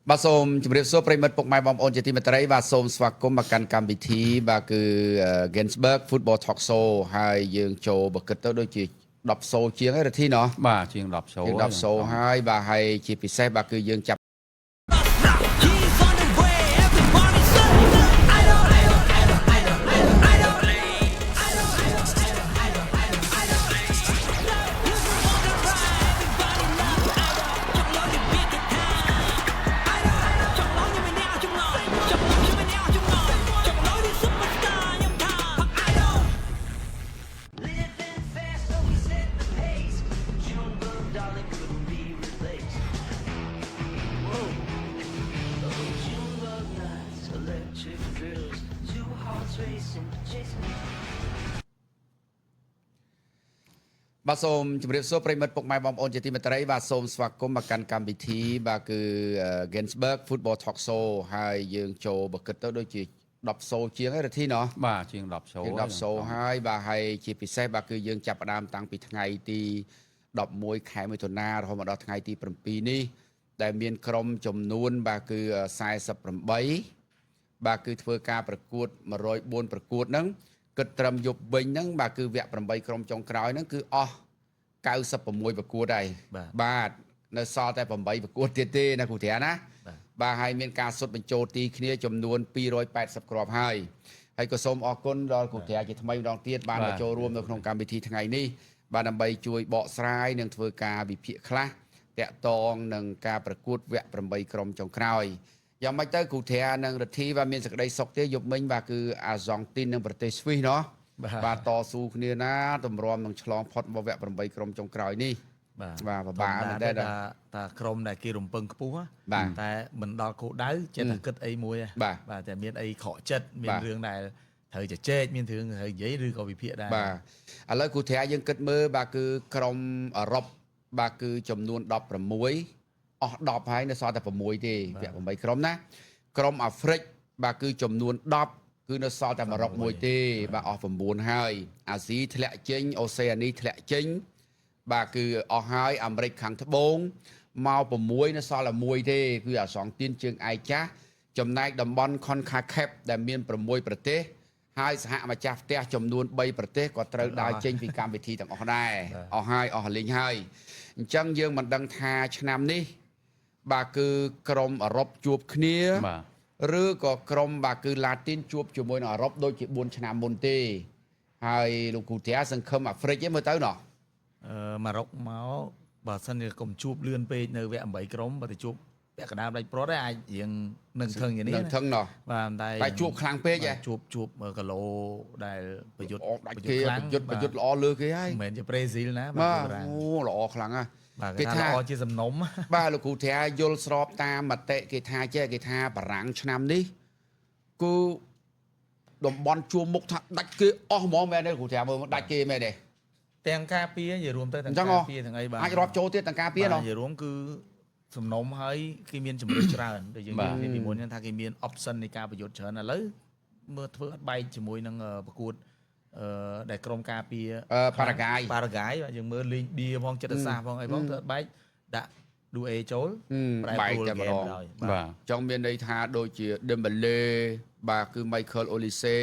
បាទសូមជម្រាបសួរប្រិយមិត្តពុកម៉ែបងប្អូនជាទីមេត្រីបាទសូមស្វាគមន៍មកកាន់កម្មវិធីបាទគឺ Gainsberg Football Talk Show ហើយយើងចូលបើគិតទៅដូចជា10សូជាងហើយរទ្ធីណោះ បាទជាង10 show ជាង10សូហើយបាទហើយជាពិសេសបាទគឺយើងចាប់ He's on the way. Everybody say, idol, idol, idol, idol, idol, idol, idol, idol, idol, idol, idol, idol. He's on the ride. Everybody love idol. ចង់លយពីគេថា idol ចង់លយមិនអ្នកចង់លយចង់លយមិនអ្នកចង់លយចង់លយ superstar ខ្ញុំថា idol. Living fast, so we set the pace. Junebug darling couldn't be replaced. Whoa. Oh, Junebug nights, electric thrills, two hearts racing, chasing. បាទសូមជម្រាបសួរប្រិយមិត្តពុកម៉ែបងប្អូនជាទីមេត្រីបាទសូមស្វាគមន៍មកកាន់កម្មវិធីបាទគឺ Gainsberg Football Talk Show ហើយយើងចូលបើគិតទៅដូចជា10សូជាងហើយរទ្ធីណោះ បាទជាង10 show ជាង10សូហើយបាទហើយជាពិសេសបាទគឺយើងចាប់ផ្ដើមតាំងពីថ្ងៃទី11ខែមិថុនារហូតមកដល់ថ្ងៃទី7នេះដែលមានក្រុមចំនួនបាទគឺ48បាទគឺធ្វើការប្រកួត104ប្រកួតហ្នឹងគិតត្រឹមយប់វិញហ្នឹងបាទគឺវគ្គ8ក្រុមចុងក្រោយហ្នឹងគឺអស់96ប្រកួតហើយ បាទ បាទនៅសល់តែ8ប្រកួតទៀតទេណាគ្រូត្រាណា បាទហើយមានការសុទ្ធបញ្ចូលទីគ្នាចំនួន280គ្រាប់ហើយហើយក៏សូមអរគុណដល់គ្រូត្រាជាថ្មីម្ដងទៀតបានមកចូលរួមនៅក្នុងកម្មវិធីថ្ងៃនេះបាទដើម្បីជួយបកស្រាយនិងធ្វើការវិភាគខ្លះតាក់ទងនឹងការប្រកួតវគ្គ8ក្រុមចុងក្រោយយ៉ាងម៉េចទៅគ្រូត្រានិងរិទ្ធីបាទមានសេចក្តីសុខទេយប់មិញបាទគឺអាហ្សង់ទីននិងប្រទេសស្វីសណោះ បាទ បាទតស៊ូគ្នាណាតម្រាំនឹងឆ្លងផុតមកវគ្គ8ក្រុមចុងក្រោយនេះ បាទ បាទពិបាកមែនតើ ធម្មតាតាក្រុមដែលគេរំពឹងខ្ពស់ហ៎ បាទ តែមិនដល់គោលដៅចេះតែគិតអីមួយហ៎ បាទ បាទតែមានអីខកចិត្តមាន បាទ រឿងដែលត្រូវជជែកមានរឿងត្រូវនិយាយឬក៏វិភាគដែរ បាទឥឡូវគ្រូត្រាយើងគិតមើលបាទគឺក្រុមអឺរ៉ុបបាទគឺចំនួន16អស់10ហើយនៅសល់តែ6ទេវគ្គ8ក្រុមណាក្រុមអាហ្វ្រិកបាទគឺចំនួន10គឺនៅសល់តែម៉ារ៉ុកមួយទេបាទអស់9ហើយអាស៊ីធ្លាក់ចេញអូសេអានីធ្លាក់ចេញបាទគឺអស់ហើយអាមេរិកខាងត្បូងមក6នៅសល់តែមួយទេគឺអាសង់ទៀនជើងឯកចាស់ចំណែកតំបន់ CONCACAF ដែលមាន6ប្រទេស ហើយសហម្ចាស់ផ្ទះចំនួន3ប្រទេសក៏ត្រូវដើរចេញពីកម្មវិធីទាំងអស់ដែរអស់ហើយអស់លេងហើយអញ្ចឹងយើងមិនដឹងថាឆ្នាំនេះបាទគឺក្រុមអឺរ៉ុបជួបគ្នា បាទ ឬក៏ក្រុមបាទគឺឡាទីនជួបជាមួយនឹងអឺរ៉ុបដូចជា4ឆ្នាំមុនទេហើយលោកគ្រូត្រាសង្ឃឹមអាហ្វ្រិកឯងមើលទៅណោះ អឺម៉ារ៉ុកមកបើសិនជាកុំជួបលឿនពេកនៅវគ្គ8ក្រុមបើទៅជួបពាក់កណ្ដាលផ្ដាច់ព្រាត់ឯងអាចរៀងនឹងថឹងយ៉ាងនេះណា នឹងថឹងណោះ បាទតែ តែជួបខ្លាំងពេក បាទ ហ៎ ជួបជួបគីឡូដែលប្រយុទ្ធ ល្អដាច់គេ ប្រយុទ្ធខ្លាំង ប្រយុទ្ធប្រយុទ្ធល្អលើគេហើយ មិនមែនជាប្រេស៊ីលណា បាទ បារាំង អូល្អខ្លាំងណាស់ បាទ គេថា គេថាល្អជាសំណុំ បាទលោកគ្រូថាយល់ស្របតាមមតិគេថាចេះគេថាបារាំងឆ្នាំនេះគឺតំបន់ជួរមុខថាដាច់គេអស់ហ្មងមែនទេគ្រូថាមើលមកដាច់គេមែនទេ ទាំងការពារនិយាយរួមទៅទាំង អញ្ចឹង ការពារទាំងអីបាទ អាចរាប់ចូលទៀតទាំងការពារ បាទ ណោះ និយាយរួមគឺសំណុំហើយគេមានជំរឿច្រើនដូចយើង បាទ និយាយពីមុនហ្នឹងថាគេមាន option នៃការប្រយុទ្ធច្រើនឥឡូវមើលធ្វើអត់បែកជាមួយនឹងប្រកួតអឺដែលក្រុមការពារ អឺប៉ារ៉ាហ្គាយ ប៉ារ៉ាហ្គាយបាទយើងមើលលេងបៀផងចិត្តសាស្ត្រផងអីផងធ្វើអត់បែកដាក់ឌូអេចូលប្រែ បែក ប្រួល តែម្ដង ហ្គេមដល់ បាទ ចង់មានន័យថាដូចជា Dembele បាទគឺ Michael Olise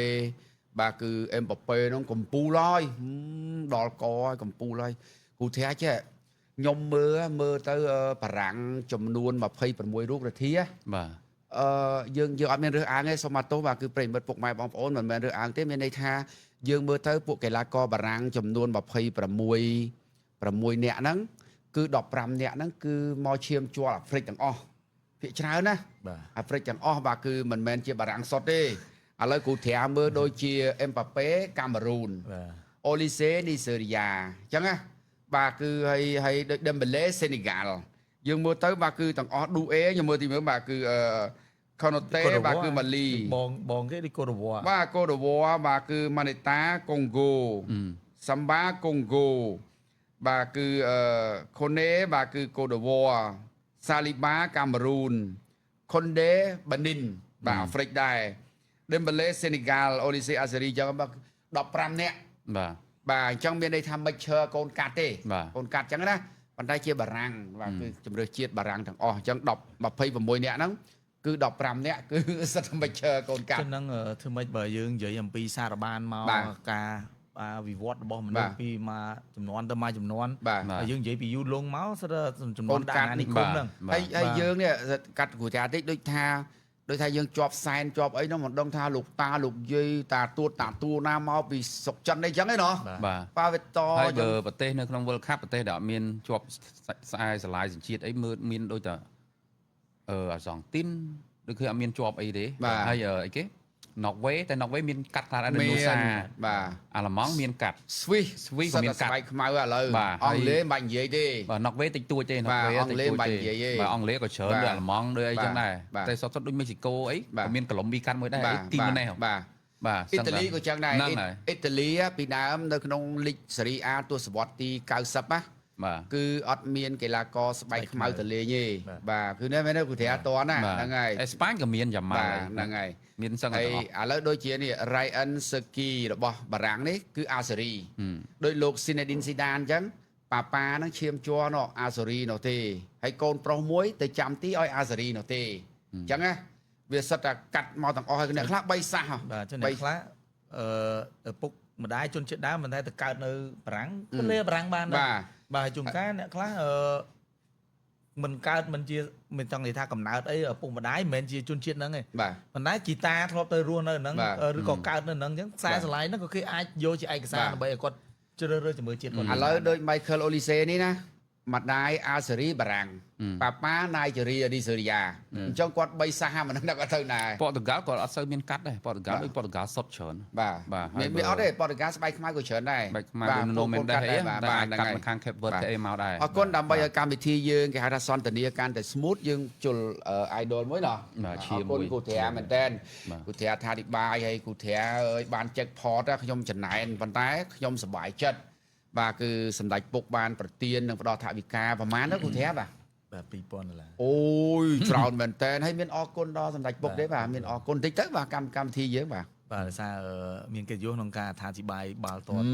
បាទគឺ Mbappe ហ្នឹងកំពូលហើយហឹមដល់កហើយកំពូលហើយគ្រូថាចេះខ្ញុំមើលមើលទៅបារាំងចំនួន26រូបរទ្ធា បាទ អឺយើងយើងអត់មានរើសអើងទេសូមអរទោសបាទគឺប្រិយមិត្តពុកម៉ែបងប្អូនមិនមែនរើសអើងទេមានន័យថាយើងមើលទៅពួកកីឡាករបារាំងចំនួន26 6នាក់ហ្នឹងគឺ15នាក់ហ្នឹងគឺមកឈាមជ័រអាហ្វ្រិកទាំងអស់ភាគច្រើនណា បាទ អាហ្វ្រិកទាំងអស់បាទគឺមិនមែនជាបារាំងសុទ្ធទេឥឡូវគ្រូត្រាមើលដូចជាអេមប៉ាប៉េកាមេរូន បាទ អូលីសេនីសេរីយ៉ាអញ្ចឹងណាបាទគឺហើយហើយដូចដេមបេឡេសេនេហ្គាល់យើងមើលទៅបាទគឺទាំងអស់ឌូអេខ្ញុំមើលទីមើលបាទគឺអឺខូណូតេបាទគឺម៉ាលី បងបងគេដូចកូដវ៉ា បាទកូដវ៉ាបាទគឺម៉ានីតាកុងហ្គោសាំបាកុងហ្គោបាទគឺអឺខូណេបាទគឺកូដវ៉ាសាលីបាកាមេរូនខុនដេបានីនបាទអាហ្វ្រិកដែរដេមបេឡេសេនេហ្គាល់អូលីសេអាសេរីអញ្ចឹងបាទ15នាក់ បាទ បាទអញ្ចឹងមានន័យថាមិនឈើកូនកាត់ទេ បាទ កូនកាត់អញ្ចឹងណា ប៉ុន្តែជាបារាំងបាទគឺជំរឿសជាតិបារាំងទាំងអស់អញ្ចឹង10 26នាក់ហ្នឹងគឺ15នាក់គឺសិតតែមិនជើកូនកាត់ ចឹងហ្នឹងធ្វើម៉េចបើយើងនិយាយអំពីសារបានមក បាទ ការវិវត្តរបស់មនុ បាទ ស្សពីមួយចំនួនទៅមួយចំនួន បាទ ហើយយើងនិយាយពីយូរលង់មកសិតតែចំនួ កូនកាត់ នដាក់អាណានិគមហ្នឹង ហើយហើយ បាទ យើងនេះកាត់គ្រូចាតិចដូចថាដូចថាយើងជាប់សែនជាប់អីហ្នឹងមិនដឹងថាលោកតាលោកយាយតាទួតតាទួណាមកពីស្រុកចិនអីចឹងឯណោះ បាទ ប៉ាវេត ហើយ ចឹង បើប្រទេសនៅក្នុង World Cup ប្រទេសដែលអត់មានជាប់ស្អែស្រឡាយសញ្ជាតិអីមើលមានដូចតែអាសង់ទីនដូចគឺអត់មានជាប់អីទេ បាទ ហើយអីគេ Norway តែ Norway មានកាត់ខ្លះដែរនៅសា បាទ អាល្លឺម៉ង់មានកាត់ ស្វីស Swiss ក៏មានកាត់ ស្បែកខ្មៅឥឡូវ បាទ អង់គ្លេសមិនបាច់និយាយទេ បាទ Norway តិចតួចទេ បាទ Norway អង់គ្លេស តិចតួច មិនបាច់និយាយទេ បាទអង់គ្លេសក៏ច្រើន បាទ ដូចអាល្លឺម៉ង់ដូចអីចឹងដែរ បាទ តែសុទ្ធៗដូចមេស៊ីកូអី បាទ ក៏មានកូឡុំប៊ីកាត់មួយដែរអីទី បាទ ម្នេះ បាទ បាទ អ៊ីតាលីក៏ចឹងដែរ ហ្នឹងហើយ អ៊ីតាលីពីដើមនៅក្នុងលីកសេរីអាទសវត្សរ៍ទី90ណា បាទ គឺអត់មានកីឡាករស្បែកខ្មៅទៅលេងទេ បាទ បាទគឺនេះមែនទេគូត្រាតណា បាទ ហ្នឹងហើយ អេស្ប៉ាញក៏មានយ៉ាម៉ា បាទ ល់ ហ្នឹងហើយ មានសឹង ហើយ ទាំងអស់ ឥឡូវដូចជានេះ Ryan Serki របស់បារាំងនេះគឺអាសេរី ហឹម ដោយលោក Zinedine Zidane អញ្ចឹងប៉ាប៉ាហ្នឹងឈាមជ័រនោះអាសេរីនោះទេហើយកូនប្រុសមួយទៅចាំទីឲ្យអាសេរីនោះទេអញ្ចឹងណាវាសិតតែកាត់មកទាំងអស់ហើយអ្នកខ្លះ3សាសហ៎ បាទចឹងអ្នកខ្លះឪពុកម្ដាយជនជាតិដើមមិនតែទៅកើតនៅបារាំងក៏លេបារាំងបានដែរ បាទ បាទជួនកាលអ្នកខ្លះមិនកើតមិនជាមិនចង់និយាយថាកំណើតអីឪពុកម្ដាយមិនមែនជាជនជាតិហ្នឹងទេ បាទ ប៉ុន្តែជីតាធ្លាប់ទៅរស់នៅហ្នឹង បាទ ឬក៏កើតនៅហ្នឹងអញ្ចឹងខ្សែ បាទ ស្រឡាយហ្នឹងក៏គេអាចយកជាឯកសារ បាទ ដើម្បីឲ្យគាត់ជ្រើសរើសជំរឿជាតិគាត់ ឥឡូវដូច Michael Olise នេះណាម្ដាយអាសេរីបារាំងប៉ាប៉ាណៃជេរីនីសេរីយ៉ាអញ្ចឹងគាត់3សាសម្នាក់ហ្នឹងគាត់ទៅណា ប៉ូទុយហ្គាល់ក៏អត់សូវមានកាត់ដែរប៉ូទុយហ្គាល់ បាទ ដូចប៉ូទុយហ្គាល់សុទ្ធច្រើន បាទ បាទហើយ មានមានអត់ទេប៉ូទុយហ្គាល់ស្បែកខ្មៅក៏ច្រើនដែរ បែកខ្មៅដូច No ពួក Mendes កាត់ អី ដែរ តែ បាទហ្នឹងហើយ អាចកាត់នៅខាង Cape Verde បាទ អីមកដែរ អរគុណដើម្បីឲ្យកម្មវិធីយើងគេហៅថាសន្ទនាកាន់តែ smooth យើងជុល idol មួយណោះ បាទឈា អរគុណ មមួយ គូត្រាមែនតើ បាទ គូត្រាថាឌីបាយហើយគូត្រាអើយបាន check pot ណាខ្ញុំចំណែនប៉ុន្តែខ្ញុំសប្បាយចិត្តបាទគឺសម្ដេចពុកបានប្រទាននិងផ្ដល់ថវិកាប្រហែលណាគូត្រាបាទ បាទ2000ដុល្លារ អូយច្រើនមែនតើហើយមានអរគុណដល់សម្ដេចពុកទេបាទមានអរគុណតិចទៅបាទកម្មកម្មវិធីយើងបាទ បាទដោយសារមានកិត្តិយសក្នុងការអត្ថាធិប្បាយបាល់ទាត់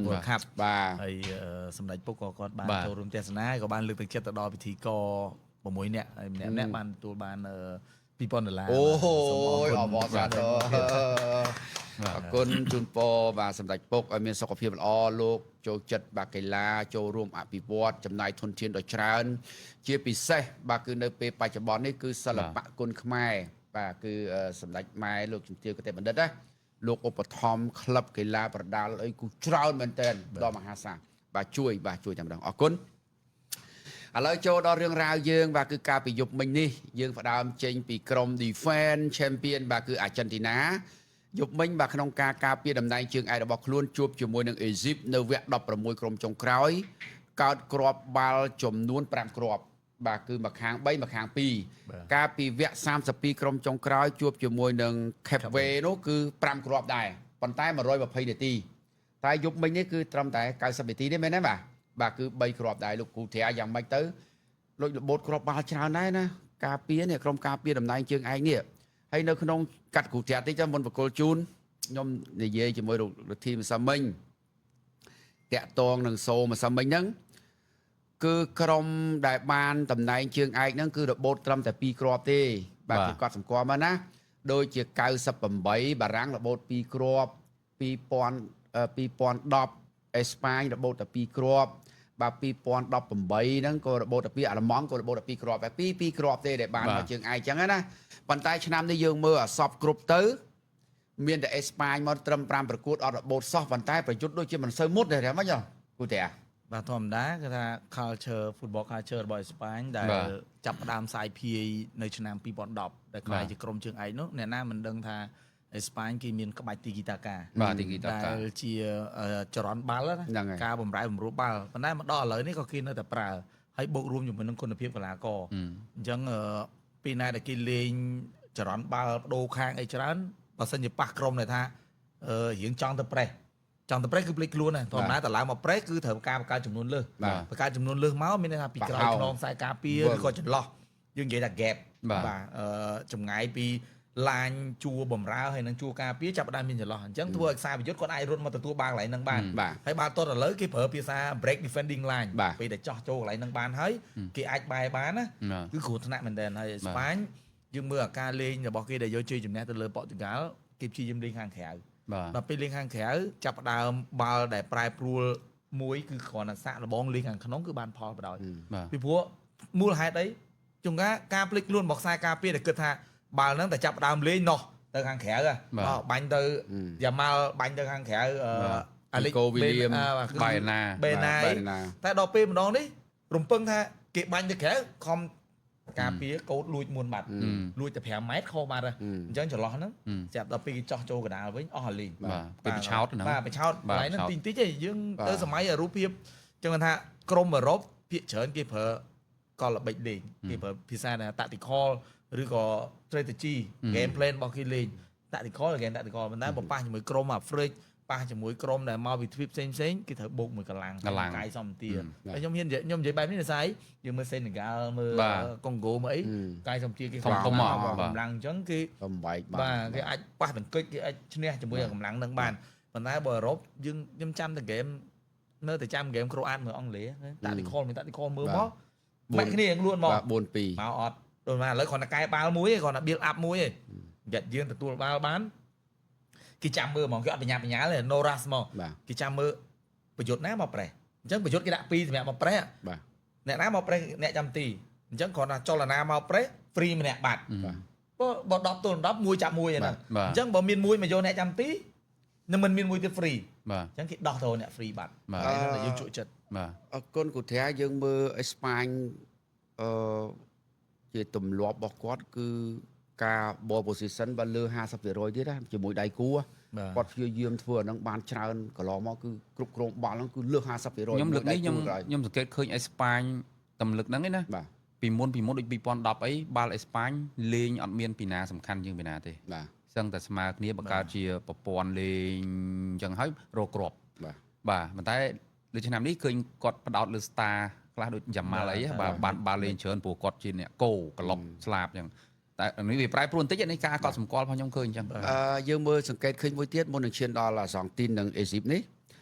World Cup បាទ ហើយសម្ដេចពុកក៏គាត់បាន បាទ ចូលរួមទស្សនាហើយក៏បានលើកទឹកចិត្តទៅដល់ពិធីករ6នាក់ហើយម្នាក់ៗបានទទួលបាន2000ដុល្លារ អូ សូម យ អរ អបអរ គុណ សាទរអរគុណជូនពរបាទសម្ដេចពុកឲ្យមានសុខភាពល្អលោកចូលចិត្តបាទកីឡាចូលរួមអភិវឌ្ឍចំណាយធនធានដ៏ច្រើន ជាពិសេសបាទគឺនៅពេលបច្ចុប្បន្ននេះគឺសិល្បៈគុណខ្មែរបាទគឺសម្ដេចម៉ែលោកជំទាវគតិបណ្ឌិតណាលោកឧបត្ថម្ភក្លឹបកីឡាប្រដាល់អីគូច្រើនមែនទែនដល់មហាសាលបាទជួយបាទជួយតែម្ដងអរគុណ ឥឡូវចូលដល់រឿងរ៉ាវយើងបាទគឺការពីយប់មិញនេះយើងផ្ដើមចេញពីក្រុម Defense Champion បាទគឺអាร์เจนទីណាយប់មិញបាទក្នុងការការពារតំណែងជើងឯករបស់ខ្លួនជួបជាមួយនឹងអេស៊ីបនៅវគ្គ16ក្រុមចុងក្រោយកើតគ្រាប់បាល់ចំនួន5គ្រាប់បាទគឺមួយខាង3មួយខាង2ការពីវគ្គ32ក្រុមចុងក្រោយជួបជាមួយនឹង Cape Verde នោះគឺ5គ្រាប់ដែរប៉ុន្តែ120នាទី តែយប់មិញនេះគឺត្រឹមតែ90នាទីទេមែនទេបាទបាទគឺ3គ្រាប់ដែរលោកគ្រូត្រាយ៉ាងម៉េចទៅលោករបូតគ្រាប់បាល់ច្រើនដែរណាការពារនេះក្រុមការពារតំណែងជើងឯកនេះហើយនៅក្នុងកាត់គ្រូត្រាតិចទៅមុនបកគលជូនខ្ញុំនិយាយជាមួយលោកលោកធីម្សិលមិញតាក់តងនឹងសូម្សិលមិញហ្នឹងគឺក្រុមដែលបានតំណែងជើងឯកហ្នឹងគឺរបូតត្រឹមតែ2គ្រាប់ទេបាទ បាទ គឺគាត់សម្គាល់មកណាដូចជា98បារាំងរបូត2គ្រាប់2000 2010អេស្ប៉ាញរបូតតែ2គ្រាប់បាទ2018ហ្នឹងក៏របូតតែ2អាល្លឺម៉ង់ក៏របូតតែ2គ្រាប់ដែរ2 2គ្រាប់ទេដែលបាន បាទ មកជើងឯកចឹងណាប៉ុន្តែឆ្នាំនេះយើងមើលអាសពគ្រប់ទៅ មានតែអេស្ប៉ាញមកត្រឹម5ប្រកួតអត់របូតសោះប៉ុន្តែប្រយុទ្ធដូចជាមិនសូវមុតទេហ្មងគូទេ បាទធម្មតាគេថា culture football culture របស់អេស្ប៉ាញដែល បាទ ចាប់ផ្ដើមសាយភាយនៅឆ្នាំ2010ដែលក្លាយ បាទ ជាក្រុមជើងឯកនោះអ្នកណាមិនដឹងថាអេស្ប៉ាញគេមានក្បាច់ទីគីតាកា បាទទីគីតាកា ដែលជាចរន្តបាល់ ហ្នឹង ណា ហើយ ការបំរែបំរួលបាល់ប៉ុន្តែមកដល់ឥឡូវនេះក៏គេនៅតែប្រើហើយបូករួមជាមួយនឹងគុណភាពកីឡាករអញ្ចឹងពេលណាដែលគេលេងចរន្តបាល់បដូរខាងអីច្រើនបើសិនជាប៉ះក្រុមដែលថារៀងចង់ទៅប្រេះចង់ទៅប្រេះគឺភ្លេចខ្លួនណាធម្មតាតឡើងមកប្រេះគឺត្រូវការបង្កើតចំនួនលើស បាទ បង្កើតចំនួនលើសមកមានន័យថាពីក្រោយ ប្រហោង ខ្នងខ្សែការពារ វឹង ឬក៏ចន្លោះយើងនិយាយថា gap បាទ បាទចម្ងាយពី ឡាញជួរបំរើហើយនឹងជួរការពារចាប់ផ្ដើមមានចន្លោះអញ្ចឹងធ្វើឲ្យខ្សែប្រយុទ្ធគាត់អាចរត់មកទទួលបាល់កន្លែងហ្នឹងបាន បាទ ហើយបាល់ទាត់ឥឡូវគេប្រើភាសា break defending line បាទ ពេលដែលចោះចូលកន្លែងហ្នឹងបានហើយគេអាចបែរបានណា បាទ គឺគ្រោះថ្នាក់មែនទែនហើយអេស្ប៉ាញយើងមើលអាការលេងរបស់គេដែលយកជ័យជំនះទៅលើប៉ូទុយហ្គាល់គេព្យាយាមលេងខាងក្រៅ បាទ ដល់ពេលលេងខាងក្រៅចាប់ផ្ដើមបាល់ដែលប្រែប្រួលមួយគឺគ្រាន់តែសាក់លបងលេងខាងក្នុងគឺបានផលបណ្ដោយ បាទ ពីព្រោះមូលហេតុអីជួនកាលការភ្លេចខ្លួនរបស់ខ្សែការពារដែលគិតថាបាល់ហ្នឹងតែចាប់ផ្ដើមលេងណោះទៅខាងក្រៅហ៎ បាទ អបាញ់ទៅយ៉ាម៉ាល់បាញ់ទៅខាងក្រៅអឺ បាទ អាលិច កូវីលៀម គឺ បែណា បេណា បែណា តែដល់ពេលម្ដងនេះរំពឹងថាគេបាញ់ទៅក្រៅខំការពារកោតលួចមុនបាត់លួចតែ5ម៉ែត្រខុសបាត់ហើយអញ្ចឹងចន្លោះហ្នឹងចាប់ដល់ពេលគេចោះចូលកណ្ដាលវិញអស់អាលីង បាទពេលប្រឆោតហ្នឹង បាទប្រឆោត បាទ កន្លែងហ្នឹង ប្រឆោត តិចតិចឯងយើង បាទ ទៅសម័យអារូបភាពចឹងគាត់ថាក្រមអឺរ៉ុបភាគច្រើនគេប្រើកលល្បិចលេងគេប្រើភាសាថា tactical ឬក៏ strategy game plan របស់គេលេង tactical game tactical ប៉ុន្តែបើប៉ះជាមួយក្រុមអាហ្វ្រិកប៉ះជាមួយក្រុមដែលមកពីទ្វីបផ្សេងផ្សេងៗគេត្រូវបូកមួយកម្លាំង កម្លាំង កាយសម្បទាហើយខ្ញុំហ៊ាននិយាយខ្ញុំនិយាយបែបនេះដោយសារអីយើងមើលសេនេហ្គាល់មើល បាទ កុងហ្គោមើលអីកាយសម្បទាគេ ធំៗ ខ្លាំង មកបាទ កម្លាំងអញ្ចឹងគេ បំបែកបា បាទគេអាចប៉ះទង្គិចគេអាចឈ្នះជាមួយនឹងកម្លាំងនឹងបានប៉ុន្តែបើអឺរ៉ុបយើងខ្ញុំចាំតែហ្គេមនៅតែចាំហ្គេមក្រូអាតមើលអង់គ្លេសតាក់ទីខលមានតាក់ទីខលមើលមកបាក់គ្នាខ្លួនមក បាទ4 2 មកអត់ដូចមកឥឡូវគ្រាន់តែកែបាល់មួយឯងគ្រាន់តែ build up មួយឯងយ៉ាត់យើងទទួលបាល់បានគេចាំមើលហ្មងគេអត់បញ្ញាបញ្ញាទេ no rush ហ្មង បាទ គេចាំមើលប្រយុទ្ធណាមកប្រេះអញ្ចឹងប្រយុទ្ធគេដាក់ពីរសម្រាប់មកប្រេះ បាទ អ្នកណាមកប្រេះអ្នកចាំទីអញ្ចឹងគ្រាន់តែចលនាមកប្រេះ free ម្នាក់បាត់ បាទ បើ10ទល់10មួយចាប់មួយឯហ្នឹង បាទ អញ្ចឹងបើមានមួយមកយកអ្នកចាំទីនឹងមិនមានមួយទៀត free បាទ អញ្ចឹងគេដោះទៅអ្នក free បាត់ បាទ ហើយហ្នឹងដែលយើងជក់ចិត្ត បាទ អរគុណគូធាយើងមើលអេស្ប៉ាញអឺជាទម្លាប់របស់គាត់គឺការ ball position បើលើ50%ទៀតណាជាមួយដៃគូហ៎ បាទ គាត់ព្យាយាមធ្វើអាហ្នឹងបានច្រើនកន្លងមកគឺគ្រប់គ្រងបាល់ហ្នឹងគឺលើស50% ខ្ញុំលើកនេះខ្ញុំ មួយដៃគូ ខ្ញុំសង្កេតឃើញអេស្ប៉ាញតំលឹកហ្នឹងឯណា បាទ ពីមុនដូច2010អីបាល់អេស្ប៉ាញលេងអត់មានពីណាសំខាន់ជាងពីណាទេ បាទ សឹងតែស្មើគ្នាបង្កើតជាប្រព័ន្ធលេងអញ្ចឹងហើយរកគ្រាប់ បាទ បាទប៉ុន្តែលើឆ្នាំនេះឃើញគាត់ផ្ដោតលើ star ខ្លះដូចយ៉ាម៉ាល់អីហ៎បាទបានបាល់លេងច្រើនព្រោះគាត់ជាអ្នកគោក្លុកស្លាបអញ្ចឹងតែនេះវាប្រែប្រួលបន្តិចនេះការកត់សម្គាល់របស់ខ្ញុំឃើញអញ្ចឹង អឺយើងមើលសង្កេតឃើញមួយទៀតមុននឹងឈានដល់អាសង់ទីននិងអេស៊ីបនេះ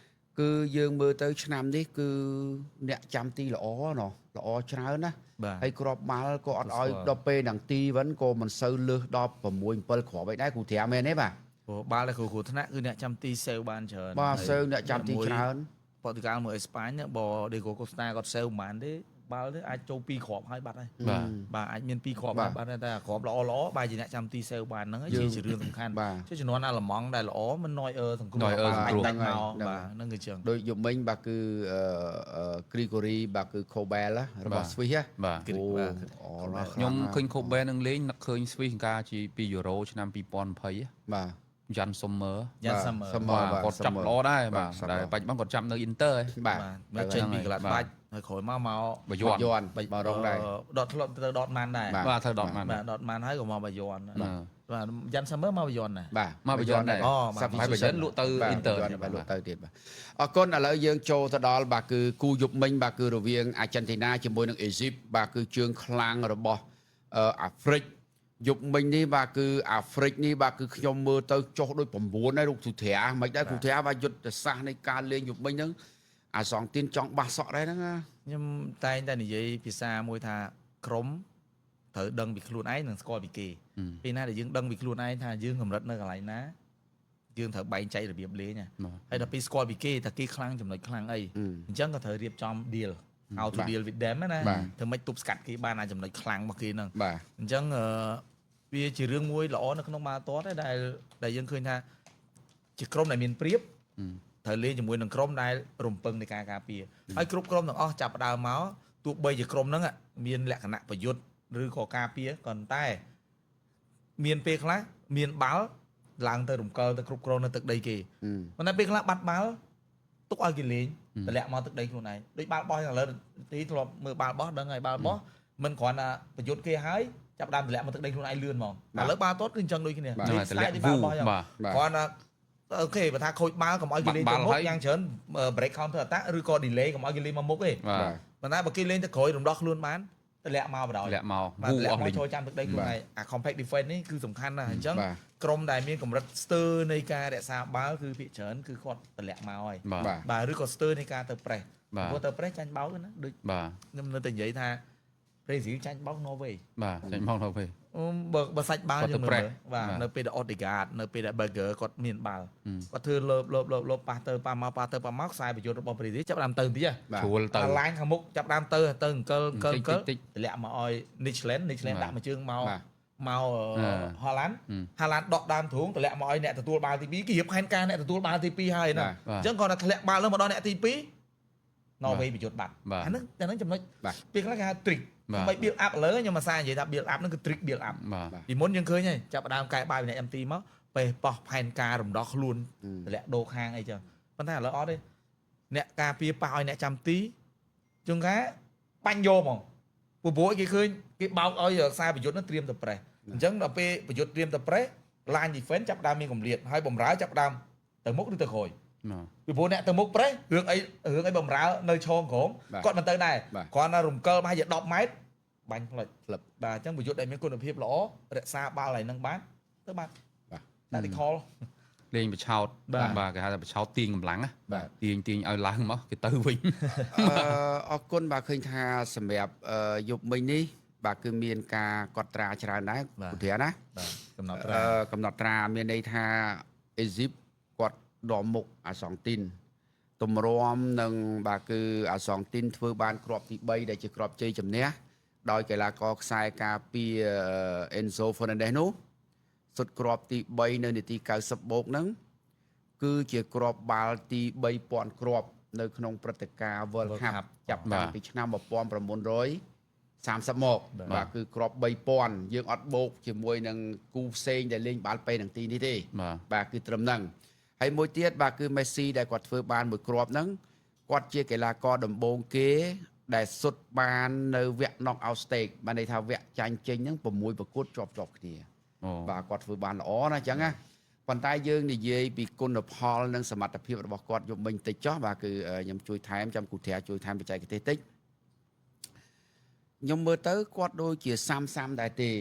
គឺយើងមើលទៅឆ្នាំនេះគឺអ្នកចាំទីល្អណោះល្អច្រើនណា បាទ ហើយគ្រាប់បាល់ក៏អត់ឲ្យ ស្គាល់ ដល់ពេលនឹងទីវិញក៏មិនសូវលើសដល់6 7គ្រាប់អីដែរគ្រូត្រាមែនទេបាទ ព្រោះបាល់ដែលគ្រូគ្រូថ្នាក់គឺអ្នកចាំទីសេវបានច្រើន បាទ ហើយ សូវអ្នកចាំទី មួយ ច្រើន ប៉ូទុយហ្គាល់មួយអេស្ប៉ាញបើឌីហ្គោកូស្តាគាត់សេវប្រហែលទេបាល់ទេអាចចូល2គ្រាប់ហើយបាត់ហើយ បាទ បាទអាចមាន2គ្រាប់ បាទ ហើយបាត់ហើយតែគ្រាប់ល្អល្អបែរជាអ្នកចាំទីសេវបានហ្នឹងហើយ យើង ជារឿងសំខាន់ បាទ ជាជំនាន់អាល្លឺម៉ង់ដែលល្អមិនណយអឺសង្គ្រោះ Neuer បា សង្គ្រោះ ល់ដាច់មក ហ្នឹង បាទហ្នឹងគឺចឹង ដូចយប់មិញបាទគឺអឺអឺគ្រីកូរីបាទគឺខូបែលរបស់ស្វីសហ៎ បាទ អូ បាទ អរណាស់ ខ្ញុំឃើញខូបែនឹងលេងនឹកឃើញស្វីសកាជាពីយូរ៉ូឆ្នាំ2020ហ៎ បាទ យ៉ាន់សុំមើ យ៉ាន់សាមើ សាមើ បាទគាត់ចាប់ល្អដែរបាទ បាទ តែបច្ចុប្បន្នគាត់ចាប់នៅអ៊ីនទ័រហ៎ បាទ បាទមកចេញពីក្លាត់បាច់ហើយក្រោយមកមក បាយ័ន យន់បាទរងដែរ ដកធ្លាប់ទៅដតម៉ានដែរ បាទ បាទធ្វើដកបាន បាទដតម៉ានហើយក៏មកបាយ័ន បាទ បាទយ៉ាន់សាមើមកបាយ័នដែរ បាទ មកបាយ័នដែរ អូបាទ ហើយបាយ័នលក់ទៅ បាទ អ៊ីនទ័រ បាយ័នបាទលក់ទៅទៀតបាទអរគុណឥឡូវយើងចូលទៅដល់បាទគឺគូយប់មិញបាទគឺរវាងអាចិនទីណាជាមួយនឹងអេស៊ីបបាទគឺជើងខ្លាំងរបស់អាហ្វ្រិកយប់មិញនេះបាទគឺអាហ្វ្រិកនេះបាទគឺខ្ញុំមើលទៅចុះដូច9ដែរលោកសុត្រាមិនដែរគ្រូត្រាបាទយុទ្ធសាស្ត្រនៃការលេងយប់មិញហ្នឹងអាសង់ទីនចង់បាសសក់ដែរហ្នឹងណា ខ្ញុំតែងតែនិយាយភាសាមួយថាក្រុមត្រូវដឹងពីខ្លួនឯងនិងស្គាល់ពីគេពេលណាដែលយើងដឹងពីខ្លួនឯងថាយើងកម្រិតនៅកន្លែងណាយើងត្រូវបែងចែករបៀបលេងណា បាទ ហើយដល់ពេលស្គាល់ពីគេថាគេខ្លាំងចំណុចខ្លាំងអីអញ្ចឹងក៏ត្រូវរៀបចំ deal how to បាទ deal with them ណា បាទ ធ្វើម៉េចទប់ស្កាត់គេបានអាចំណុចខ្លាំងរបស់គេហ្នឹង បាទ អញ្ចឹងវាជារឿងមួយល្អនៅក្នុងបាល់ទាត់ដែរដែលដែលយើងឃើញថាជាក្រុមដែលមានព្រៀបត្រូវលេងជាមួយនឹងក្រុមដែលរំពឹងនៃការការពារហើយគ្រប់ក្រុមទាំងអស់ចាប់ផ្ដើមមកទោះបីជាក្រុមហ្នឹងមានលក្ខណៈប្រយុទ្ធឬក៏ការពារក៏ប៉ុន្តែមានពេលខ្លះមានបាល់ឡើងទៅរំកិលទៅគ្រប់គ្រងនៅទឹកដីគេប៉ុន្តែពេលខ្លះបាត់បាល់ទុកឲ្យគេលេងតម្លាក់មកទឹកដីខ្លួនឯងដូចបាល់បោះឥឡូវទីធ្លាប់មើលបាល់បោះដឹងហើយបាល់បោះមិនគ្រាន់តែប្រយុទ្ធគេហើយចាប់ដើមតម្លាក់មកទឹកដីខ្លួនឯងលឿនហ្មងឥឡូវបាល់ទាត់គឺអញ្ចឹងដូចគ្នា បាទ លេង តម្លាក់ ស្ទាយដូចបាល់បោះអញ្ចឹង បាទ បាទ គ្រាន់តែអូខេបើថាខូចបាល់កុំឲ្យគេលេងទៅមុខយ៉ាងច្រើន break counter attack ឬក៏ delay កុំឲ្យគេលេងមកមុខទេ បាទ ប៉ុន្តែបើគេលេងទៅក្រោយរំដោះខ្លួនបាន តម្លាក់មកបណ្ដោយ លាក់មក បាទតម្លាក់ វូអស់លីង មកចូលចាំទឹកដីខ្លួនឯងអា compact defense នេះគឺសំខាន់ណាស់អញ្ចឹង បាទ ក្រុមដែលមានកម្រិតស្ទើរនៃការរក្សាបាល់គឺភាគច្រើនគឺគាត់តម្លាក់មកហើយ បាទ បាទ បាទឬក៏ស្ទើរនៃការទៅប្រេស បាទ ព្រោះទៅប្រេសចាញ់បោកណាដូច បាទ ខ្ញុំនៅតែនិយាយថាប្រេស៊ីលចាញ់បោកណូវេ បាទចាញ់មកទៅពេល បើសាច់បាល់ គាត់ទៅ យើងមើល press បាទ បាទ នៅពេលដែល Odegaard នៅពេលដែល Berger គាត់មានបាល់ ហឹម គាត់ធ្វើលើបលើបលើបលើបប៉ះទៅប៉ះមកប៉ះទៅប៉ះមកខ្សែប្រយុទ្ធរបស់ប្រេស៊ីលចាប់ផ្ដើមទៅបន្តិចហ៎ បាទ ជ្រួលទៅ អាឡាញខាងមុខចាប់ផ្ដើមទៅទៅអង្គលអង្គលអង្គល តិច តម្លាក់មកឲ្យ Nichland Nichland បាទ ដាក់មួយជើងមក បាទ មក អឺ ហូឡាន់ ហឹម ហាឡាន់ដកដើមទ្រូងតម្លាក់មកឲ្យអ្នកទទួលបាល់ទី2គេរៀបផែនការអ្នកទទួលបាល់ទី2ហើយណា បាទ បាទ អញ្ចឹងគាត់តែធ្លាក់បាល់នឹងមកដល់អ្នកទី2ណូវេប្រយុទ្ធបាត់ បាទ អាហ្នឹងអាហ្នឹងចំណុច បាទ ពេលខ្លះគេហៅ trick បាទ ដើម្បី build up ឥឡូវខ្ញុំមកសានិយាយថា build up ហ្នឹងគឺ trick build up បាទ បាទ ពីមុនយើងឃើញហើយចាប់ផ្ដើមកែបាយម្នាក់ MT មកពេលប៉ោះផែនការរំដោះខ្លួនតម្លាក់ដូរខាងអីចឹងប៉ុន្តែឥឡូវអត់ទេអ្នកការពារប៉ះឲ្យអ្នកចាំទីជួនកាលបាញ់យកហ្មងព្រោះគេឃើញគេបោកឲ្យខ្សែប្រយុទ្ធហ្នឹងត្រៀមទៅប្រេះអញ្ចឹងដល់ពេលប្រយុទ្ធត្រៀមទៅប្រេះ line defense ចាប់ផ្ដើមមានកម្រិតហើយបំរើចាប់ផ្ដើមទៅមុខឬទៅក្រោយ បាទ ពីព្រោះអ្នកទៅមុខប្រេះរឿងអីរឿងអីបំរើនៅឈរក្រោម បាទ គាត់មិនទៅដែរ បាទ គ្រាន់តែរំកិលប្រហែលជា10ម៉ែត្របាញ់ផ្លិច ផ្លឹប បាទអញ្ចឹងប្រយុទ្ធដែលមានគុណភាពល្អរក្សាបាល់ឲ្យនឹងបានទៅបាន បាទ tactical លេងបឆោត បាទ បាទគេហៅថាបឆោតទាញកម្លាំងណា បាទ ទាញទាញឲ្យឡើងមកគេទៅវិញ អរគុណបាទឃើញថាសម្រាប់យប់មិញនេះបាទគឺមានការកត់ត្រាច្រើនដែរ បាទ ពុទ្ធាណា បាទកំណត់ត្រា កំណត់ត្រាមានន័យថាអេស៊ីបគាត់ដល់មុខអាសង់ទីនទម្រាំនឹងបាទគឺអាសង់ទីនធ្វើបានគ្រាប់ទី3ដែលជាគ្រាប់ជ័យជំនះដោយកីឡាករខ្សែការពារអេនសូហ្វឺណាន់ដេសនោះសុទ្ធគ្រាប់ទី3នៅនាទី90បូកហ្នឹងគឺជាគ្រាប់បាល់ទី3000គ្រាប់នៅក្នុងព្រឹត្តិការណ៍ World World Cup Cup ចាប់តាំង បាទ ពីឆ្នាំ1930មក បាទ បាទគឺគ្រាប់3000យើងអត់បូកជាមួយនឹងគូផ្សេងដែលលេងបាល់ពេលនឹងទីនេះទេ បាទ បាទគឺត្រឹមហ្នឹងហើយមួយទៀតបាទគឺមេស៊ីដែលគាត់ធ្វើបានមួយគ្រាប់ហ្នឹងគាត់ជាកីឡាករដំបូងគេ ដែលសុទ្ធបាននៅវគ្គ knock out stage បានន័យថាវគ្គចាញ់ចេញហ្នឹង6ប្រកួតជាប់ជាប់គ្នា អូ បាទគាត់ធ្វើបានល្អណាស់អញ្ចឹងណាប៉ុន្តែយើងនិយាយពីគុណផលនិងសមត្ថភាពរបស់គាត់យកមិញតិចចុះបាទគឺខ្ញុំជួយថែមចាំគូធាជួយថែមបច្ចេកទេសតិចខ្ញុំមើលទៅគាត់ដូចជាសាំសាំដែរទេ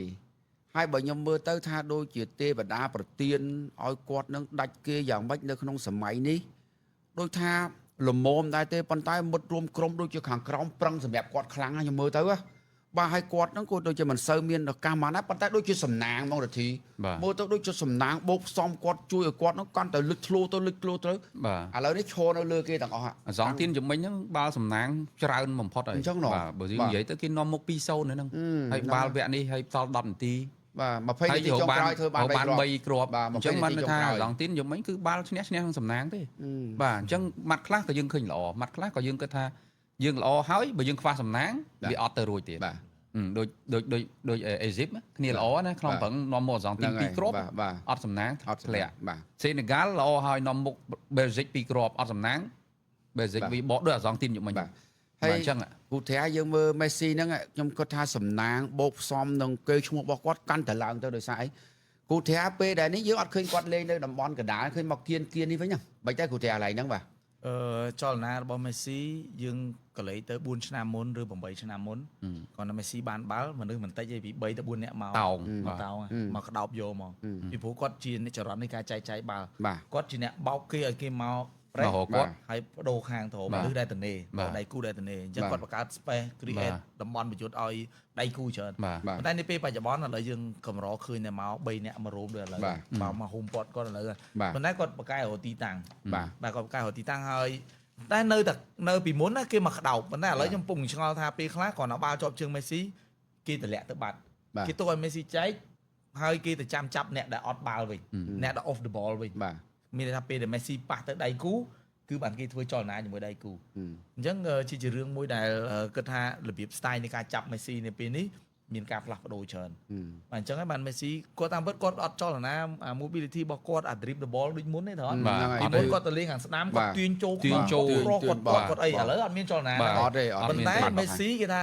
ហើយបើខ្ញុំមើលទៅថាដូចជាទេវតាប្រទានឲ្យគាត់នឹងដាច់គេយ៉ាងម៉េចនៅក្នុងសម័យនេះដូចថាលមមដែរទេប៉ុន្តែមិត្តរួមក្រុមដូចជាខាងក្រោមប្រឹងសម្រាប់គាត់ខ្លាំងណាស់ខ្ញុំមើលទៅហ៎បាទហើយគាត់ហ្នឹងក៏ដូចជាមិនសូវមានឱកាសមកណាប៉ុន្តែដូចជាសំណាងហ្មងរទ្ធី បាទ មើលទៅដូចជាសំណាងបោកផ្សំគាត់ជួយឲ្យគាត់ហ្នឹងកាន់តែលិចធ្លោទៅលិចធ្លោទៅ បាទ ឥឡូវនេះឈរនៅលើគេទាំងអស់ហ่ะ អាសង់ទីនជំមិញហ្នឹងបាល់សំណាងច្រើនបំផុតហើយ អញ្ចឹងណោះ បាទបើយើង បាទ និយាយទៅគេនាំមុខ2-0ហ្នឹង អឺ ហើយបាល់វគ្គនេះហើយសល់10នាទី បាទ20នាទីចុងក្រោយធ្វើបាន រកបាន 3គ្រាប់ 3គ្រាប់ បាទ អញ្ចឹងបាន 20នាទី ថា ចុងក្រោយ អាសង់ទីនជំមិញគឺបាល់ឈ្នះឈ្នះក្នុងសំណាងទេបាទអញ្ចឹងម៉ាត់ខ្លះក៏យើងឃើញល្អម៉ាត់ខ្លះក៏យើងគិតថាយើងល្អហើយបើយើងខ្វះសំណាងវាអត់ទៅរួចទៀត បាទ ដូចដូចដូចដូចអេស៊ីបគ្នាល្អណាក្នុងប្រឹងនាំមកអាសង់ទីន ហ្នឹងហើយ 2គ្រាប់ បាទបាទ អត់សំណាង អត់ ធ្លាក់ បាទ សេនេហ្គាល់ល្អហើយនាំមុខបែលហ្សិក2គ្រាប់អត់សំណាងបែលហ្សិក បាទ វាបកដូចអាសង់ទីនជំមិញ បាទ ហើយអញ្ចឹង គូធាយើងមើលមេស៊ីហ្នឹងខ្ញុំគាត់ថាសំណាងបោកផ្សំនឹងគេឈ្មោះរបស់គាត់កាន់តែឡើងទៅដោយសារអីគូធាពេលដែលនេះយើងអត់ឃើញគាត់លេងនៅតំបន់កណ្ដាលឃើញមកគៀនគៀននេះវិញហ្នឹងមិនតែគូធាកន្លែងហ្នឹងបាទ អឺចលនារបស់មេស៊ីយើងក៏លេចទៅ4ឆ្នាំមុនឬ8ឆ្នាំមុនគាត់ថាមេស៊ីបានបាល់មនុស្សមិនតិចទេពី3ទៅ4នាក់មក តោង មកតោងមកក្តោបយកមកពីព្រោះគាត់ជាអ្នកចរន្តនៃការចែកចាយបាល់ បាទ គាត់ជាអ្នកបោកគេឲ្យគេមកប្រេះ មករកគាត់ ហើយបដូរខាងទៅ បាទ មនុស្សដែលតនេ បាទ ដៃគូដែលតនេអញ្ចឹង បាទ គាត់បង្កើត space create បាទ តំបន់ប្រយុទ្ធឲ្យដៃគូច្រើន បាទ បាទ ប៉ុន្តែនៅពេលបច្ចុប្បន្នឥឡូវយើងកម្រឃើញតែមក3នាក់មករួមដូចឥឡូវ បាទ មកមកហុំព័ទ្ធគាត់ឥឡូវ បាទ ប៉ុន្តែគាត់បកកែរកទីតាំង បាទ បាទគាត់បកកែរកទីតាំងហើយតែនៅតែនៅពីមុនណាគេមកក្តោបប៉ុន្តែឥឡូវខ្ញុំពងឆ្ងល់ថាពេលខ្លះគាត់នៅបាល់ជាប់ជើងមេស៊ីគេតម្លាក់ទៅបាត់ បាទ គេទុកឲ្យមេស៊ីចែកហើយគេទៅចាំចាប់អ្នកដែលអត់បាល់វិញអ្នកដែល off the ball វិញ បាទ មានន័យថាពេលដែលមេស៊ីប៉ះទៅដៃគូគឺបានគេធ្វើចលនាជាមួយដៃគូអញ្ចឹងជាជារឿងមួយដែលគិតថារបៀប style នៃការចាប់មេស៊ីនៅពេលនេះមានការផ្លាស់ប្ដូរច្រើនបាទអញ្ចឹងហើយបានមេស៊ីគាត់តាមពិតគាត់អត់ចលនា mobility របស់គាត់អា dribble the ball ដូចមុនទេត្រូវអត់ បាទ ពីមុនគាត់ទៅលេងខាងស្ដាំគាត់ទាញចូល ទាញចូល គាត់គាត់គាត់អីឥឡូវអត់មានចលនា បាទ អត់ទេអត់ ប៉ុន្តែ អត់មាន មេស៊ីគេថា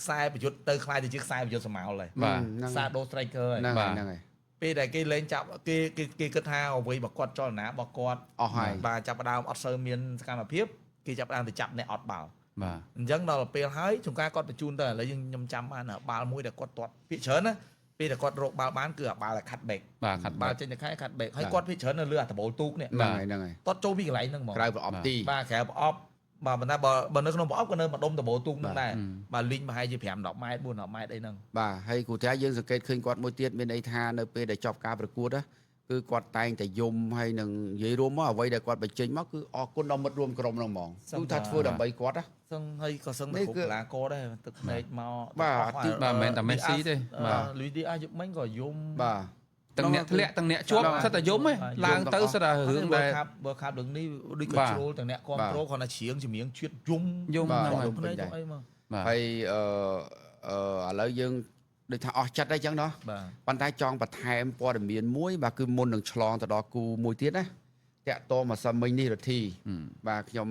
ខ្សែប្រយុទ្ធទៅខ្លាយទៅជាខ្សែប្រយុទ្ធសមោលហើយ បាទ ហ្នឹង ខ្សែដូ striker ហើយ ហ្នឹងហើយហ្នឹងហើយ ពេលដែលគេលេងចាប់គេគេគេគិតថាអ្វីរបស់គាត់ចលនារបស់គាត់ អស់ហើយ បាទចាប់ផ្ដើមអត់សូវមានសកម្មភាពគេចាប់ផ្ដើមទៅចាប់អ្នកអត់បាល់ បាទ អញ្ចឹងដល់ពេលហើយជួនកាលគាត់បញ្ជូនទៅឥឡូវយើងខ្ញុំចាំបានបាល់មួយដែលគាត់ទាត់ភាគច្រើនណាពេលដែលគាត់រកបាល់បានគឺអាបាល់ដែល cut back បាទខាត់ បាល់ចេញទៅខែ cut back ហើយគាត់ភាគច្រើននៅលើអាដបូលទូកនេះ ហ្នឹងហើយហ្នឹងហើយ ទាត់ចូលពីកន្លែងហ្នឹងហ្មង ក្រៅប្រអប់ទី បាទក្រៅប្រអប់បាទប៉ុន្តែបើនៅក្នុងប្រអប់ក៏នៅម្ដុំដបូលទូកហ្នឹងដែរបាទលីងប្រហែលជា5 10ម៉ែត្រ4 10ម៉ែត្រអីហ្នឹង បាទហើយគ្រូតាយើងសង្កេតឃើញគាត់មួយទៀតមានន័យថានៅពេលដែលចប់ការប្រកួតណាគឺគាត់តែងតែយំហើយនឹងនិយាយរួមមកអ្វីដែលគាត់បញ្ចេញមកគឺអរគុណដល់មិត្តរួមក្រុមហ្នឹងហ្មងគឺថាធ្វើដើម្បីគាត់ណា សឹងហើយក៏សឹង នេះគឺ តែគ្រប់កីឡាករដែរទឹកភ្នែកមក បាទទី បាទមិនមែនតែមេស៊ីទេបាទ លូយឌីអាសយប់មិញក៏យំ បាទ ទាំងអ្នកធ្លាក់ទាំងអ្នកជាប់សិតតែយំឯងឡើងទៅសិតតែរឿងដែល World Cup រឿងនេះដូចក៏ បាទ ជ្រុលទាំងអ្នកគ្រប់គ្រងគ្រាន់តែច្រៀងចម្រៀងជាតិយំ យំ បាទ ហ្នឹងហើយ ភ្នែកយំអីមក បាទ ហើយអឺអឺឥឡូវយើងដូចថាអស់ចិត្តហើយចឹងណោះ បាទ ប៉ុន្តែចង់បន្ថែមព័ត៌មានមួយបាទគឺមុននឹងឆ្លងទៅដល់គូមួយទៀតណាតាក់តងមកសិមិញនេះរទ្ធីបាទខ្ញុំ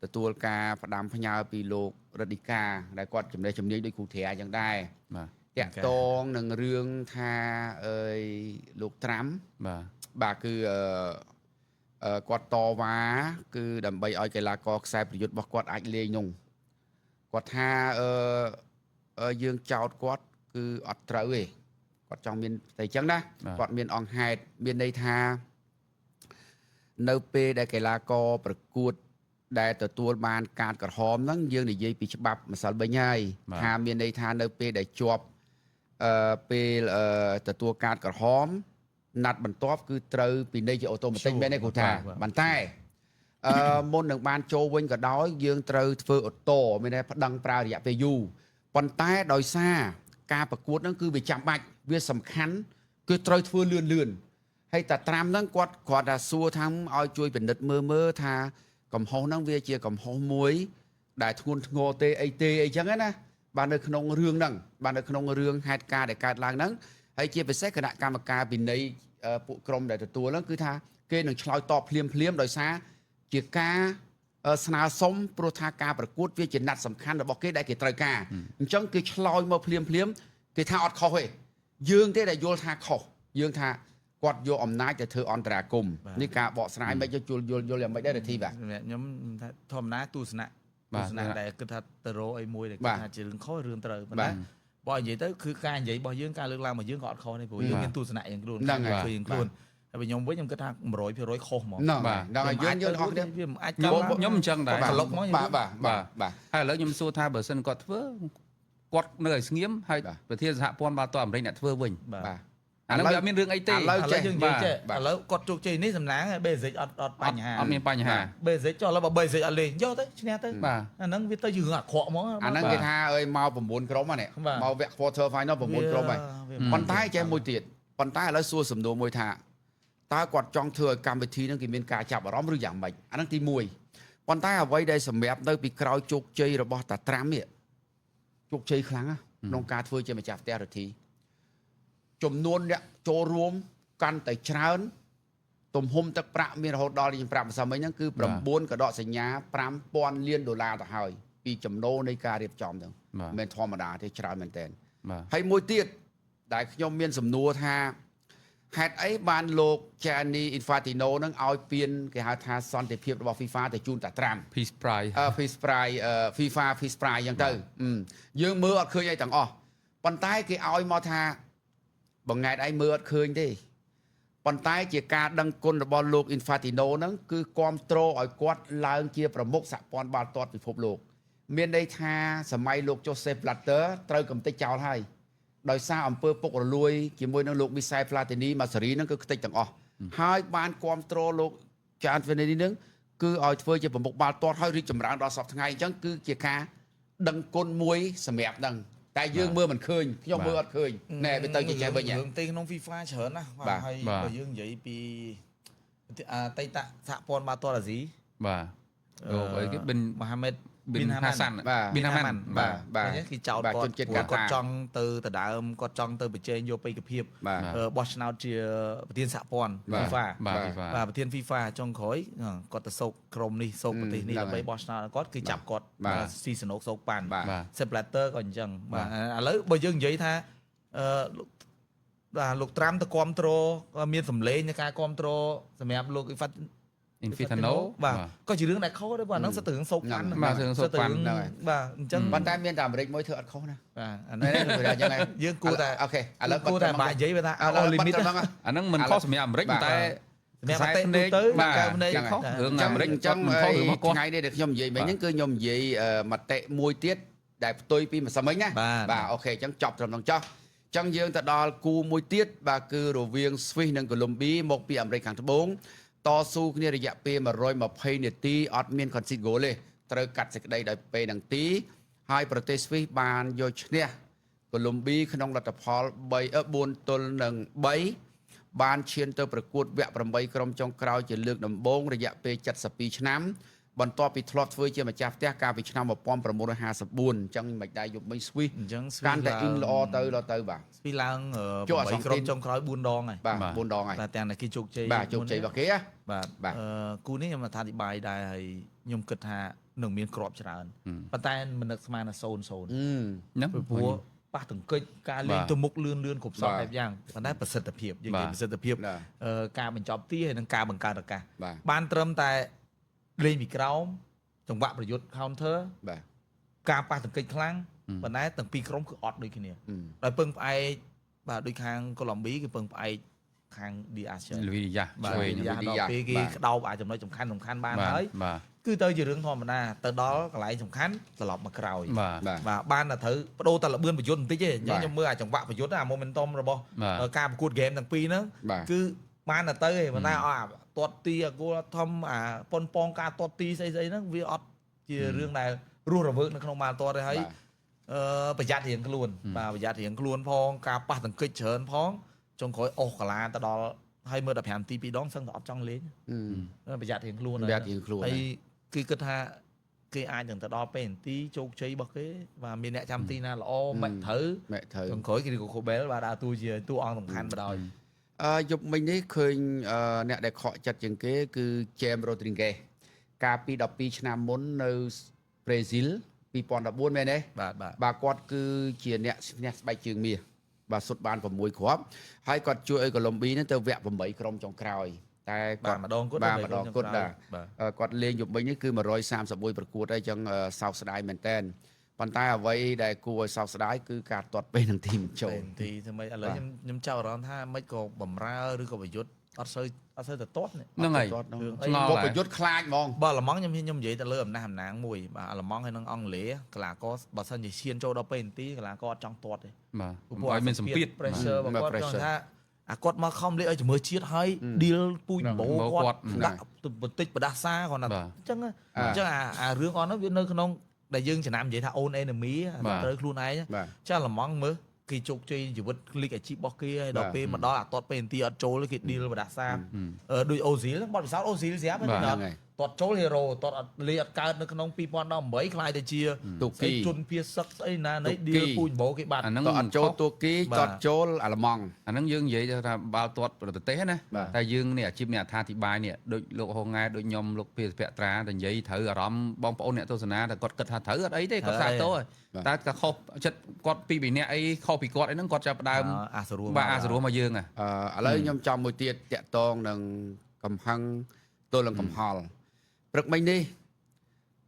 ទទួលការផ្ដាំផ្ញើពីលោករឌីកាដែលគាត់ចំណេះជំនាញដូចគ្រូត្រាអញ្ចឹងដែរ បាទ តាក់តងនឹងរឿងថាអើយលោកត្រាំ បាទ បាទគឺអឺអឺគាត់តវ៉ាគឺដើម្បីឲ្យកីឡាករខ្សែប្រយុទ្ធរបស់គាត់អាចលេងនោះគាត់ថាអឺអឺយើងចោតគាត់គឺអត់ត្រូវទេគាត់ចង់មានតែអញ្ចឹងណាគាត់មានអង្គហេតុមានន័យថានៅពេលដែលកីឡាករប្រកួត ដែលទទួលបានកាតក្រហមហ្នឹងយើងនិយាយពីច្បាប់ម្សិលមិញហើយថាមានន័យថានៅពេលដែលជាប់អឺពេលអឺទទួលកាតក្រហមណាត់បន្ទាប់គឺត្រូវពិន័យជាអូតូម៉ាទិកមែនទេគ្រូថាប៉ុន្តែអឺមុននឹងបានចូលវិញក៏ដោយយើងត្រូវធ្វើអូតូមានន័យថាប្តឹងប្រើរយៈពេលយូរប៉ុន្តែដោយសារការប្រកួតហ្នឹងគឺវាចាំបាច់វាសំខាន់គឺត្រូវធ្វើលឿនលឿន ហើយតាត្រាំហ្នឹងគាត់គ្រាន់តែសួរថាឲ្យជួយពិនិត្យមើលមើលថាកំហុសហ្នឹងវាជាកំហុសមួយ ដែលធ្ងន់ធ្ងរទេអីទេអីចឹងណាបាទនៅក្នុងរឿងហ្នឹងបាទនៅក្នុងរឿងហេតុការណ៍ដែលកើតឡើងហ្នឹងហើយជាពិសេសគណៈកម្មការពិន័យពួកក្រុមដែលទទួលហ្នឹងគឺថាគេនឹងឆ្លើយតបភ្លាមភ្លាមដោយសារជាការស្នើសុំព្រោះថាការប្រកួតវាជាណាត់សំខាន់របស់គេដែលគេត្រូវការអញ្ចឹងគេឆ្លើយមកភ្លាមភ្លាមគេថាអត់ខុសទេយើងទេដែលយល់ថាខុសយើងថាគាត់យកអំណាចទៅធ្វើអន្តរាគមន៍នេះការបកស្រាយមិនយល់យល់យល់យ៉ាងម៉េចដែររិទ្ធីបាទ សម្រាប់ខ្ញុំថាធម្មតាទស្សនៈទស្សនៈដែលគិតថាទៅរកអីមួយដែលគិតថាជារឿងខុសរឿងត្រូវប៉ុន្តែបើនិយាយទៅគឺការនិយាយរបស់យើងការលើកឡើងរបស់យើងក៏អត់ខុសទេព្រោះយើងមានទស្សនៈយ៉ាងខ្លួន ហ្នឹងហើយ ឃើញយ៉ាងខ្លួនហើយបើខ្ញុំវិញខ្ញុំគិតថា100%ខុសហ្មង ហ្នឹងហើយហ្នឹងហើយយើងយើងទាំងអស់គ្នា វាមិនអាច ខ្ញុំ កើតឡើង ខ្ញុំអញ្ចឹងដែរ ក្លុកមក បាទបាទបាទបាទ ហើយឥឡូវខ្ញុំសួរថាបើសិនគាត់ធ្វើគាត់នៅឲ្យស្ងៀមហើយ បាទ ប្រធានសហព័ន្ធបាល់ទាត់អាមេរិកអ្នកធ្វើវិញ បាទ បាទ អាហ្នឹងវាអត់មានរឿងអីទេ ឥឡូវ ឥឡូវយើងនិយាយចេះ បាទ ឥឡូវគាត់ជោគជ័យនេះសំណាង basic អត់អត់បញ្ហា អត់មានបញ្ហា basic ចុះឥឡូវបើ basic អត់លេងយកទៅឈ្នះទៅ បាទ អាហ្នឹងវាទៅជារឿងអាក្រក់ហ្មង អាហ្នឹងគេថាអើយមក9ក្រុមហ្នឹង បាទ មកវគ្គ quarter final 9ក្រុមហើយ វា ប៉ុន្តែចេះមួយទៀតប៉ុន្តែឥឡូវសួរសំណួរមួយថាតើគាត់ចង់ធ្វើឲ្យកម្មវិធីហ្នឹងគេមានការចាប់អារម្មណ៍ឬយ៉ាងម៉េចអាហ្នឹងទី1ប៉ុន្តែអ្វីដែលសម្រាប់នៅពីក្រោយជោគជ័យរបស់តាត្រាំនេះជោគជ័យខ្លាំងណាស់ក្នុងការធ្វើជាម្ចាស់ផ្ទះរដ្ឋីចំនួនអ្នកចូលរួមកាន់តែច្រើនទំហំទឹកប្រាក់មានរហូតដល់ខ្ញុំប្រាប់ម្សិលមិញហ្នឹងគឺ9កដកសញ្ញា5000លានដុល្លារទៅហើយពីចំណូលនៃការរៀបចំហ្នឹង បាទ មិនមែនធម្មតាទេច្រើនមែនតើ បាទ ហើយមួយទៀតដែលខ្ញុំមានសំណួរថាហេតុអីបានលោក Gianni Infantino នឹងឲ្យពៀនគេហៅថាសន្តិភាពរបស់ FIFA ទៅជូនតាត្រាំ Peace Prize អឺ Peace Prize អឺ FIFA Peace Prize អញ្ចឹងទៅអឺយើងមើលអត់ឃើញអីទាំងអស់ប៉ុន្តែគេឲ្យមកថាបងងែតឯងមើលអត់ឃើញទេប៉ុន្តែជាការដឹងគុណរបស់លោក Infantino ហ្នឹងគឺគ្រប់គ្រងឲ្យគាត់ឡើងជាប្រមុខសហព័ន្ធបាល់ទាត់ពិភពលោក មានន័យថាសម័យលោក Joseph Blatter ត្រូវកំទេចចោលហើយដោយសារអំពើពុករលួយជាមួយនឹងលោក Michel Platini មកសេរីហ្នឹងគឺខ្ទេចទាំងអស់ហើយបានគ្រប់គ្រងលោក Gian Infantino ហ្នឹងគឺឲ្យធ្វើជាប្រមុខបាល់ទាត់ហើយរីកចម្រើនដល់សពថ្ងៃអញ្ចឹងគឺជាការដឹងគុណមួយសម្រាប់ហ្នឹងតែយើងមើលមិនឃើញខ្ញុំមើលអត់ឃើញណែវាទៅជាចេះវិញហ៎ រឿងទេក្នុង FIFA ច្រើនណាស់ បាទ បាទហើយ បាទ បើយើងនិយាយពីអតីតសហព័ន្ធបាល់ទាត់អាស៊ី បាទលោកអីគេប៊ិន មូហាម៉េត ប៊ិនហាសាន់ បាទ ប៊ិនហាម៉ាន់ បាទបាទ ឃើញទេគេចោទ បាទ គាត់ ជនជាតិ ព្រោះ កាតា គាត់ចង់ទៅដដើមគាត់ចង់ទៅប្រជែងយកបេក្ខភាព បាទ បោះឆ្នោតជាប្រធានសហព័ន្ធ បាទ FIFA បាទ បាទ FIFA បាទប្រធាន FIFA ចុងក្រោយគាត់ទៅសោកក្រុមនេះសោកប្រទេសនេះ ហ្នឹងហើយ ដើម្បីបោះឆ្នោតឲ្យគាត់គឺចាប់គាត់ បាទ ស៊ីសណុកសោកប៉ាន់ បាទ បាទ Sepp Blatter ក៏អញ្ចឹងបាទឥឡូវបើយើងនិយាយថាអឺលោកបាទលោកត្រាំទៅគ្រប់គ្រងមានសម្លេងในការគ្រប់គ្រងសម្រាប់លោក Infantino បាទក៏ជារឿងដែលខុសដែរបាទហ្នឹងសិតតែរឿងសោកប៉ាន់ បាទរឿងសូកប៉ាន់ ហ្នឹងហើយ បាទអញ្ចឹង ប៉ុន្តែមានតែអាមេរិកមួយធ្វើអត់ខុសណា បាទអា នេះ នេះ គឺថាយ៉ាងហ្នឹង យើងគួរតែ អូខេឥឡូវ គួរតែបាក់និយាយវាថា ឥឡូវ all limit បាត់ត្រឹមហ្នឹង អាហ្នឹងមិនខុសសម្រាប់អាមេរិក បាទ តែ សម្រាប់ប្រទេសទូទៅ បាទ កែវភ្នែក ខុសរឿង ចឹ អាមេរិក អញ្ចឹង មិនខុសរឿងរបស់គាត់ ថ្ងៃនេះដែលខ្ញុំនិយាយមិញ បាទ ហ្នឹងគឺខ្ញុំនិយាយមតិមួយទៀតដែលផ្ទុយពីម្សិលមិញណា បាទ បាទអូខេអញ្ចឹងចប់ត្រឹមហ្នឹងចុះអញ្ចឹងយើងទៅដល់គូមួយទៀតបាទគឺរវាងស្វីសនិងកូឡុំប៊ីមកពីអាមេរិកខាងត្បូងតស៊ូគ្នារយៈពេល120នាទីអត់មាន concede goal ទេត្រូវកាត់សេចក្តីដោយពេលនឹងទីហើយប្រទេសស្វីសបានយកឈ្នះកូឡុំប៊ីក្នុងលទ្ធផល3 4ទល់នឹង3បានឈានទៅប្រកួតវគ្គ8ក្រុមចុងក្រោយជាលើកដំបូងរយៈពេល72ឆ្នាំបន្ទាប់ពីធ្លាប់ធ្វើជាម្ចាស់ផ្ទះកាលពីឆ្នាំ1954អញ្ចឹងមិនដែរយប់មិញស្វីស អញ្ចឹងស្វីស កាន់តែ ឡើង អ៊ីនល្អទៅល្អទៅបាទ ស្វីសឡើង ជួបអាសង់ 8ក្រុ ទីន មចុងក្រោយ4ដងហើយ បាទ បាទ 4ដងហើយ តែទាំងតែគេជោគជ័យ បាទជោគជ័យរបស់គេណា បាទ បាទ គូនេះខ្ញុំអធិប្បាយដែរហើយខ្ញុំគិតថានឹងមានគ្រាប់ច្រើនប៉ុន្តែមិននឹកស្មានថា0 0 អឺ ហ្នឹង ពីព្រោះប៉ះទង្គិចការលេង បាទ ទៅមុខលឿនលឿនគ្រប់សព បាទ បែបយ៉ាងប៉ុន្តែប្រសិទ្ធភាពយើងនិយាយ បាទ ប្រសិទ្ធភាព បាទ ការបញ្ចប់ទីហើយនិងការបង្កើតឱកាស បាទ បានត្រឹមតែលេងពីក្រោមចង្វាក់ប្រយុទ្ធ counter បាទ ការប៉ះទង្គិចខ្លាំងប៉ុន្តែទាំងពីរក្រុមគឺអត់ដូចគ្នា អឺ ដោយពឹងផ្អែកបាទដូចខាងកូឡុំប៊ីគឺពឹងផ្អែកខាងឌីអាស លវីយ៉ា បាទ ឆ្វេង ឌីអាសដល់ពេលគេក្តោបអាចំណុចសំខាន់សំខាន់បាន បាទ ហើយ បាទ គឺទៅជារឿងធម្មតាទៅដល់កន្លែងសំខាន់ត្រឡប់មកក្រោយ បាទ បាទ បាទបានតែត្រូវបដូរតែលបឿនប្រយុទ្ធបន្តិចទេអញ្ចឹង បាទ ខ្ញុំមើលអាចង្វាក់ប្រយុទ្ធអា momentum របស់ បាទ ការប្រកួតហ្គេមទាំងពីរហ្នឹង បាទ គឺបានតែទៅឯងប៉ុន្តែអត់អាទាត់ទីអាគោលធំអាប៉ុនប៉ងការទាត់ទីស្អីស្អីហ្នឹងវាអត់ជារឿងដែលរស់រវើកនៅក្នុងបាល់ទាត់ទេហើយ បាទ ប្រយ័ត្នរៀងខ្លួនបាទប្រយ័ត្នរៀងខ្លួនផងការប៉ះទង្គិចច្រើនផងចុងក្រោយអស់កាឡាទៅដល់ហើយមើល15នាទីពីរដងសឹងតែអត់ចង់លេង អឺ ប្រយ័ត្នរៀងខ្លួន ប្រយ័ត្នរៀងខ្លួន ហើយគេគិតថាគេអាចនឹងទៅដល់ពេលនាទីជោគជ័យរបស់គេបាទមានអ្នកចាំទីណាល្អមិនត្រូវ ម៉ែត្រូវ ចុងក្រោយគេក៏ខូបែលបាទដើរតួជាតួអង្គសំខាន់បណ្ដោយ យប់មិញនេះឃើញអ្នកដែលខកចិត្តជាងគេ គឺជេមរ៉ូឌ្រីហ្គេសកាលពី12ឆ្នាំមុននៅប្រេស៊ីល2014មែនទេ បាទបាទ បាទគាត់គឺជាអ្នកឈ្នះស្បែកជើងមាសបាទសុទ្ធបាន6គ្រាប់ហើយគាត់ជួយឲ្យកូឡុំប៊ីហ្នឹងទៅវគ្គ8ក្រុមចុងក្រោយតែ បាទ គាត់ ម្ដងគត់ បាទម្ដងគត់ បាទ បាទ គាត់លេងយប់មិញនេះគឺ131ប្រកួតហើយចឹងសោកស្ដាយមែនតើប៉ុន្តែអ្វីដែលគួរឲ្យសោកស្ដាយគឺការទាត់ពេលនឹងទីមចូល ពេលទីធ្វើម៉េចឥឡូវ បាទ ខ្ញុំចាប់អារម្មណ៍ថាមិនក៏បំរើឬក៏ប្រយុទ្ធអត់សូវអត់សូវទៅទាត់នេះ ហ្នឹងហើយ ទាត់ហ្នឹង រឿងអី ឆ្ងល់ មកប្រយុទ្ធខ្លាចហ្មង បើអាល្លឺម៉ង់ខ្ញុំហ៊ានខ្ញុំនិយាយទៅលើអំណះអំណាងមួយបាទអាល្លឺម៉ង់ហើយនិងអង់គ្លេសកីឡាករបើសិនជាឈានចូលដល់ពេលនាទីកីឡាករអត់ចង់ទាត់ទេ បាទ ព្រោះ ឲ្យមានសម្ពាធ pressure របស់គាត់ pressure ចង់ថាអាគាត់មកខំលេងឲ្យជំរឿជាតិហើយ deal ពូជបោ គាត់ បោគាត់ ដាក់បន្តិចបដាសាគាត់ណា បាទ អញ្ចឹងអញ្ចឹងអារឿងអស់ហ្នឹងវានៅក្នុងដែលយើងចំណាំនិយាយថា own enemy បាទ ត្រូវខ្លួនឯង បាទ ចាអាល្លឺម៉ង់មើលគេជោគជ័យជីវិតលីកអាជីពរបស់គេហើយដល់ បាទ ពេលមកដល់អាទាត់ពេលនាទីអត់ចូលគេ deal បដាសាដូចអូស៊ីលហ្នឹងបទពិសោធន៍អូស៊ីលស្រាប់ បាទ ហ្នឹង ហ្នឹងហើយ ទាត់ចូល hero ទាត់អត់លេងអត់កើតនៅក្នុង2018ខ្លាយទៅជា ទូគី ស្អីជនភៀសសឹកស្អីណានៃ ទូគី deal ពូជបោគេបាត់ អាហ្នឹង តអត់ចូលទួគី បាទ តអត់ចូលអាល្លឺម៉ង់ អាហ្នឹងយើងនិយាយថាបាល់ទាត់ប្រទេសណា បាទ តែយើងនេះអាជីពនេះអត្ថាធិប្បាយនេះដូចលោកហុងង៉ែដូចខ្ញុំលោកភាសភត្រាតែនិយាយត្រូវអារម្មណ៍បងប្អូនអ្នកទស្សនាតែគាត់គិតថាត្រូវអត់អីទេគាត់សាទរហើយតែតែខុសចិត្តគាត់ពីរនាក់អីខុសពីគាត់អីហ្នឹងគាត់ចាប់ផ្ដើម អាសរួ បាទអាសរោះមកយើងហ่ะ ឥឡូវខ្ញុំចំមួយទៀតតាក់តងនឹងកំហឹងទល់នឹងកំហល់ព្រឹកមិញនេះ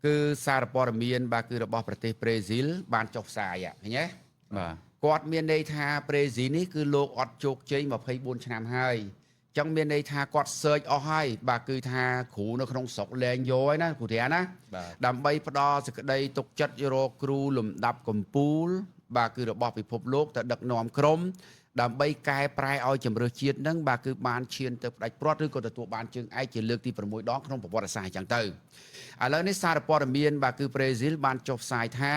គឺសារព័ត៌មានបាទគឺរបស់ប្រទេសប្រេស៊ីលបានចុះផ្សាយឃើញទេ បាទ គាត់មានន័យថាប្រេស៊ីលនេះគឺលោកអត់ជោគជ័យ24ឆ្នាំហើយអញ្ចឹងមានន័យថាគាត់ search អស់ហើយបាទគឺថាគ្រូនៅក្នុងស្រុកលែងយកហើយណាគ្រូធាណា បាទ ដើម្បីផ្ដល់សេចក្តីទុកចិត្តរកគ្រូលំដាប់កំពូល បាទគឺរបស់ពិភពលោកទៅដឹកនាំក្រុមដើម្បីកែប្រែឲ្យជំរឿសជាតិហ្នឹងបាទគឺបានឈានទៅផ្ដាច់ព្រាត់ឬក៏ទទួលបានជើងឯកជាលើកទី6ដងក្នុងប្រវត្តិសាស្ត្រអញ្ចឹងទៅឥឡូវនេះសារព័ត៌មានបាទគឺប្រេស៊ីលបានចុះផ្សាយថា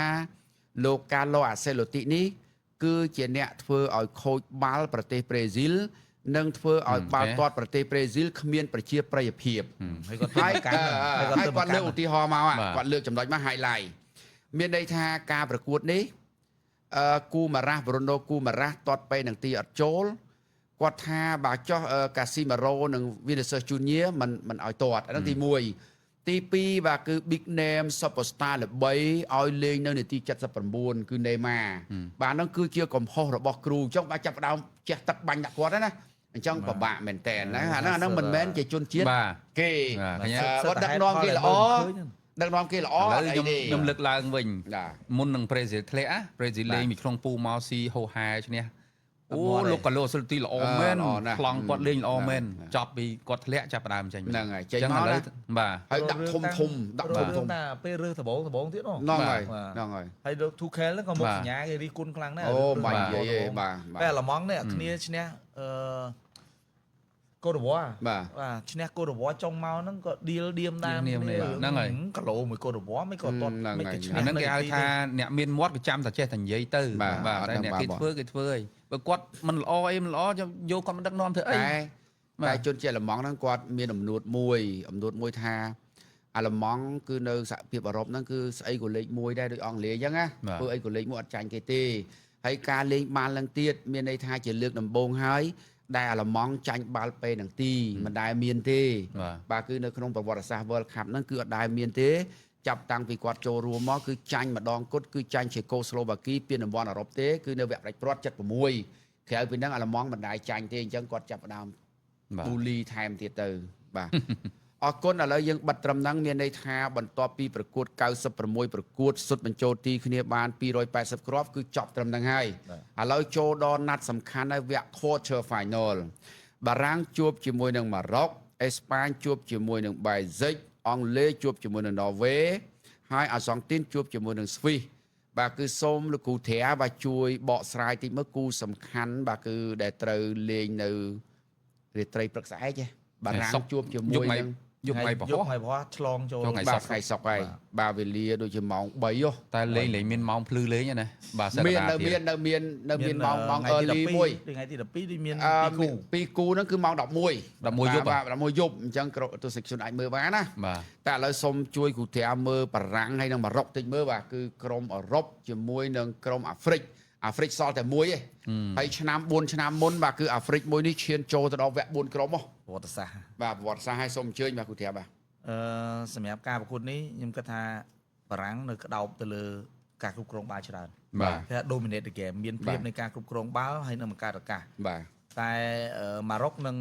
លោកកាឡូអាសេឡូទីនេះគឺជាអ្នកធ្វើឲ្យខូចបាល់ប្រទេសប្រេស៊ីលនិងធ្វើឲ្យបាល់ទាត់ប្រទេសប្រេស៊ីលគ្មានប្រជាប្រិយភាព ហើយគាត់ ហើយ ទៅកាន់ ហើយ ហើយ គាត់លើកឧទាហរណ៍មក បាទ គាត់លើកចំណុចមក highlight មានន័យថាការប្រកួតនេះគូម៉ារ៉ាស់ប្រូណូគូម៉ារ៉ាស់ទាត់ពេលនឹងទីអត់ចូលគាត់ថាបើចោះកាស៊ីម៉ារ៉ូនិងវីនីសឹសជូនីញមិនឲ្យទាត់អាហ្នឹងទី1ទី2បាទគឺ big name superstar ល្បីឲ្យលេងនៅនាទី79គឺនេម៉ាបាទហ្នឹងគឺជាកំហុសរបស់គ្រូអញ្ចឹងបាទចាប់ផ្ដើមជះទឹកបាញ់ដាក់គាត់ហ្នឹងណា អញ្ចឹងពិបាកមែនតើណាអាហ្នឹងអាហ្នឹងមិនមែនជាជនជាតិ បាទ គេ បាទឃើញ អឺបើដឹកនាំគេល្អដឹកនាំគេល្អ ឥឡូវខ្ញុំ អត់អីទេ ខ្ញុំលើកឡើងវិញ បាទ មុននឹងប្រេស៊ីលធ្លាក់ប្រេស៊ីលលេងពីក្នុងពូមកស៊ីហូហែឈ្នះអូលោកកាឡូសិលទីល្អមែន ល្អណាស់ ខ្លងគាត់លេងល្អមែន ហ្នឹង ចប់ពីគាត់ធ្លាក់ចាប់ផ្ដើមចេញ ហ្នឹងហើយចេញ ចឹង មកណា ឥឡូវបាទ ហើយដាក់ធំធំដាក់ធំធំ តាពេលរើសដបងដបងទៀតនោះ ហ្នឹងហើយហ្នឹងហើយ ហើយលោក Tuchel ហ្នឹងក៏មុខសញ្ញាគេរិះគន់ខ្លាំងដែរ អូ រឿង បាញ់ រឿង និយាយឯង ដំបូង បាទបាទ តែអាល្លឺម៉ង់នេះគ្នាឈ្នះអឺកូដវ៉ា បាទ បាទឈ្នះកូដវ៉ាចុងមកហ្នឹងក៏ឌីលឌៀមតាម ឌៀមគ្នាហ្នឹងហើយ គីឡូមួយកូដវ៉ាមិនក៏ទាត់ ហ្នឹងហើយ មិនក៏ឈ្នះ អាហ្នឹងគេហៅថាអ្នកមានមាត់ក៏ចាំតែចេះតែនិយាយទៅ បាទ បាទ អត់ តែអ្នកគេ ដឹងបាទ ធ្វើគេធ្វើអីបើគាត់មិនល្អអីមិនល្អយកគាត់មិនដឹកនាំធ្វើអី តែ បាទ តែជនជាតិអាល្លឺម៉ង់ហ្នឹងគាត់មានអំនួតមួយអំនួតមួយថាអាល្លឺម៉ង់គឺនៅសហភាពអឺរ៉ុបហ្នឹងគឺស្អីក៏លេខ1ដែរដូចអង់គ្លេសអញ្ចឹងណា បាទ ធ្វើអីក៏លេខ1អត់ចាញ់គេទេហើយការលេងបាល់ហ្នឹងទៀតមានន័យថាជាលើកដំបូងហើយដែលអាល្លឺម៉ង់ចាញ់បាល់ពេលហ្នឹងទីមិនដែលមានទេ បាទ បាទគឺនៅក្នុងប្រវត្តិសាស្ត្រ World Cup ហ្នឹងគឺអត់ដែលមានទេចាប់តាំងពីគាត់ចូលរួមមកគឺចាញ់ម្ដងគត់គឺចាញ់ឆេកូស្លូវ៉ាគីពានរង្វាន់អឺរ៉ុបទេគឺនៅវគ្គផ្ដាច់ព្រាត់76ក្រៅពីហ្នឹងអាល្លឺម៉ង់មិនដែលចាញ់ទេអញ្ចឹងគាត់ចាប់ផ្ដើម បាទ ប៊ូលីថែមទៀតទៅបាទ អរគុណឥឡូវយើងបិទត្រឹមហ្នឹងមានន័យថាបន្ទាប់ពីប្រកួត96ប្រកួតសុទ្ធបញ្ចូលទីគ្នាបាន280គ្រាប់គឺចប់ត្រឹមហ្នឹងហើយឥឡូវចូលដល់ណាត់សំខាន់ហើយវគ្គ quarter final បារាំងជួបជាមួយនឹងម៉ារ៉ុកអេស្ប៉ាញជួបជាមួយនឹងបែលហ្សិកអង់គ្លេសជួបជាមួយនឹងន័រវេហើយអាសង់ទីនជួបជាមួយនឹងស្វីសបាទគឺសូមលោកគ្រូធាបាទជួយបកស្រាយតិចមើលគូសំខាន់បាទគឺដែលត្រូវលេងនៅរាត្រីព្រឹកស្អែកហ៎បារាំងជួបជាមួយ យប់ថ្ងៃ នឹង យប់ថ្ងៃពហុ យប់ថ្ងៃពហុឆ្លងចូល ចូលថ្ងៃ បាទថ្ងៃសុក្រហើយបាទវេលាដូចជាម៉ោង3ហ៎ តែលេងលេងមានម៉ោងភ្លឺលេងហ្នឹងណាបាទសក្ មាន តាទៀត នៅមាននៅមាននៅមានម៉ោងម៉ោង ថ្ងៃទី early មួយ 12ថ្ងៃទី12ដូចមាន អឺ ពីរគូ ពីរគូហ្នឹងគឺម៉ោង11 11យប់ បាទ11យប់អញ្ចឹងក្រុមទស្សនិកជនអាចមើលបានណា បាទ តែឥឡូវសូមជួយគ្រូត្រាមើលបារាំងហើយនិងម៉ារ៉ុកតិចមើលបាទគឺក្រុមអឺរ៉ុបជាមួយនឹងក្រុមអាហ្វ្រិកអាហ្វ្រិកសល់តែមួយឯងហើយឆ្នាំ4ឆ្នាំមុនបាទគឺអាហ្វ្រិកមួយនេះឈានចូលទៅដល់វគ្គ4ក្រុមហ៎ ប្រវត្តិសាស្ត្រ បាទប្រវត្តិសាស្ត្រឲ្យសូមអញ្ជើញបាទគ្រូត្រាបាទ អឺសម្រាប់ការប្រកួតនេះខ្ញុំគិតថាបារាំងនៅក្តោបទៅលើការគ្រប់គ្រងបាល់ច្រើន បាទ គេថា dominate the game មានព្រៀបនៃការគ្រប់គ្រងបាល់ហើយនឹងបង្កើតឱកាស បាទ តែម៉ារ៉ុកនឹង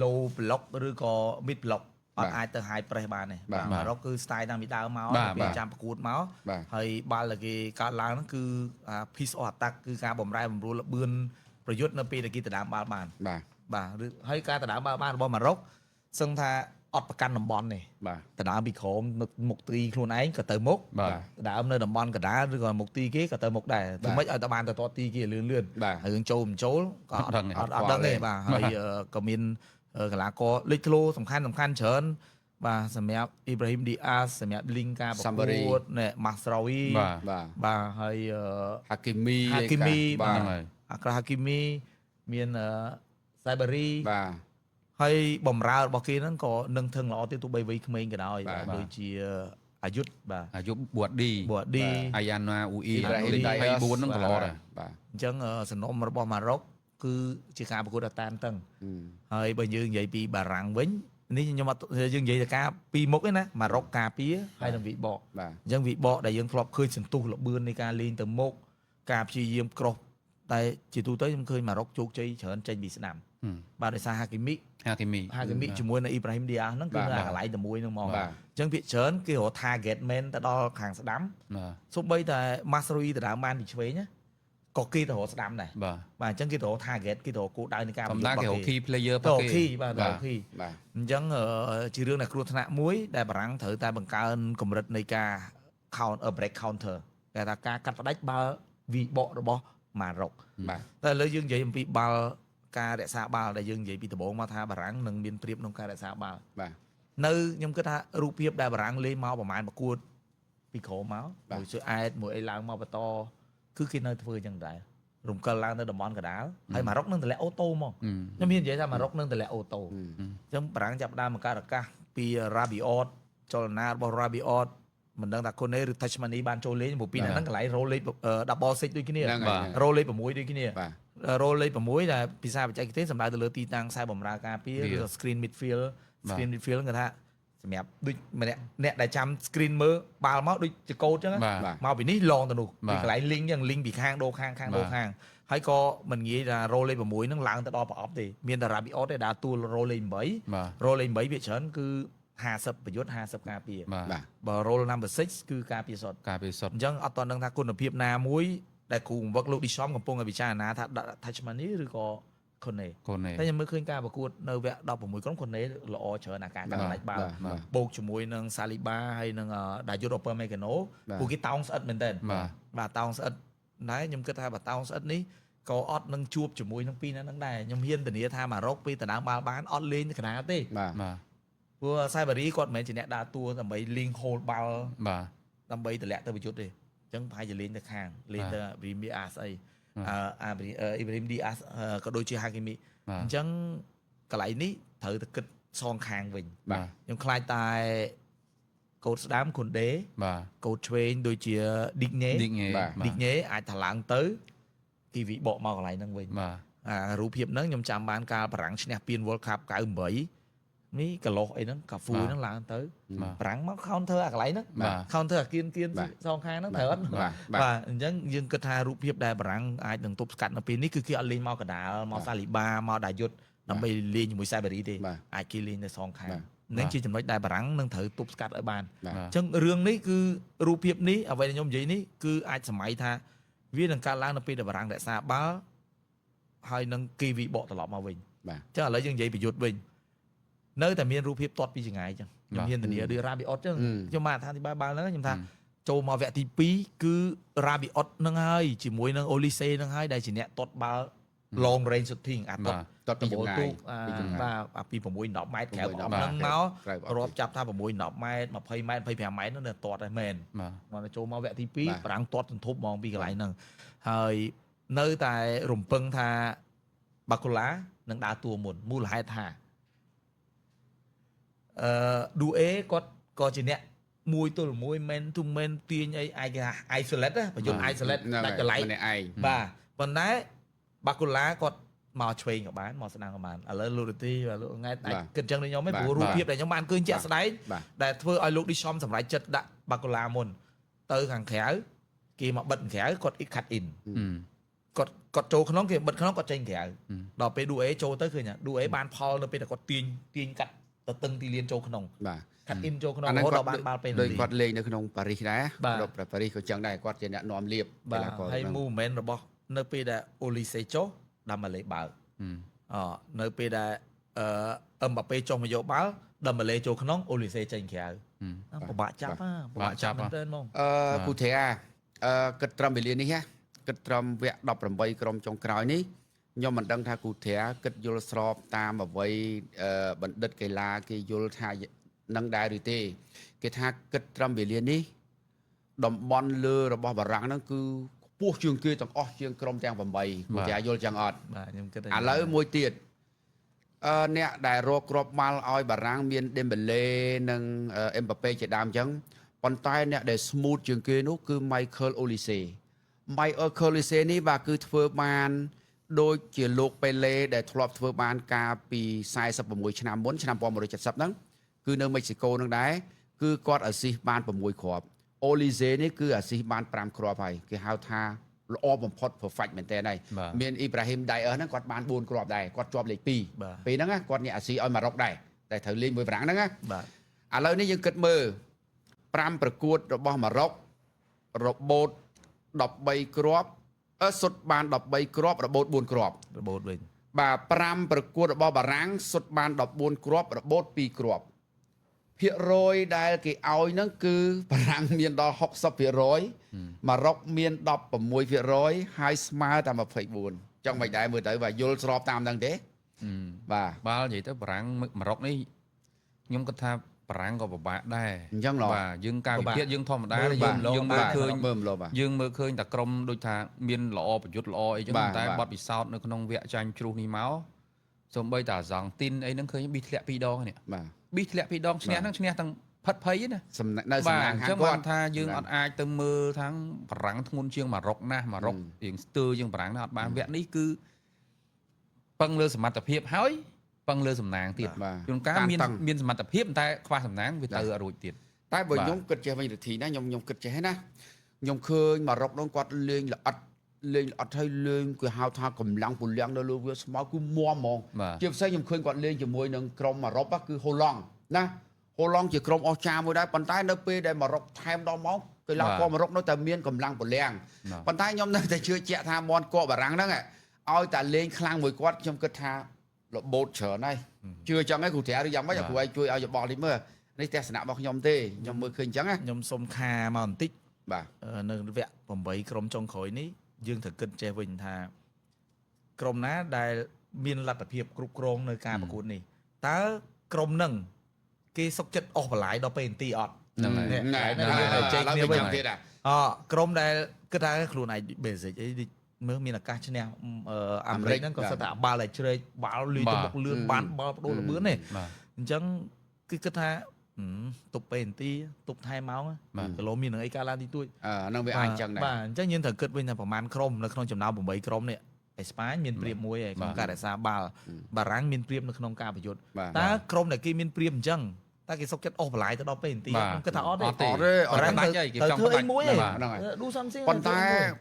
low block ឬក៏ mid block អត់អាចទៅ high press បានទេ បាទ ម៉ារ៉ុកគឺ style តាំងពីដើមមក បាទ ពីចាំប្រកួតមក បាទ ហើយបាល់ដែលគេកើតឡើងហ្នឹងគឺអា piece of attack គឺការបំរែបំរួលល្បឿនប្រយុទ្ធនៅពេលដែលគេដណ្ដើមបាល់បាន បាទ បាទឬហើយការដណ្ដើមបាល់បានរបស់ម៉ារ៉ុកសឹងថាអត់ប្រកាន់តំបន់ទេ បាទ ដណ្ដើមពីក្រោមនៅមុខទីខ្លួនឯងក៏ទៅមុខ បាទ ដណ្ដើមនៅតំបន់កណ្ដាលឬក៏មុខទីគេក៏ទៅមុខដែរ បាទ ធ្វើម៉េចឲ្យតែបានទៅទាត់ទីគេលឿនលឿន បាទ ហើយរឿងចូលមិនចូលក៏ អត់ដឹងទេ អត់អត់ដឹងទេបាទហើយក៏មានកីឡាករលេចធ្លោសំខាន់សំខាន់ច្រើនបាទសម្រាប់អ៊ីប្រាហ៊ីមឌីអាសសម្រាប់លីងការប្រ Sambari កួតនេះម៉ាស្រាវី បាទ បាទ បាទហើយ ហាគីមី ហាគីមី បាទ ហ្នឹងហើយ អាក្រាហាគីមីមានសៃបារី បាទ ហើយបំរើរបស់គេហ្នឹងក៏នឹងថឹងល្អទៀតទោះបីវ័យក្មេងក៏ដោយ បាទ ដូចជាអាយុទ្ធបាទ អាយុបួតឌី បូអាឌី អាយ៉ាណាអ៊ូអ៊ី អ៊ីប្រាហ៊ីម លេខ ដៃ 24ហ្នឹងក៏ល្អដែរ បាទ អញ្ចឹងសំណុំរបស់ម៉ារ៉ុកគឺជាការប្រកួតដ៏តានតឹងហើយបើយើងនិយាយពីបារាំងវិញនេះខ្ញុំអត់យើងនិយាយតែការពីរមុខឯណាម៉ារ៉ុកការពារហើយនឹងវិបក បាទ អញ្ចឹងវិបកដែលយើងធ្លាប់ឃើញសន្ទុះល្បឿននៃការលេងទៅមុខការព្យាយាមក្រោះតែជាទូទៅខ្ញុំឃើញម៉ារ៉ុកជោគជ័យច្រើនចេញពីស្ដាំ ហឹម បាទដោយសារហាគីមី ហាគីមី ហាគីមីជាមួយនឹងអ៊ីប្រាហ៊ីមឌីអាសហ្នឹងគឺ បាទ នៅអាកន្លែងតែមួយហ្នឹងហ្មង បាទ អញ្ចឹងភាគច្រើនគេរក target man ទៅដល់ខាងស្ដាំ បាទ សូម្បីតែម៉ាស្រុយទៅដើមបានពីឆ្វេងណាក៏គេទៅរកស្ដាំដែរ បាទ បាទអញ្ចឹងគេទៅរក target គេទៅរកគោលដៅនៃការ ធម្មតាគេរក key player ទៅរក key បាទទៅរក key បាទ អញ្ចឹងជារឿងដែលគ្រោះថ្នាក់មួយដែលបារាំងត្រូវតែបង្កើនកម្រិតនៃការ count break counter គេថាការកាត់ផ្ដាច់បាល់វិបករបស់ម៉ារ៉ុក បាទ តែឥឡូវយើងនិយាយអំពីបាល់ការរក្សាបាល់ដែលយើងនិយាយពីដំបូងមកថាបារាំងនឹងមានប្រៀបក្នុងការរក្សាបាល់ បាទ នៅខ្ញុំគិតថារូបភាពដែលបារាំងលេងមកប្រហែលប្រកួតពីក្រោមមក បាទ មួយស៊ុយអែតមួយអីឡើងមកបន្តគឺគេនៅធ្វើអញ្ចឹងដែររំកិលឡើងទៅតំបន់កណ្ដាលហើយម៉ារ៉ុកនឹងតម្លាក់ auto មកខ្ញុំមាននិយាយថាម៉ារ៉ុកនឹងតម្លាក់ auto អញ្ចឹងបារាំងចាប់ផ្ដើមបង្កើតឱកាសពីរ៉ាប៊ីអតចលនារបស់រ៉ាប៊ីអតមិនដឹងថាកូនេឬ Tachmani បានចូលលេងព្រោះពីរនាក់ហ្នឹងកន្លែងរ៉ូលេខ double six ដូចគ្នា ហ្នឹងហើយ រ៉ូលេខ6ដូចគ្នា បាទ រ៉ូលេខ6ដែលភាសាបច្ចេកទេសសំដៅទៅលើទីតាំងខ្សែបម្រើការពារ វា ឬក៏ screen midfield បាទ screen midfield គេថាសម្រាប់ដូចម្នាក់អ្នកដែលចាំ screen មើលបាល់មកដូចចកោតអញ្ចឹងណា បាទ បាទ មកពីនេះឡងទៅនោះ បាទ ពីកន្លែង link អញ្ចឹង link ពីខាងដូរខាងខាង បាទ ដូរខាង ហើយក៏មិនងាយថា role លេខ6ហ្នឹងឡើងទៅដល់ប្រអប់ទេមានតែ Rabiot ទេដើរតួ role លេខ8 បាទ role លេខ8វាច្រើនគឺ50ប្រយុទ្ធ50ការពារ បាទ បាទ បើ role number 6គឺការពារសុទ្ធ ការពារសុទ្ធ អញ្ចឹងអត់តដឹងថាគុណភាពណាមួយដែលគ្រូបង្វឹកលោកឌីសំកំពុងតែពិចារណាថាដាក់ Tchouameni ឬក៏ Kone កូននេះ តែខ្ញុំមើលឃើញការប្រកួតនៅវគ្គ16ក្រុម Kone ល្អច្រើនអាការកាន់ដាច់បាល់ បាទ បូកជាមួយនឹង Saliba ហើយនឹង Dayot Upamecano បាទ ពួកគេតោងស្អិតមែនទែន បាទ បាទតោងស្អិតដែរខ្ញុំគិតថាបើតោងស្អិតនេះក៏អត់នឹងជួបជាមួយនឹងពីរនាក់ហ្នឹងដែរខ្ញុំហ៊ានធានាថាម៉ារ៉ុកពេលដណ្ដើមបាល់បានអត់លេងកណ្ដាលទេ បាទ បាទ ព្រោះសៃបារីគាត់មិនមែនជាអ្នកដើរតួដើម្បីលេង hold បាល់ បាទ ដើម្បីតម្លាក់ទៅប្រយុទ្ធទេអញ្ចឹងប្រហែលជាលេងទៅខាងលេងទៅអ៊ីមឌីអាសអី បាទ អឺអាអ៊ីប្រីមឌីអាសក៏ដូចជាហាគីមី បាទ អញ្ចឹងកន្លែងនេះត្រូវតែគិតសងខាងវិញ បាទ ខ្ញុំខ្លាចតែកូតស្ដាំគុនដេ បាទ កូតឆ្វេងដូចជាឌីកញ៉េ ឌីកញ៉េ បាទ ឌីកញ៉េអាចថាឡើងទៅគីវីបកមកកន្លែងហ្នឹងវិញ បាទ អារូបភាពហ្នឹងខ្ញុំចាំបានកាលបារាំងឈ្នះពាន World Cup 98នេះកាឡូសអីហ្នឹងកាហ្វូហ្នឹងឡើងទៅ បាទ បារាំងមក counter អាកន្លែងហ្នឹង បាទ counter អាគៀនគៀន បាទ សងខាងហ្នឹងត្រូវអត់ បាទបាទ បាទអញ្ចឹងយើងគិតថារូបភាពដែលបារាំងអាចនឹងទប់ស្កាត់នៅពេលនេះគឺគេអត់លេងមកកណ្ដាលមកសាលីបាមកដាយុទ្ធដើម្បីលេងជាមួយសៃបារីទេ បាទ អាចគេលេងនៅសងខាង បាទ នឹងជាចំណុចដែលបារាំងនឹងត្រូវទប់ស្កាត់ឲ្យបាន បាទ អញ្ចឹងរឿងនេះគឺរូបភាពនេះអ្វីដែលខ្ញុំនិយាយនេះគឺអាចសម័យថាវានឹងកើតឡើងនៅពេលដែលបារាំងរក្សាបាល់ហើយនឹងគេវីបកត្រឡប់មកវិញ បាទ អញ្ចឹងឥឡូវយើងនិយាយប្រយុទ្ធវិញនៅតែមានរូបភាពទាត់ពីចង្ងាយអញ្ចឹងខ្ញុំហ៊ានធានាដូចរ៉ាប៊ីអុតអញ្ចឹងខ្ញុំមកអត្ថាធិប្បាយបាល់ហ្នឹងខ្ញុំថាចូលមកវគ្គទី2គឺរ៉ាប៊ីអុតហ្នឹងហើយជាមួយនឹងអូលីសេហ្នឹងហើយដែលជាអ្នកទាត់បាល់ long range shooting អាទាត់ បាទ ទាត់ពីចម្ងាយ ទូកអា ពីចម្ងាយ បាទអាពី6 10ម៉ែត្រក្រៅប្រអប់ 6 ហ្នឹងមក ក្រៅប្រអប់ រាប់ចាប់ថា6 10ម៉ែត្រ20ម៉ែត្រ25ម៉ែត្រហ្នឹងនៅទាត់ហើយមែន បាទ មកចូលមកវគ្គទី បាទ 2បារាំងទាត់សន្ធប់ហ្មងពីកន្លែងហ្នឹងហើយនៅតែរំពឹងថាបាកូឡានឹងដើរតួមុនមូលហេតុថាអឺឌូអេគាត់ក៏ជាអ្នកមួយទល់មួយ man to man ទាញអីអាចគេថា isolate ណាប្រយុទ្ធ isolate ហ្នឹង ដាច់កន្លែង ម្នាក់ឯង បាទប៉ុន្តែបាកូឡាគាត់មកឆ្វេងក៏បានមកស្ដាំក៏បានឥឡូវលោករទីបាទលោកង៉ែតអាច បាទ គិតចឹងដូចខ្ញុំឯង បាទ ព្រោះរូបភាពដែលខ្ញុំបានឃើញជាក់ស្ដែង បាទ ដែលធ្វើឲ្យលោកឌីសំសម្រេចចិត្តដាក់បាកូឡាមុនទៅខាងក្រៅគេមកបិទខាងក្រៅគាត់ cut in គាត់គាត់ចូលក្នុងគេបិទក្នុងគាត់ចេញក្រៅដល់ពេលឌូអេចូលទៅឃើញឌូអេបានផលនៅពេលដែលគាត់ទាញទាញកាត់ទៅតឹងទីលានចូលក្នុង បាទ cut in ចូលក្នុង អាហ្នឹង រហូត គាត់ ដល់បានបាល់ពេល ដូចគាត់លេងនៅក្នុងប៉ារីសដែរ បាទ ដល់ប៉ារីសក៏ចឹងដែរគាត់ជាអ្នកនាំលៀប បាទ កីឡាករ ហើយ ហ្នឹង movement របស់នៅពេលដែលអូលីសេចុះដាម៉ាឡេបើក អនៅពេលដែលអឺអឹមបាប៉េចុះមកយកបាល់ដាម៉ាឡេចូលក្នុងអូលីសេចេញក្រៅអាពិបាកចាប់ហ่าពិបាកចាប់មែនទែនហ្មង អឺគូធាអឺគិតត្រឹមវេលានេះណាគិតត្រឹមវគ្គ18ក្រុមចុងក្រោយនេះខ្ញុំមិនដឹងថាគូធាគិតយល់ស្របតាមអ្វីអឺបណ្ឌិតកីឡាគេយល់ថានឹងដែរឬទេគេថាគិតត្រឹមវេលានេះតំបន់លើរបស់បារាំងហ្នឹងគឺខ្ពស់ជាងគេទាំងអស់ជាងក្រុមទាំង8គូធាយល់ចឹងអត់ បាទខ្ញុំគិតថា ឥឡូវមួយទៀតអឺអ្នកដែលរកគ្រាប់បាល់ឲ្យបារាំងមានដេមបេឡេនិងអឹមបាប៉េជាដើមអញ្ចឹងប៉ុន្តែអ្នកដែល smooth ជាងគេនោះគឺ Michael Olise Michael Olise នេះបាទគឺធ្វើបានដូចជាលោកប៉េឡេដែលធ្លាប់ធ្វើបានកាលពី46ឆ្នាំមុនឆ្នាំ1970ហ្នឹងគឺនៅមិចស៊ីកូហ្នឹងដែរគឺគាត់អាស៊ីសបាន6គ្រាប់ Olise នេះគឺអាស៊ីសបាន5គ្រាប់ហើយគេហៅថាល្អបំផុត perfect មែនតើហើយ បាទ មានអ៊ីប្រាហ៊ីមដៃអឺហ្នឹងគាត់បាន4គ្រាប់ដែរគាត់ជាប់លេខ បាទ 2ពេលហ្នឹងណាគាត់អ្នកអាស៊ីឲ្យម៉ារ៉ុកដែរតែត្រូវលេងមួយបារាំងហ្នឹងណា បាទ ឥឡូវនេះយើងគិតមើល5ប្រកួតរបស់ម៉ារ៉ុករបូត13គ្រាប់អឺសុទ្ធបាន13គ្រាប់របូត4គ្រាប់ របូតវិញ បាទ5ប្រកួតរបស់បារាំងសុទ្ធបាន14គ្រាប់របូត2គ្រាប់ភាគរយដែលគេឲ្យហ្នឹងគឺបារាំងមានដល់60%ម៉ារ៉ុកមាន16%ហើយស្មើតែ24ចង់មិនដែរមើលទៅបាទយល់ស្របតាមហ្នឹងទេបាទ បាល់និយាយទៅបារាំងម៉ារ៉ុកនេះខ្ញុំគិតថាបារាំងក៏ពិបាកដែរ អញ្ចឹងឡ បាទយើងការវិភាគយើងធម្មតាយើងយើងមើលឃើញ មើលម្ល៉េះបាទ យើងមើលឃើញតែក្រុមដូចថាមានល្អប្រយុទ្ធល្អអីចឹង បាទបាទ តែបទពិសោធន៍នៅក្នុងវគ្គចាញ់ជ្រុះនេះមកសូម្បីតែអាសង់ទីនអីហ្នឹងឃើញប៊ីធ្លាក់ពីរដងហ្នឹង បាទ ប៊ីធ្លាក់ពីរដងឈ្នះហ្នឹងឈ្នះទាំងផិតភ័យណា សំណាងនៅសំ បាទ ណាង អញ្ចឹង ខាងគាត់ បានថាយើងអត់អាចទៅមើលថាងបារាំងធ្ងន់ជាងម៉ារ៉ុកណាស់ម៉ារ៉ុករៀងស្ទើរជាងបារាំងណាស់អត់បានវគ្គនេះគឺពឹងលើសមត្ថភាពហើយពឹងលើសំណាងទៀត បាទ ជួនកាលមាន តានតឹង មានសមត្ថភាពតែខ្វះសំណាងវាទៅអត់រួចទៀត តែបើ បាទ ខ្ញុំគិតចេះវិញរិទ្ធីណាខ្ញុំខ្ញុំគិតចេះណាខ្ញុំឃើញម៉ារ៉ុកនោះគាត់លេងល្អិត លេងអត់ឲ្យលេងគេហៅថាកម្លាំងពលំនៅលើវាស្មៅគឺមាំហ្មង បាទ ជាពិសេសខ្ញុំឃើញគាត់លេងជាមួយនឹងក្រុមអឺរ៉ុបហ៎គឺហូឡង់ណាហូឡង់ជាក្រុមអស្ចារ្យមួយដែរប៉ុន្តែនៅពេលដែលម៉ារ៉ុកថែមដល់មកកីឡាករម៉ារ៉ុកនៅតែមានកម្លាំងពលំ បាទ ប៉ុន្តែខ្ញុំនៅតែជឿជាក់ថាមន់កកបារាំងហ្នឹងឲ្យតែលេងខ្លាំងមួយគាត់ខ្ញុំគិតថារបូតច្រើនហើយជឿចឹងឯងគ្រូត្រាឬយ៉ាងម៉េចឲ្យគ្រូឯងជួយឲ្យយោបល់នេះមើលនេះទស្សនៈរបស់ខ្ញុំទេខ្ញុំមើលឃើញចឹងណា ខ្ញុំសុំខាមកបន្តិច បាទ នៅវគ្គ8ក្រុមចុងក្រោយនេះយើងត្រូវគិតចេះវិញថាក្រុមណាដែលមានលទ្ធភាពគ្រប់គ្រងនៅការប្រកួតនេះតើក្រុមនឹងគេសុកចិត្តអស់បន្លាយដល់ពេលនាទីអត់ ហ្នឹងហើយ នេះ ណែ ហ្នឹងហើយ ឥឡូវ ជែកគ្នាវិញ វិញទៀតហ่ะ អក្រុមដែលគិតថាខ្លួនឯង basic អីដូចមើលមានឱកាសឈ្នះអាមេរិកហ្នឹងក៏សិតតែអាបាល់ដែលជ្រែកបាល់លីទៅមុខលឿនបានបាល់បដូរលឿនទេ បាទ អញ្ចឹងគឺគិតថាទប់ពេលនាទីទប់ថែមម៉ោង បាទ គីឡូមាននឹងអីកើតឡើងទីទួច អឺហ្នឹងវាអាចចឹងដែរ បាទអញ្ចឹងយើងត្រូវគិតវិញថាប្រហែលក្រុមនៅក្នុងចំណោម8ក្រុមនេះអេស្ប៉ាញមានប្រៀបមួយឯក្នុងការរក្សាបាល់បារាំងមានប្រៀបនៅក្នុងការប្រយុទ្ធ បាទ តើក្រុមដែលគេមានប្រៀបអញ្ចឹងតើគេសុកចិត្តអស់បន្លាយទៅដល់ពេលនាទី បាទ ខ្ញុំគិតថាអត់ទេ អត់ទេ អត់ទេអត់ បារាំង ផ្ដាច់ហើយគេ ទៅ ចង់ផ្ដាច់ ធ្វើអីមួយឯង បាទ ហ្នឹងហើយ ឌូសំស៊ី ប៉ុន្ត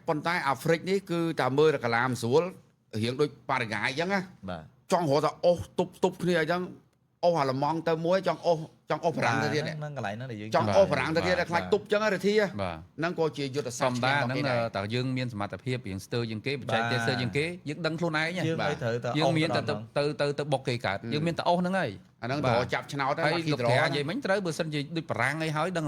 ែប៉ុន្តែអាហ្វ្រិកនេះគឺតែមើលតែកាឡាមស្រួលរៀងដូចប៉ារ៉ាហ្គាយអញ្ចឹងណា បាទ ចង់រត់តែអូសទប់ទប់គ្នាអញ្ចឹងអូសអាឡម៉ង់ទៅមួយចង់អូសចង់អូសបារាំងទៅទៀតនេះ ហ្នឹងកន្លែងហ្នឹងដែលយើង ចង់អូសបារាំងទៅទៀត បាទ ខ្លាចទប់អញ្ចឹងហ៎រិទ្ធី បាទ ហ្នឹងក៏ជាយុទ្ធសាស្ សំ ត្រ ដាហ្នឹង របស់គេដែរ តើយើងមានសមត្ថភាពរៀងស្ទើរជាងគេបច្ចេកទេសស្ទើរជាងគេយើងដឹងខ្លួនឯងហ៎ យើងឲ្យត្រូវតែ យើងមានតែ អូស ទៅទៅទៅទៅបុកគេកើតយើងមានតែអូសហ្នឹងហើយ អាហ្នឹង បាទ ត្រូវចាប់ឆ្នោត ហើយ ហើយ លោកត្រានិយាយមិញត្រូវបើសិនជាដូចបារាំងអីហើយដឹង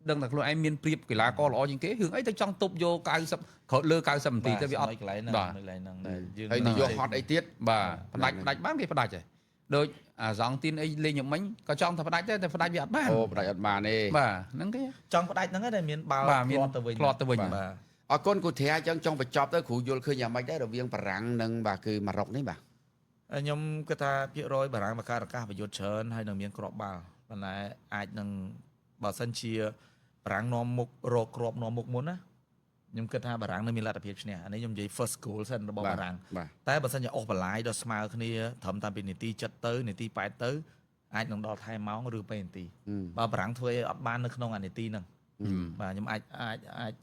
ដឹងតែខ្លួនឯងមានប្រៀបកីឡាករល្អជាងគេរឿងអីទៅចង់ទប់យក90ក្រោយលើ90នាទីទៅវាអត់ កន្លែងហ្នឹង បាទ កន្លែងហ្នឹងដែលយើង ហើយនយោហត់អីទៀត បាទផ្ដាច់ផ្ដាច់បានគេផ្ដាច់ហើយដូចអាសង់ទីនអីលេងយ៉ាងមិញក៏ចង់តែផ្ដាច់ដែរតែផ្ដាច់វាអត់បាន អូផ្ដាច់អត់បានទេ បាទហ្នឹងគេ ចង់ផ្ដាច់ហ្នឹងឯងដែលមានបាល់ បាទមាន ផ្លាត់ទៅវិញ ផ្លាត់ទៅវិញ បាទ អរគុណគូត្រាអញ្ចឹងចង់បញ្ចប់ទៅគ្រូយល់ឃើញយ៉ាងម៉េចដែររវាងបារាំងនិងបាទគឺម៉ារ៉ុកនេះបាទ ខ្ញុំគិតថាភាគរយបារាំងបង្កើតឱកាសប្រយុទ្ធច្រើនហើយនឹងមានគ្រាប់បាល់ប៉ុន្តែអាចនឹងបើសិនជាបារាំងនាំមុខរកគ្រាប់នាំមុខមុនណាខ្ញុំគិតថាបារាំងនឹងមានលទ្ធភាពឈ្នះអានេះខ្ញុំនិយាយ first goal សិនរបស់បារាំង បាទ តែបើសិនជាអស់បន្លាយដល់ស្មើគ្នាត្រឹមតែពីនាទី7ទៅនាទី8ទៅអាចនឹងដល់ថែមម៉ោងឬ2នាទីបើបារាំងធ្វើអីអត់បាននៅក្នុងអានាទីហ្នឹងបាទខ្ញុំអាចអាចអា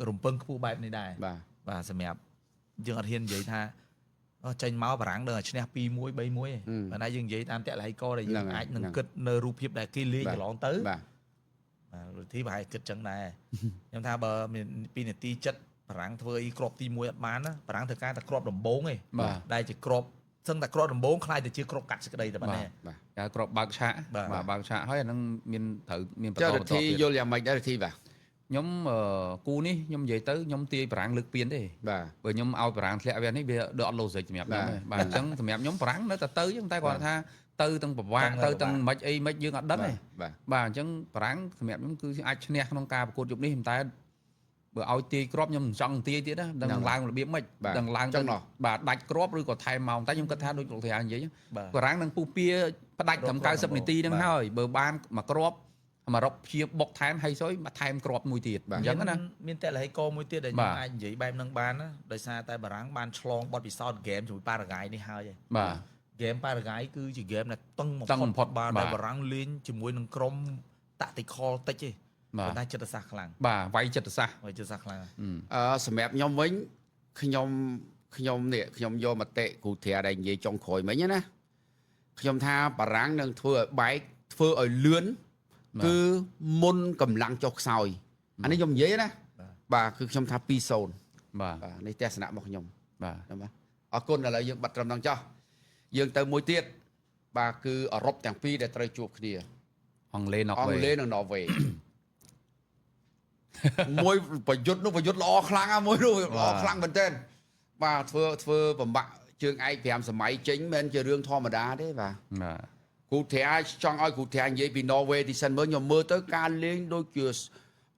ចរំពឹងខ្ពស់បែបនេះដែរ បាទ បាទសម្រាប់យើងអត់ហ៊ាននិយាយថាអូចេញមកបារាំងដឹងតែឈ្នះ2-1 3-1ទេប៉ុន្តែយើងនិយាយតាមតល័យកដែលយើងអាចនឹងគិតនៅរូបភាពដែលគេលេងកន្លងទៅ បាទ បាទវិធីប្រហែលគិតចឹងដែរខ្ញុំថាបើមានពីនាទី7បារាំងធ្វើអីគ្រាប់ទី1អត់បានណាបារាំងធ្វើការតែគ្រាប់ដំបូងឯង បាទ ដែលជាគ្រាប់សឹងតែគ្រាប់ដំបូងខ្លាយទៅជាគ្រាប់កាត់សេចក្តីតែប៉ុណ្ណេះ បាទ តែគ្រាប់បើកឆាក បាទ បាទបើកឆាកហើយអាហ្នឹងមានត្រូវមានបន្ត ចុះរិ បន្តទៀត ទ្ធីយល់យ៉ាងម៉េចដែររិទ្ធីបាទ ខ្ញុំគូនេះខ្ញុំនិយាយទៅខ្ញុំទាយបារាំងលើកពានទេ បាទ បើខ្ញុំឲ្យបារាំងធ្លាក់វានេះវាដូចអត់ logic សម្រាប់ខ្ញុំទេបាទអញ្ចឹងសម្រាប់ខ្ញុំបារាំងនៅតែទៅអញ្ចឹងតែគាត់ថាទៅទាំងប្រវាកទៅទាំងមិនអីមិនយើងអត់ដឹងទេ បាទ បាទអញ្ចឹងបារាំងសម្រាប់ខ្ញុំគឺអាចឈ្នះក្នុងការប្រកួតយប់នេះតែបើឲ្យទាយគ្រាប់ខ្ញុំមិនចង់ទាយទៀតណាដឹងឡើងរបៀបម៉េចដឹងឡើងទៅបាទដាច់គ្រាប់ឬក៏ថែមម៉ោងតែខ្ញុំគិតថាដូចលោកធានិយាយ បាទ បារាំងនឹងពុះពៀផ្ដាច់ត្រឹម90នាទីហ្នឹងហើយបើបានមួយគ្រាប់មករកព្យាបុកថែមហើយសុយមកថែមគ្រាប់មួយទៀតអញ្ចឹងណា មានតល័យកមួយទៀតដែល បាទ ខ្ញុំអាចនិយាយបែបហ្នឹងបានណាដោយសារតែបារាំងបានឆ្លងបទពិសោធន៍ហ្គេមជាមួយប៉ារ៉ាហ្គាយនេះហើយឯង បាទ ហ្គេមប៉ារ៉ាហ្គាយគឺជាហ្គេមដែលតឹងបំ តឹងបំផុត បាទ បាទ ដែលបារាំងលេងជាមួយនឹងក្រុម tactical តិចទេ បាទ ប៉ុន្តែចិត្តសាស្ត្រខ្លាំង បាទវាយចិត្តសាស្ត្រ ហើយចិត្តសាស្ត្រខ្លាំង អឺសម្រាប់ខ្ញុំវិញខ្ញុំខ្ញុំនេះខ្ញុំយកមតិគ្រូត្រាដែលនិយាយចុងក្រោយមិញណាខ្ញុំថាបារាំងនឹងធ្វើឲ្យបែកធ្វើឲ្យលឿនគឺមុនកម្លាំងចុះខ្សោយអានេះខ្ញុំនិយាយណាបាទគឺខ្ញុំថា2-0 បាទ បាទនេះទស្សនៈរបស់ខ្ញុំ បាទ បាទអរគុណឥឡូវយើងបាត់ត្រឹមហ្នឹងចោះយើងទៅមួយទៀតបាទគឺអឺរ៉ុបទាំងពីរដែលត្រូវជួបគ្នា អង់គ្លេសណ អង់ វេ គ្លេសនិងណ័រវេ មួយប្រយុទ្ធនោះប្រយុទ្ធល្អខ្លាំងណាស់មួយនោះល្អខ្លាំងមែនទែនបាទធ្វើធ្វើបំបាក់ជើងឯក5សម័យចេញមិនមែនជារឿងធម្មតាទេបាទ បាទ គ្រូត្រាចង់ឲ្យគ្រូត្រានិយាយពីណ័រវេទីសិនមើលខ្ញុំមើលទៅការលេងដូចជ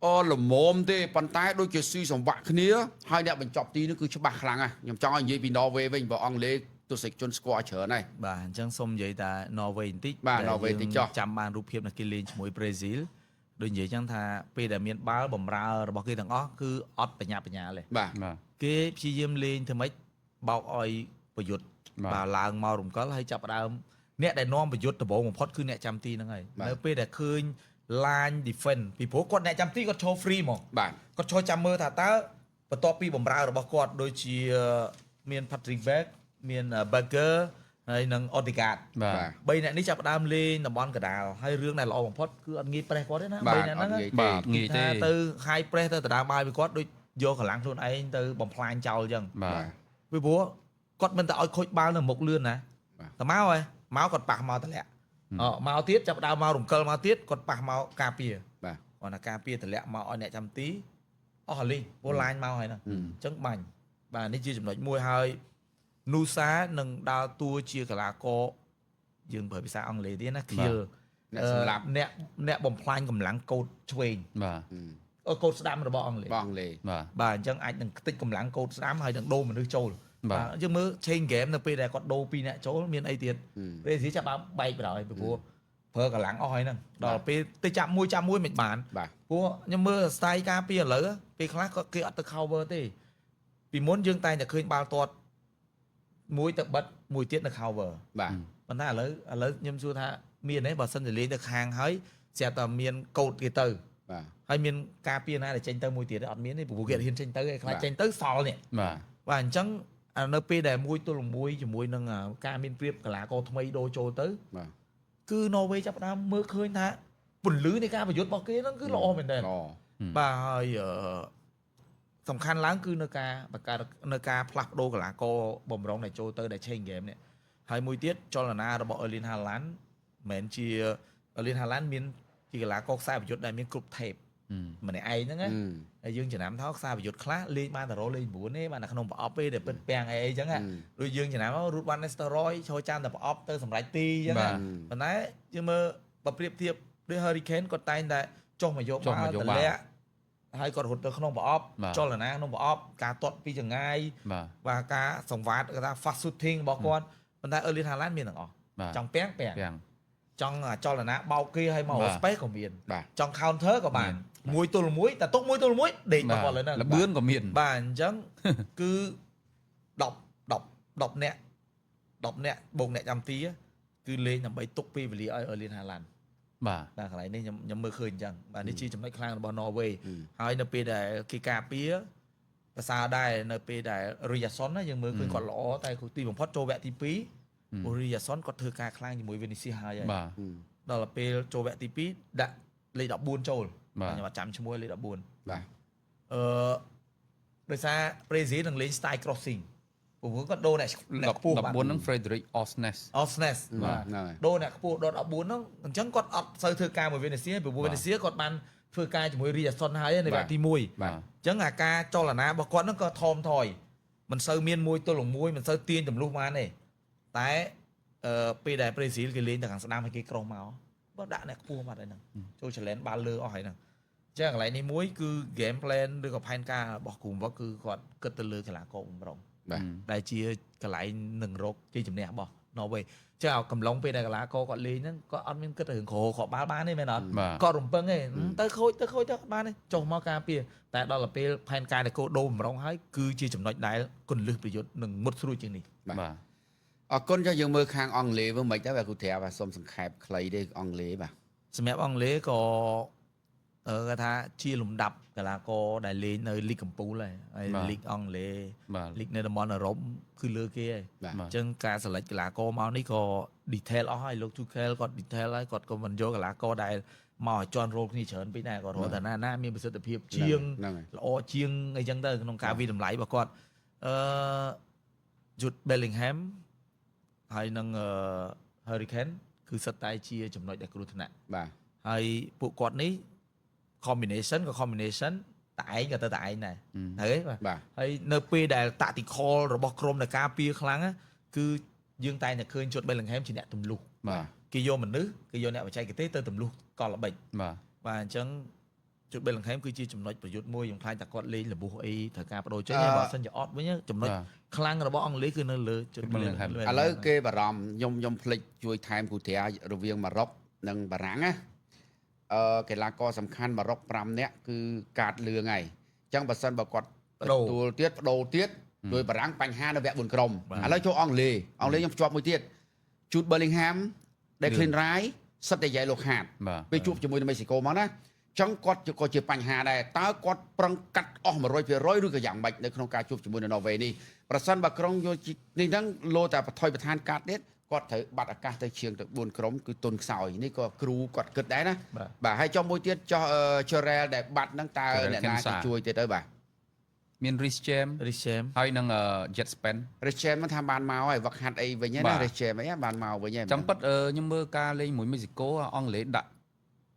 ាអូល្មមទេប៉ុន្តែដូចជាស៊ីសង្វាក់គ្នាហើយអ្នកបញ្ចប់ទីនោះគឺច្បាស់ខ្លាំងណាស់ខ្ញុំចង់ឲ្យនិយាយពីណ័រវេវិញបើអង់គ្លេសទស្សនិកជនស្គាល់ច្រើនហើយ បាទអញ្ចឹងសូមនិយាយតែ Norway បន្តិច បាទ ដែល Norway យើង តិចចុះ ចាំបានរូបភាពនៃគេលេងជាមួយប្រេស៊ីលដូចនិយាយចឹងថាពេលដែលមានបាល់បំរើរបស់គេទាំងអស់គឺអត់បញ្ញាបញ្ញាទេ បាទ បាទ គេព្យាយាមលេងធ្វើម៉េចបោកឲ្យប្រយុទ្ធ បាទ បាទឡើងមករំកិលហើយចាប់ផ្ដើមអ្នកដែលនាំប្រយុទ្ធដំបូងបំផុតគឺអ្នកចាំទីហ្នឹងហើយ បាទ នៅពេលដែលឃើញ line defense ពីព្រោះគាត់អ្នកចាំទីគាត់ឈរ free ហ្មង បាទ គាត់ឈរចាំមើលថាតើ បន្ទាប់ពីបំរើរបស់គាត់ដូចជាមាន Patrick Berg មាន Berger ហើយនិង Odegaard បាទ បាទ បីអ្នកនេះចាប់ផ្ដើមលេងតំបន់កណ្ដាលហើយរឿងដែលល្អបំផុតគឺអត់ងាយប្រេះគាត់ទេណា បាទ បីអ្នកហ្នឹង អត់ងាយ បាទងាយទេ ថាទៅ high press ទៅដណ្ដើមបាយពីគាត់ដូចយកកម្លាំងខ្លួនឯងទៅបំផ្លាញចោលអញ្ចឹង បាទ ពីព្រោះគាត់មិនតែឲ្យខូចបាល់នៅមុខលឿនណា បាទ តែមកហ៎មកគាត់ប៉ះមកតម្លាក់អមកទៀតចាប់ផ្ដើមមករំកិលមកទៀតគាត់ប៉ះមកការពារ បាទ គាត់ថាការពារតម្លាក់មកឲ្យអ្នកចាំទីអស់អាលីងព្រោះឡាញមកហើយហ្នឹង អឺ អញ្ចឹងបាញ់បាទនេះជាចំណុចមួយហើយនូសានឹងដើរតួជាកីឡាករយើងប្រើភាសាអង់គ្លេសទៀតណា kill អ្នកសម្លាប់ អ្នកអ្នកបំផ្លាញកម្លាំងកោតឆ្វេង បាទ អឺកោតស្ដាំរបស់អង់គ្លេស បងអង់គ្លេស បាទ បាទអញ្ចឹងអាចនឹងខ្ទេចកម្លាំងកោតស្ដាំហើយនឹងដូរមនុស្សចូល បាទ យើងមើល change game នៅពេលដែលគាត់ដូរពីរអ្នកចូលមានអីទៀត អឺ ប្រេស៊ីចាប់បានបែកបណ្ដោយពីព្រោះប្រើកម្លាំងអស់ហើយហ្នឹងដល់ពេលទៅចាប់មួយចាប់មួយមិនបាន បាទ ព្រោះខ្ញុំមើល style ការពីឥឡូវពេលខ្លះក៏គេអត់ទៅ cover ទេពីមុនយើងតែងតែឃើញបាល់ទាត់មួយទៅបិទមួយទៀតនៅ cover បាទ ប៉ុន្តែឥឡូវឥឡូវខ្ញុំសួរថាមានទេបើសិនជាលេងទៅខាងហើយស្រាប់តែមានកោតគេទៅ បាទ ហើយមានការពារណាដែលចេញទៅមួយទៀតទេអត់មានទេព្រោះគេអត់ហ៊ានចេញទៅទេខ្លាច បាទ ចេញទៅសល់នេះ បាទ បាទអញ្ចឹងអានៅពេលដែលមួយទល់នឹងមួយជាមួយនឹងអាការមានព្រៀបកីឡាករថ្មីដូរចូលទៅ បាទ គឺណ័រវេចាប់ផ្ដើមមើលឃើញថាពន្លឺនៃការប្រយុទ្ធរបស់គេហ្នឹងគឺល្អមែនទែន ល្អ បាទហើយអឺសំខាន់ឡើងគឺនៅការបង្កើតនៅការផ្លាស់ប្ដូរកីឡាករបំរុងដែលចូលទៅដែល change game នេះហើយមួយទៀតចលនារបស់ Erling Haaland មិនមែនជា Erling Haaland មានជាកីឡាករខ្សែប្រយុទ្ធដែលមានគ្រប់ថេបម្នាក់ឯងហ្នឹងណា អឺ ហើយយើងចំណាំថាខ្សែប្រយុទ្ធខ្លះលេងបានតែរលេង9ទេបានតែក្នុងប្រអប់ទេដែលពិតពាំងអីអីចឹងណា អឺ ដូចយើងចំណាំរូតវ៉ាន់នេស្តរយចូលចាំតែប្រអប់ទៅសម្រេចទីចឹងណា បាទ ប៉ុន្តែយើងមើលបើប្រៀបធៀបដូច Hurricane គាត់តែងតែចុះមកយក ចុះមកយកបាល់ បាល់តម្លាក់ហើយគាត់រត់ទៅក្នុងប្រអប់ បាទ ចលនាក្នុងប្រអប់ការទាត់ពីចង្ងាយ បាទ បាទការសង្វាតគេថា fast shooting របស់គាត់ប៉ុន្តែ Erling Haaland មានទាំងអស់ បាទ ចង់ពាំងពាំង ពាំង ចង់ចលនាបោកគេឲ្យមក បាទ space ក៏មាន បាទ ចង់ counter ក៏បាន មាន មួយទល់មួយតែទុកមួយទល់មួយដេកមកគាត់លើហ្នឹង លបឿនក៏មាន បាទអញ្ចឹង គឺ10 10 10នាក់10នាក់បូកអ្នកចាំទីគឺលេងដើម្បីទុកពេលវេលាឲ្យ Erling Haaland បាទ បាទកន្លែងនេះខ្ញុំខ្ញុំមើលឃើញអញ្ចឹងបាទនេះជាចំណុចខ្លាំងរបស់ Norway អឺ ហើយនៅពេលដែលគេការពារប្រសើរដែរនៅពេលដែល Ryerson ណាយើងមើលឃើញគាត់ល្អតែទីបំផុតចូលវគ្គទី2 Ryerson គាត់ធ្វើការខ្លាំងជាមួយ Vinicius ហើយហើយ បាទ អឺ ដល់ទៅពេលចូលវគ្គទី2ដាក់លេខ14ចូល បាទ ខ្ញុំអត់ចាំឈ្មោះលេខ14 បាទ អឺដោយសារប្រេស៊ីលនឹងលេង style crossing ព្រោះគាត់ដូរអ្នកអ្នកខ្ពស់ 14ហ្នឹង Frederick Osnes Osnes បាទហ្នឹងហើយ ដូរអ្នកខ្ពស់ដល់14ហ្នឹងអញ្ចឹងគាត់អត់សូវធ្វើការមួយវេនេសៀព្រោះ បាទ វេនេសៀគាត់បានធ្វើការជាមួយរីយ៉ាសុនហើយនៅវគ្គទី1 បាទ អញ្ចឹងអាការចលនារបស់គាត់ហ្នឹងក៏ថមថយមិនសូវមានមួយទល់នឹងមួយមិនសូវទាញទម្លុះបានទេតែអឺពេលដែលប្រេស៊ីលគេលេងទៅខាងស្ដាំឲ្យគេក្រុសមកបើដាក់អ្នកខ្ពស់មកហើយហ្នឹងចូល challenge បាល់លើអស់ហើយហ្នឹងអញ្ចឹងកន្លែងនេះមួយគឺ game plan ឬក៏ផែនការរបស់គ្រូវឹកគឺគាត់គិតទៅលើកីឡាករបំរុង បាទ ដែលជាកន្លែងនឹងរកជ័យជំនះរបស់ Norway ចឹងឲ្យកំឡុងពេលដែលកីឡាករគាត់លេងហ្នឹងគាត់អត់មានគិតទៅរឿងក្រគាត់បាល់បានទេមែនអត់ បាទ គាត់រំពឹងទេទៅខូចទៅខូចទៅអត់បានទេចុះមកការពារតែដល់ទៅពេលផែនការដែលគោដូរបំរុងហើយគឺជាចំណុចដែលគន្លឹះប្រយុទ្ធនឹងមុតស្រួចជាងនេះ បាទ អរគុណចុះយើងមើលខាងអង់គ្លេសវិញមិនដែរបាទគ្រូត្រាបាទសូមសង្ខេបខ្លីទេអង់គ្លេសបាទ សម្រាប់អង់គ្លេសក៏អឺគេថាជាលំដាប់កីឡាករដែលលេងនៅលីកកំពូលហើយហើយលីកអង់គ្លេស បាទ លីកនៅតំបន់អឺរ៉ុបគឺលើគេហើយ បាទ បាទ អញ្ចឹងការ select កីឡាករមកនេះក៏ detail អស់ហើយលោក Tuchel គាត់ detail ហើយគាត់ក៏មិនយកកីឡាករដែលមកឲ្យជន់រោលគ្នាច្រើនពេកដែរគាត់រកតែណាណាមានប្រសិទ្ធភាពជាង ហ្នឹងហើយ ល្អជាងអីចឹងទៅក្នុងការវិតម្លៃរបស់គាត់អឺ Jude Bellingham ហើយនឹងអឺ Hurricane គឺសិតតែជាចំណុចដែលគ្រោះថ្នាក់ បាទ ហើយពួកគាត់នេះ combination ក៏ combination តែឯងក៏ទៅតែឯងដែរហើយបាទ បាទ ហើយនៅពេលដែល tactical របស់ក្រុមในការពារខ្លាំងណាគឺយើងតែងតែឃើញជុត Bellingham ជាអ្នកទម្លុះ បាទ គេយកមនុស្សគេយកអ្នកបច្ចេកទេសទៅទម្លុះកលល្បិច បាទ បាទអញ្ចឹងជុត Bellingham គឺជាចំណុចប្រយុទ្ធមួយខ្ញុំខ្លាចតែគាត់លេងលបួសអីត្រូវការបដូរចេញហើយបើសិនជាអត់វិញចំណុចខ្លាំងរបស់អង់គ្លេសគឺនៅលើជុត Bellingham ឥឡូវគេបារម្ភខ្ញុំខ្ញុំភ្លេចជួយថែមគ្រូត្រារវាងម៉ារ៉ុកនិងបារាំងណាអឺកីឡាករសំខាន់ម៉ារ៉ុក5នាក់គឺកាតលឿងហើយអញ្ចឹងបើសិនបើគាត់ទទួលទៀតបដូរទៀតដោយបារាំងបញ្ហានៅវគ្គ4ក្រុមឥឡូវចូលអង់គ្លេសអង់គ្លេសខ្ញុំភ្ជាប់មួយទៀត Jude Bellingham Declan Rice សិតតែ yellow card បាទ ពេលជួបជាមួយនឹងមេស៊ីកូមកណា ចឹងគាត់ក៏ជាបញ្ហាដែរតើគាត់ប្រឹងកាត់អស់100%ឬក៏យ៉ាងម៉េចនៅក្នុងការជួបជាមួយនៅណ័រវេនេះប្រសិនបើក្រុងយកនេះហ្នឹងលោតែបន្ថយបន្ថានកាត់ទៀតគាត់ត្រូវបាត់ឱកាសទៅឈៀងទៅ4ក្រុមគឺទុនខ្សោយនេះក៏គ្រូគាត់គិតដែរណាបាទហើយចុះមួយទៀតចុះ Chorel ដែលបាត់ហ្នឹងតើអ្នកណាទៅជួយទៀតទៅបាទ មាន Rhys James Rhys James ហើយនឹង Jet Spen Rhys James មិនថាបានមកហើយវឹកហាត់អីវិញណា Rhys James អីបានមកវិញហើយ ចាំពិតខ្ញុំមើលការលេងមួយមេស៊ីកូអង់គ្លេសដាក់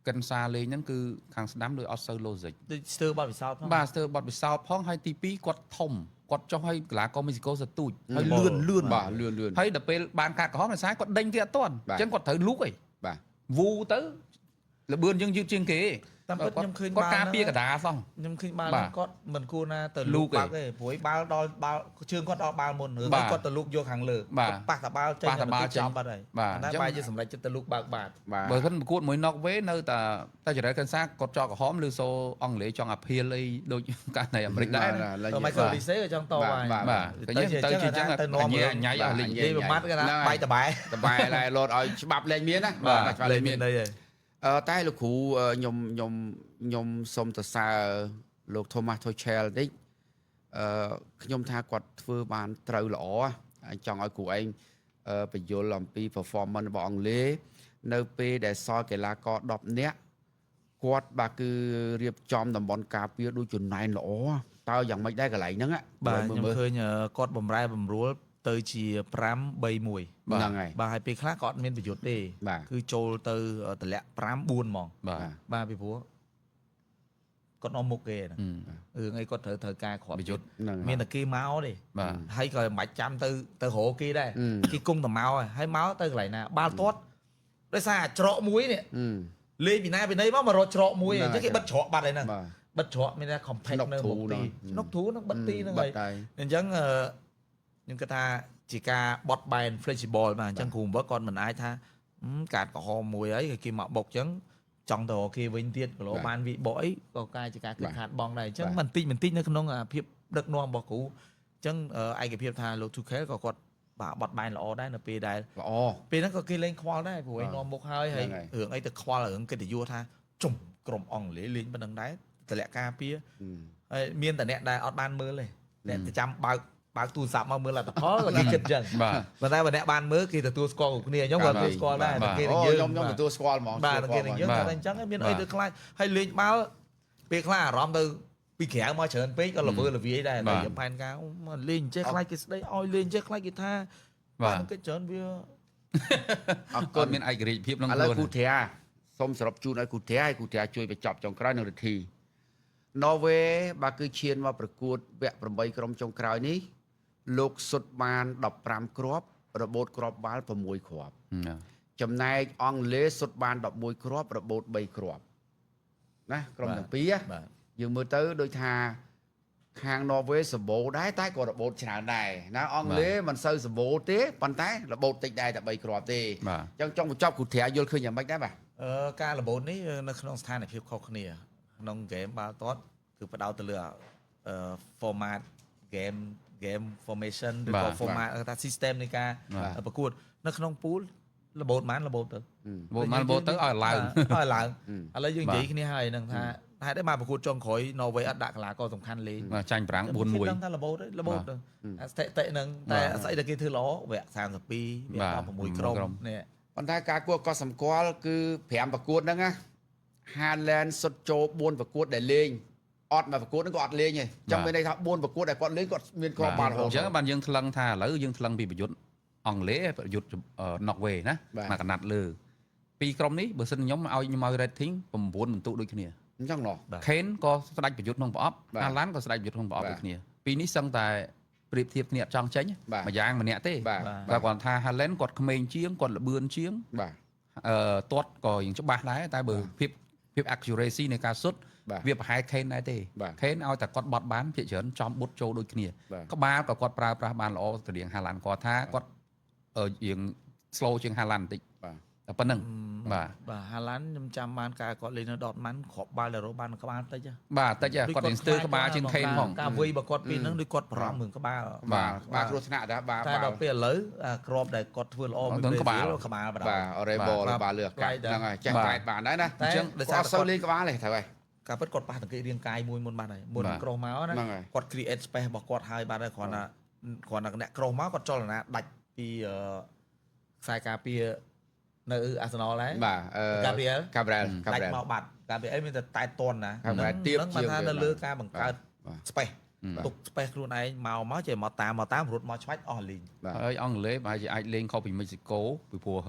កិនសាលេងហ្នឹងគឺខាងស្ដាំដូចអត់សូវ logic ដូចស្ទើរបទពិសោធន៍ផង បាទស្ទើរបទពិសោធន៍ផងហើយទី2គាត់ធំគាត់ចុះឲ្យកីឡាករមេស៊ីកូសទូចហើយលឿនលឿន បាទលឿនលឿន ហើយដល់ពេលបានកាត់ក្រហមដោយសារគាត់ដេញគេអត់ទាន់អញ្ចឹងគាត់ត្រូវលូកអី បាទ វូទៅលបឿនយើងយឺតជាងគេ តាមពិតខ្ញុំឃើញ គាត់ការពារកដាសោះ ខ្ញុំឃើញបាល់គាត់មិនគួរណាទៅលូកបាក់ទេព្រោះបាល់ដល់បាល់ជើងគាត់ដល់បាល់មុនឬគាត់ទៅលូកយកខាងលើគាត់ប៉ះតាបាល់ចេញចំបាត់ហើយតែបែរជាសម្រេចចិត្តទៅលូកបើកបាត បើមិនប្រកួតមួយណុកវេនៅតែតែចរិតកិនសាគាត់ចោលក្រហមឬសូអង់គ្លេសចង់អាភៀលអីដូចកាលនៅអាមេរិកដែរ Michael Olise ក៏ចង់ត បាទបាទទៅជាអញ្ចឹងទៅនាំញ៉ៃអស់លេង និយាយមួយម៉ាត់គេថាបាយតបែ តបែឡែលោតឲ្យច្បាប់លែងមានណាបាទ ច្បាប់លែងមានតែលោកគ្រូខ្ញុំខ្ញុំខ្ញុំសូមសរសើរលោក Thomas Tuchel តិចខ្ញុំថាគាត់ធ្វើបានត្រូវល្អចង់ឲ្យគ្រូឯងបញ្យល់អំពី performance របស់អង់គ្លេសនៅពេលដែលសល់កីឡាករ10នាក់គាត់បាទគឺរៀបចំតំបន់ការពារដូចចំណែនល្អតើយ៉ាងម៉េចដែរកន្លែងហ្នឹង បាទខ្ញុំឃើញគាត់បំរែបំរួលទៅជា5 3 1 ហ្នឹងហើយ បាទហើយពេលខ្លះក៏អត់មានប្រយុទ្ធទេគឺចូលទៅតម្លាក់5 4ហ្មងបាទពីព្រោះគាត់នាំមុខគេហ្នឹងរឿងអីគាត់ត្រូវការគ្រាប់ ប្រយុទ្ធ មានតែគេមកទេហើយក៏មិនបាច់ចាំទៅរកគេដែរគេគង់តែមកហើយមកទៅកន្លែងណាបាល់ទាត់ដោយសារច្រកមួយនេះលេងពីណាពីណីមករកច្រកមួយអញ្ចឹងគេបិទច្រកបាត់ហើយហ្នឹងបិទច្រកមានថា compact នៅមុខទីស្នុកធូហ្នឹងបិទទីហ្នឹងហើយអញ្ចឹងខ្ញុំគិតថាជាការបត់បែន flexible បាទអញ្ចឹងគ្រូបង្វឹកគាត់មិនអាចថាកាតក្រហមមួយអីគេមកបុកអញ្ចឹងចង់ទៅរកគេវិញទៀតគីឡូបានវិបុកអីក៏ការជាការគិតខាតបងដែរអញ្ចឹងបន្តិចបន្តិចនៅក្នុងភាពដឹកនាំរបស់គ្រូអញ្ចឹងឯកភាពថាលោក Tuchel ក៏គាត់បាទបត់បែនល្អដែរនៅពេលដែល ល្អ ពេលហ្នឹងក៏គេលេងខ្វល់ដែរព្រោះឯងនាំមុខហើយហើយរឿងអីទៅខ្វល់រឿងកិត្តិយសថាជុំក្រុមអង់គ្លេសលេងប៉ុណ្្នឹងដែរតម្លាក់ការពារហើយមានតែអ្នកដែលអត់បានមើលទេអ្នកទៅចាំបើកទូរស័ព្ទមកមើលលទ្ធផលគេគិតអញ្ចឹងប៉ុន្តែបើអ្នកបានមើលគេទទួលស្គាល់គ្រប់គ្នាខ្ញុំក៏ទទួលស្គាល់ដែរគេនឹងយើង ខ្ញុំទទួលស្គាល់ហ្មង បាទគេនឹងយើងតែអញ្ចឹងមានអីទៅខ្លាចហើយលេងបាល់ពេលខ្លះអារម្មណ៍ទៅពីក្រៅមកច្រើនពេកក៏ល្វើល្វាយដែរតែយើងផែនការលេងចេះខ្លាចគេស្ដីឲ្យលេងចេះខ្លាចគេថា បាទ គេច្រើនវា អរគុណមានឯករាជ្យភាពក្នុង ឥ ខ្លួន ឡូវគូធាសូមសរុបជូនឲ្យគូធាឲ្យគូធាជួយបញ្ចប់ចុងក្រោយនឹងរិទ្ធីណ័រវេបាទគឺឈានមកប្រកួតវគ្គ8ក្រុមចុងក្រោយនេះលោកសុទ្ធបាន15គ្រាប់របូតគ្រាប់បាល់6គ្រាប់ចំណែកអង់គ្លេសសុទ្ធបាន11គ្រាប់របូត3គ្រាប់ណាក្រុមទាំងពីរយើងមើលទៅដូចថាខាងណ័រវេសម្បូរដែរតែក៏របូតច្រើនដែរណាអង់គ្លេសមិនសូវសម្បូរទេប៉ុន្តែរបូតតិចដែរតែ3គ្រាប់ទេអញ្ចឹងចង់បញ្ចប់គ្រូត្រាយល់ឃើញយ៉ាងម៉េចដែរបាទ ការរបូតនេះនៅក្នុងស្ថានភាពខុសគ្នាក្នុងហ្គេមបាល់ទាត់គឺផ្ដោតទៅលើ format game formation ឬក៏ format គេថា system នៃការប្រកួតនៅក្នុង pool របូតបានរបូតទៅ របូតបានរបូតទៅឲ្យឡើង ឲ្យឡើងឥឡូវយើងនិយាយគ្នាហើយនឹងថាហេតុអីបានប្រកួតចុងក្រោយ Norway អត់ដាក់កីឡាករសំខាន់លេង បាទចាញ់ប្រាំង4-1 ដឹងថារបូតរបូតទៅស្ថិតិហ្នឹងតែស្អីដែលគេធ្វើល្អវគ្គ32វគ្គ16ក្រុមនេះ ប៉ុន្តែការគួរក៏សម្គាល់គឺ5ប្រកួតហ្នឹងណា Haaland សុទ្ធចូល4ប្រកួតដែលលេងអត់មកប្រកួតហ្នឹងក៏អត់លេងទេចឹងមានន័យថា4ប្រកួតដែលគាត់លេងគាត់មានគ្រាប់បាល់រហូត អញ្ចឹងបានយើងថ្លឹងថាឥឡូវយើងថ្លឹងពីប្រយុទ្ធអង់គ្លេសប្រយុទ្ធណ័រវេណាមកកណាត់លើពីរក្រុមនេះបើសិនខ្ញុំឲ្យខ្ញុំឲ្យ rating 9បន្ទុកដូចគ្នា អញ្ចឹងណោះ Kane ក៏ស្ដាច់ប្រយុទ្ធក្នុងប្រអប់ Haaland ក៏ស្ដាច់ប្រយុទ្ធក្នុងប្រអប់ដូចគ្នាពីរនេះសឹងតែប្រៀបធៀបគ្នាអត់ចង់ចេញមួយយ៉ាងម្នាក់ទេតែគាត់ថា Haaland គាត់ក្មេងជាងគាត់ល្បឿនជាង បាទ ទាត់ក៏យ៉ាងច្បាស់ដែរតែបើភាព accuracy នៃការសុទ្ធវាប្រហែល Kane ដែរទេ Kane ឲ្យតែគាត់បត់បានភាគច្រើនចំបុតចូលដូចគ្នាក្បាលក៏គាត់ប្រើប្រាស់បានល្អទៅរៀង Haaland គាត់ថាគាត់រៀង slow ជាង Haaland បន្តិច បាទ តែប៉ុណ្្នឹងបាទ បាទ Haaland ខ្ញុំចាំបានការគាត់លេងនៅ Dortmund គ្រាប់បាល់ដែលរកបានក្បាលតិច បាទតិចគាត់រៀងស្ទើរក្បាលជាង Kane ផង ការវៃរបស់គាត់ពីហ្នឹងដូចគាត់បារម្ភរឿងក្បាល បាទក្បាលគ្រោះថ្នាក់ដែរបាទ តែដល់ពេលឥឡូវគ្រាប់ដែលគាត់ធ្វើល្អមួយ ក្បាល ក្បាល បាទអរេបលបាលលើអាកាសហ្នឹងហើយចេះតែបានដែរណា អញ្ចឹង ដោយសារសូវលេងក្បាលទេត្រូវហើយ ការពិតគាត់ប៉ះតង្កេតរាងកាយមួយមុនបាត់ហើយមុន បាទ cross មកណា ហ្នឹងហើយ គាត់ create space របស់គាត់ហើយបាត់ហើយគ្រាន់តែគ្រាន់តែអ្នក cross មកគាត់ចលនាដាច់ពីខ្សែការពារនៅអាសនលដែរ បាទអឺ Gabriel Gabriel ដាច់ Gabriel មកបាត់ Gabriel មានតែតែតន់ណា Gabriel ទៀប ហ្នឹងបាន ជាងវា ថានៅលើការបង្កើត បាទ space បាទ ទុក space ខ្លួនឯងមកមកចេះមកតាមមកតាមរត់មកឆ្វាច់អស់លីង បាទ ហើយអង់គ្លេសប្រហែលជាអាចលេងខុសពីមិចស៊ីកូពីព្រោះ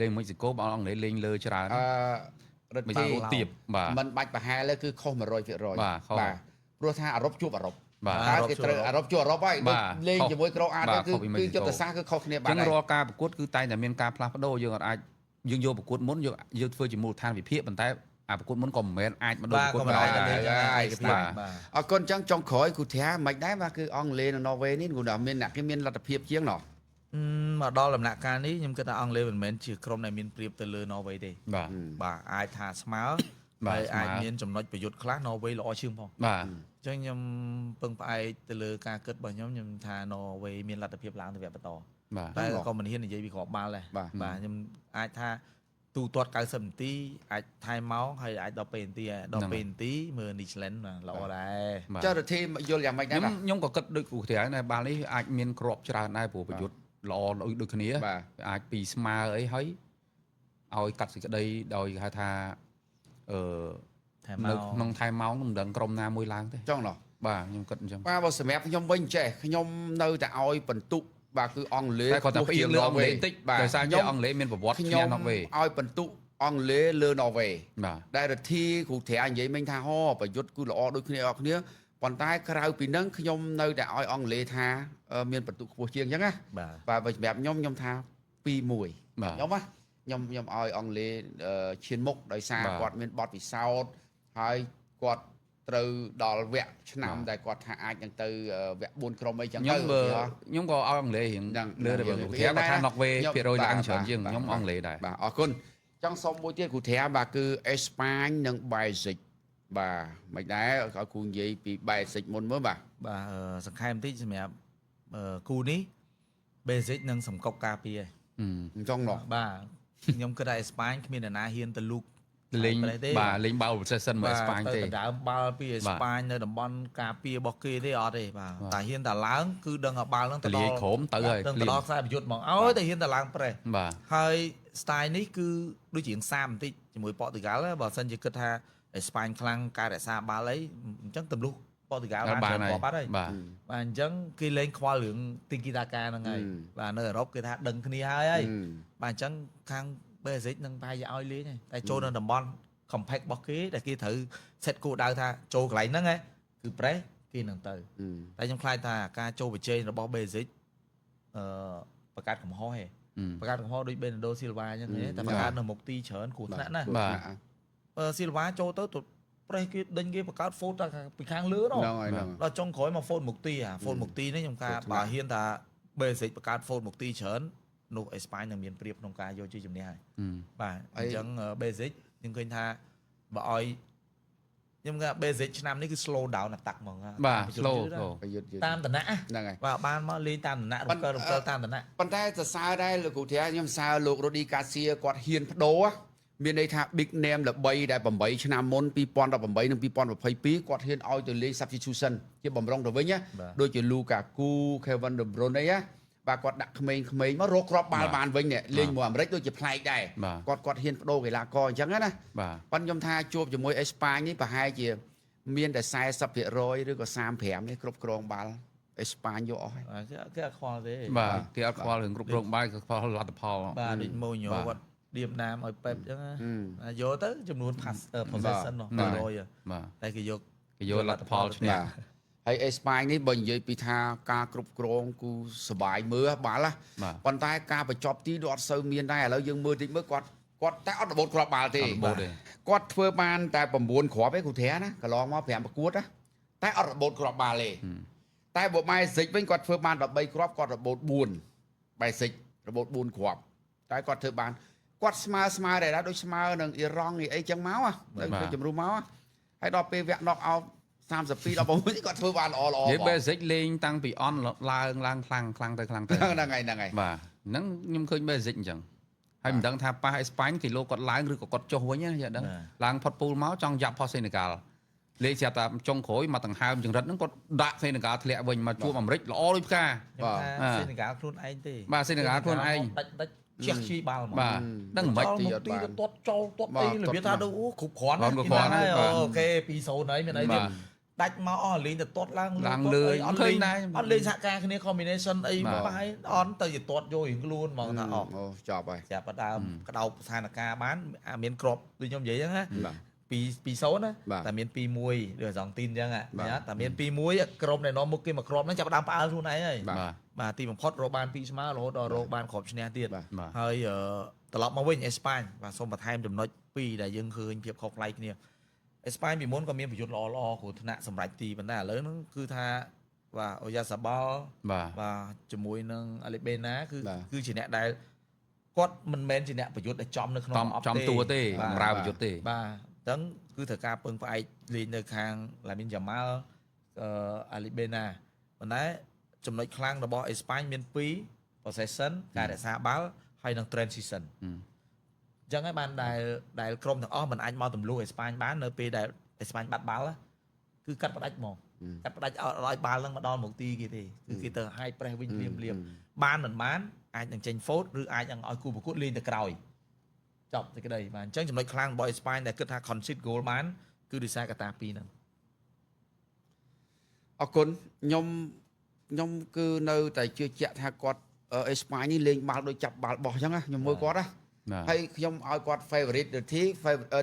លេងមិចស៊ីកូបើអង់គ្លេសលេងលើច្រើន អឺរិ មិច ទ្ធី ស៊ីកូទៀបបាទ มันបាច់ប្រហែលទេគឺខុស100% បាទខុស បាទព្រោះថាអឺរ៉ុបជួបអឺរ៉ុប បាទ តើគេត្រូវអឺរ៉ុបជួបអឺរ៉ុបហើយ បាទ ដូចលេង ខុស ជាមួយក្រូអាត បាទ ទៅគឺ ខុសពីមិចស៊ីកូ គឺយុទ្ធសាស្ត្រគឺខុសគ្នា អញ្ចឹង បាត់ហើយ រាល់ការប្រកួតគឺតែងតែមានការផ្លាស់ប្ដូរយើងអត់អាចយើងយកប្រកួតមុនយកយើងធ្វើជាមូលដ្ឋានវិភាគប៉ុន្តែអាប្រកួតមុនក៏មិនមែនអាចមកដូច បាទ ប្រកួតក្រោយ ក៏មិនអាច ដែរ លេងយ៉ាង ហើយ ឯកភាព បាទ បាទ អរគុណអញ្ចឹងចុងក្រោយគូធាមិនដែរបាទគឺអង់គ្លេសនិងន័រវេនេះគូដល់មានអ្នកគេមានលទ្ធភាពជាងណោះ មកដល់ដំណាក់កាលនេះខ្ញុំគិតថាអង់គ្លេសមិនមែនជាក្រុមដែលមានប្រៀបទៅលើន័រវេទេ បាទ បាទអាចថាស្មើ បាទ ហើយអាច ស្មើ មានចំណុចប្រយុទ្ធខ្លះន័រវេល្អជាងផង បាទ អញ្ចឹងខ្ញុំពឹងផ្អែកទៅលើការគិតរបស់ខ្ញុំខ្ញុំថាន័រវេមានលទ្ធភាពឡើងទៅវគ្គបន្ត បាទ តែក៏មិនហ៊ាននិយាយពីគ្រាប់បាល់ដែរ បាទ បាទខ្ញុំអាចថាទូទាត់90នាទីអាចថែមម៉ោងហើយអាចដល់ពេលនាទីដែរដល់ពេលនាទីមើលនីឆ្លិនបាទល្អដែរ បាទ ចុះរិទ្ធីយល់យ៉ាងម៉េចដែរ ខ្ញុំ បាទ ខ្ញុំក៏គិតដូចគ្រូធាដែរបាល់នេះអាចមានគ្រាប់ច្រើនដែរព្រោះប្រយុទ្ធល្អដូចគ្នា បាទ វាអាចពីស្មើអីហើយឲ្យកាត់សេចក្តីដោយគេហៅថាអឺ ថែមម៉ោង នៅក្នុងថែមម៉ោងមិនដឹងក្រុមណាមួយឡើងទេ ចង់ណោះ បាទខ្ញុំគិតអញ្ចឹង បាទបើសម្រាប់ខ្ញុំវិញចេះខ្ញុំនៅតែឲ្យបន្ទុកបាទគឺអង់គ្លេស តែគាត់តែផ្អៀងលើអង់គ្លេសបន្តិច បាទ ដោយសារជាអង់គ្លេសមានប្រវត្តិឈ្នះ ខ្ញុំ ណ័រវេ ឲ្យបន្ទុកអង់គ្លេសលើន័រវេ បាទ ដែលរិទ្ធីគ្រូត្រានិយាយមិញថាហោប្រយុទ្ធគឺល្អដូចគ្នាអស់គ្នាប៉ុន្តែក្រៅពីនឹងខ្ញុំនៅតែឲ្យអង់គ្លេសថាមានបន្ទុកខ្ពស់ជាងអញ្ចឹងណា បាទ បាទបើសម្រាប់ខ្ញុំខ្ញុំថា2-1 បាទ ខ្ញុំណាខ្ញុំខ្ញុំឲ្យអង់គ្លេសឈានមុខដោយសារ បាទ គាត់មានបទពិសោធន៍ហើយគាត់ត្រូវដល់វគ្គឆ្នាំ បាទ ដែលគាត់ថាអាចនឹងទៅវគ្គ4ក្រុមអីចឹង ខ្ញុំ ទៅ បើខ្ញុំក៏ឲ្យអង់គ្លេសរៀង ហ្នឹង លើទៅ ហ្នឹង គ្រូធាគាត់ថាណ័រវេ ខ្ញុំ ភាគរយឡើង បាទ ច្រើនជាង បាទ ខ្ញុំអង់គ្លេសដែរ បាទអរគុណចង់សុំមួយទៀតគ្រូធាបាទគឺអេស្ប៉ាញនិងបែសិកបាទមិនដែរឲ្យគ្រូនិយាយពីបែសិកមុនមើលបាទ បាទសង្ខេបបន្តិចសម្រាប់គូនេះ basic និងសម្កុកការពារឯង អញ្ចឹងណោះ បាទខ្ញុំគិតថាអេស្ប៉ាញគ្មានអ្នកណាហ៊ានទៅលូក លេង ប្រទេសទេ បាទលេងបាល់ possession មួយអេស្ប៉ាញទេ ទៅដណ្ដើមបាល់ពីអេស្ប៉ាញនៅតំបន់ការពាររបស់គេទេអត់ទេបាទ បាទ តែហ៊ានតែឡើងគឺដឹងថាបាល់ហ្នឹង តលាយ ទៅដល់ ក្រុមទៅហើយ ដឹង ភ្លាម ទៅដល់ខ្សែប្រយុទ្ធហ្មងអើយតែហ៊ានតែឡើងប្រេះ បាទ ហើយ style នេះគឺដូចជាងសាមបន្តិចជាមួយប៉ូទុយហ្គាល់បើសិនជាគិតថាអេស្ប៉ាញខ្លាំងការរក្សាបាល់អីអញ្ចឹងទម្លុះប៉ូទុយហ្គាល់បាន បានហើយ ច្រើនគ្រាប់បាត់ហើយ បាទ បាទអញ្ចឹងគេលេងខ្វល់រឿងទីគីតាកាហ្នឹងហើយបាទនៅអឺរ៉ុបគេថាដឹងគ្នាហើយហើយបាទអញ្ចឹងខាង Basic នឹងប្រហែលជាឲ្យលេងហើយតែចូលនៅតំបន់ compact របស់គេដែលគេត្រូវ set គោលដៅថាចូលកន្លែងហ្នឹងហ៎គឺ press គេនឹងទៅតែខ្ញុំខ្លាចថាការចូលប្រជែងរបស់ Basic អឺបង្កើតកំហុសហ៎បង្កើតកំហុសដូច Bernardo Silva អញ្ចឹងហ៎តែបង្កើតនៅមុខទីច្រើនគ្រោះថ្នាក់ណាស់ បាទ អឺ Silva ចូលទៅទៅ press គេដេញគេបង្កើត fault តែពីខាងលើនោះ ហ្នឹងហើយហ្នឹង ដល់ចុងក្រោយមក fault មុខទីអា fault មុខទីនេះខ្ញុំថា គ្រោះថ្នាក់ បើហ៊ានថា Basic បង្កើត fault មុខទីច្រើននោះអេស្ប៉ាញនឹងមានប្រៀបក្នុងការយកជ័យជំនះហើយបាទអញ្ចឹង Basic ខ្ញុំឃើញថាបើឲ្យខ្ញុំថា Basic ឆ្នាំនេះគឺ slow down attack ហ្មង បាទ ប្រយុទ្ធ slow យឺត slow ប្រយុទ្ធយឺត តាមតំណក់ ហ្នឹងហើយ បាទបានមកលេងតាមតំណក់រំកិលរំកិលតាមតំណក់ ប៉ុន្តែសរសើរដែរលោកគ្រូធាខ្ញុំសរសើរលោករ៉ូឌីកាសៀគាត់ហ៊ានបដូរមានន័យថា big name ល្បីដែល8ឆ្នាំមុន2018និង2022គាត់ហ៊ានឲ្យទៅលេង substitution ជាបំរុងទៅវិញណា បាទ ដូចជា Lukaku Kevin De Bruyne អីណាបាទគាត់ដាក់ក្មេងៗមករកគ្រាប់បាល់ បាទ បានវិញនេះលេងមួយអាមេរិកដូចជាប្លែកដែរ បាទ គាត់គាត់ហ៊ានបដូរកីឡាករអញ្ចឹងណា បាទ ប៉ុន្តែខ្ញុំថាជួបជាមួយអេស្ប៉ាញនេះប្រហែលជាមានតែ40%ឬក៏35នេះគ្រប់គ្រងបាល់អេស្ប៉ាញយកអស់ហើយ បាទគេអត់ខ្វល់ទេ បាទគេអត់ខ្វល់រឿងគ្រប់គ្រងបាល់គេខ្វល់លទ្ធផល បាទដូចម៉ូញ៉ូ បាទ គាត់ឌៀមដាមឲ្យប៉េបអញ្ចឹងណា ហឹម បាទយកទៅចំនួន pass possession នោះ បាទ 100 បាទ តែគេយក គេយកលទ្ធផលឈ្នះ បាទហើយអេស្ប៉ាញនេះបើនិយាយពីថាការគ្រប់គ្រងគូសបាយមើលបាល់ណា បាទ ប៉ុន្តែការបញ្ចប់ទីដូចអត់សូវមានដែរឥឡូវយើងមើលតិចមើលគាត់គាត់តែអត់របូតគ្រាប់បាល់ទេ អត់របូតទេ គាត់ធ្វើបានតែ9គ្រាប់ឯងគ្រូធាណាកន្លងមក5ប្រកួតណាតែអត់របូតគ្រាប់បាល់ទេតែបើបែសិកវិញគាត់ធ្វើបាន13គ្រាប់គាត់របូត4បែសិករបូត4គ្រាប់តែគាត់ធ្វើបានគាត់ស្មើស្មើដែរណាដូចស្មើនឹងអ៊ីរ៉ង់អីអីចឹងមកណា បាទ ទៅជំរុះមកណាហើយដល់ពេលវគ្គ knock out 32 16នេះគាត់ធ្វើបានល្អល្អ និយាយ បង basic លេងតាំងពីអន់ឡើងឡើងខ្លាំងខ្លាំងទៅខ្លាំងទៅ ហ្នឹងហើយហ្នឹងហើយ បាទហ្នឹងខ្ញុំឃើញ basic អញ្ចឹង ហើយមិនដឹងថាប៉ះអេស្ប៉ាញគីឡូគាត់ឡើងឬក៏គាត់ចុះវិញណាយ៉ាដឹងឡើងផុតពូលមកចង់យ៉ាប់ផុសសេនេហ្គាល់លេងស្រាប់តែចុងក្រោយមកដង្ហើមចង្រិតហ្នឹងគាត់ដាក់សេនេហ្គាល់ធ្លាក់វិញមកជួបអាមេរិកល្អដូចផ្កា ខ្ញុំថាសេនេហ្គាល់ខ្លួនឯងទេ បាទសេនេហ្គាល់ខ្លួនឯង ដាច់ដាច់ជះជីបាល់ហ្មង បាទដឹងមិន ទីអត់បានទាត់ចូលទាត់អីរបៀបថាដូចអូគ្រប់គ្រាន់ គ្រប់គ្រាន់ ហើយ OK 2-0ហើយមានអីទៀតដាច់មកអស់លេងទៅទាត់ឡើង ឡើងលើ អត់លេងអត់លេងសហការគ្នា combination អីបាយអន់ទៅជាទាត់យករៀងខ្លួនហ្មងថាអស់ អូចប់ហើយ ចាប់ផ្ដើមក្តោបស្ថានភាពបានអាមានក្របដូចខ្ញុំនិយាយហ្នឹងណា2-2-0ណាតែមាន2-1ដូចអាសង់ទីនអញ្ចឹងណាតែមាន2-1ក្រុមដែលនាំមុខគេមកគ្រាប់ហ្នឹងចាប់ផ្ដើមផ្អើលខ្លួនឯងហើយបាទទីបំផុតរកបាន2ស្មើរហូតដល់រកបានគ្រាប់ឈ្នះទៀតហើយត្រឡប់មកវិញអេស្ប៉ាញបាទសូមបន្ថែមចំណុច2ដែលយើងឃើញភាពខុសប្លែកគ្នាអេស្ប៉ាញពីមុនក៏មានប្រយុទ្ធល្អល្អគ្រោះថ្នាក់សម្រាប់ទីប៉ុន្តែឥឡូវហ្នឹងគឺថាបាទអូយ៉ាសាបាល់បាទជាមួយនឹងអាលីបេណាគឺជាអ្នកដែលគាត់មិនមែនជាអ្នកប្រយុទ្ធដែលចំនៅក្នុង ចំតួទេបម្រើប្រយុទ្ធទេ បាទអញ្ចឹងគឺត្រូវការពឹងផ្អែកលេងនៅខាងឡាមីនយ៉ាម៉ាល់អាលីបេណាប៉ុន្តែចំណុចខ្លាំងរបស់អេស្ប៉ាញមាន2 possession ការរក្សាបាល់ហើយនិង transition អញ្ចឹងហើយបានដែលក្រុមទាំងអស់មិនអាចមកទម្លុះអេស្ប៉ាញបាននៅពេលដែលអេស្ប៉ាញបាត់បាល់គឺកាត់ផ្ដាច់ហ្មងកាត់ផ្ដាច់ឲ្យបាល់ហ្នឹងមកដល់មុខទីគេទេគឺគេទៅ high press វិញភ្លាមភ្លាមបានមិនបានអាចនឹងចេញ foul ឬអាចនឹងឲ្យគូប្រកួតលេងទៅក្រោយចប់សេចក្តីបាទអញ្ចឹងចំណុចខ្លាំងរបស់អេស្ប៉ាញដែលគិតថា concede goal បានគឺដោយសារកត្តាពីរហ្នឹង អរគុណខ្ញុំខ្ញុំគឺនៅតែជឿជាក់ថាគាត់អេស្ប៉ាញនេះលេងបាល់ដូចចាប់បាល់បោះអញ្ចឹងណាខ្ញុំមើលគាត់ណាហើយខ្ញុំឲ្យគាត់ favorite ទី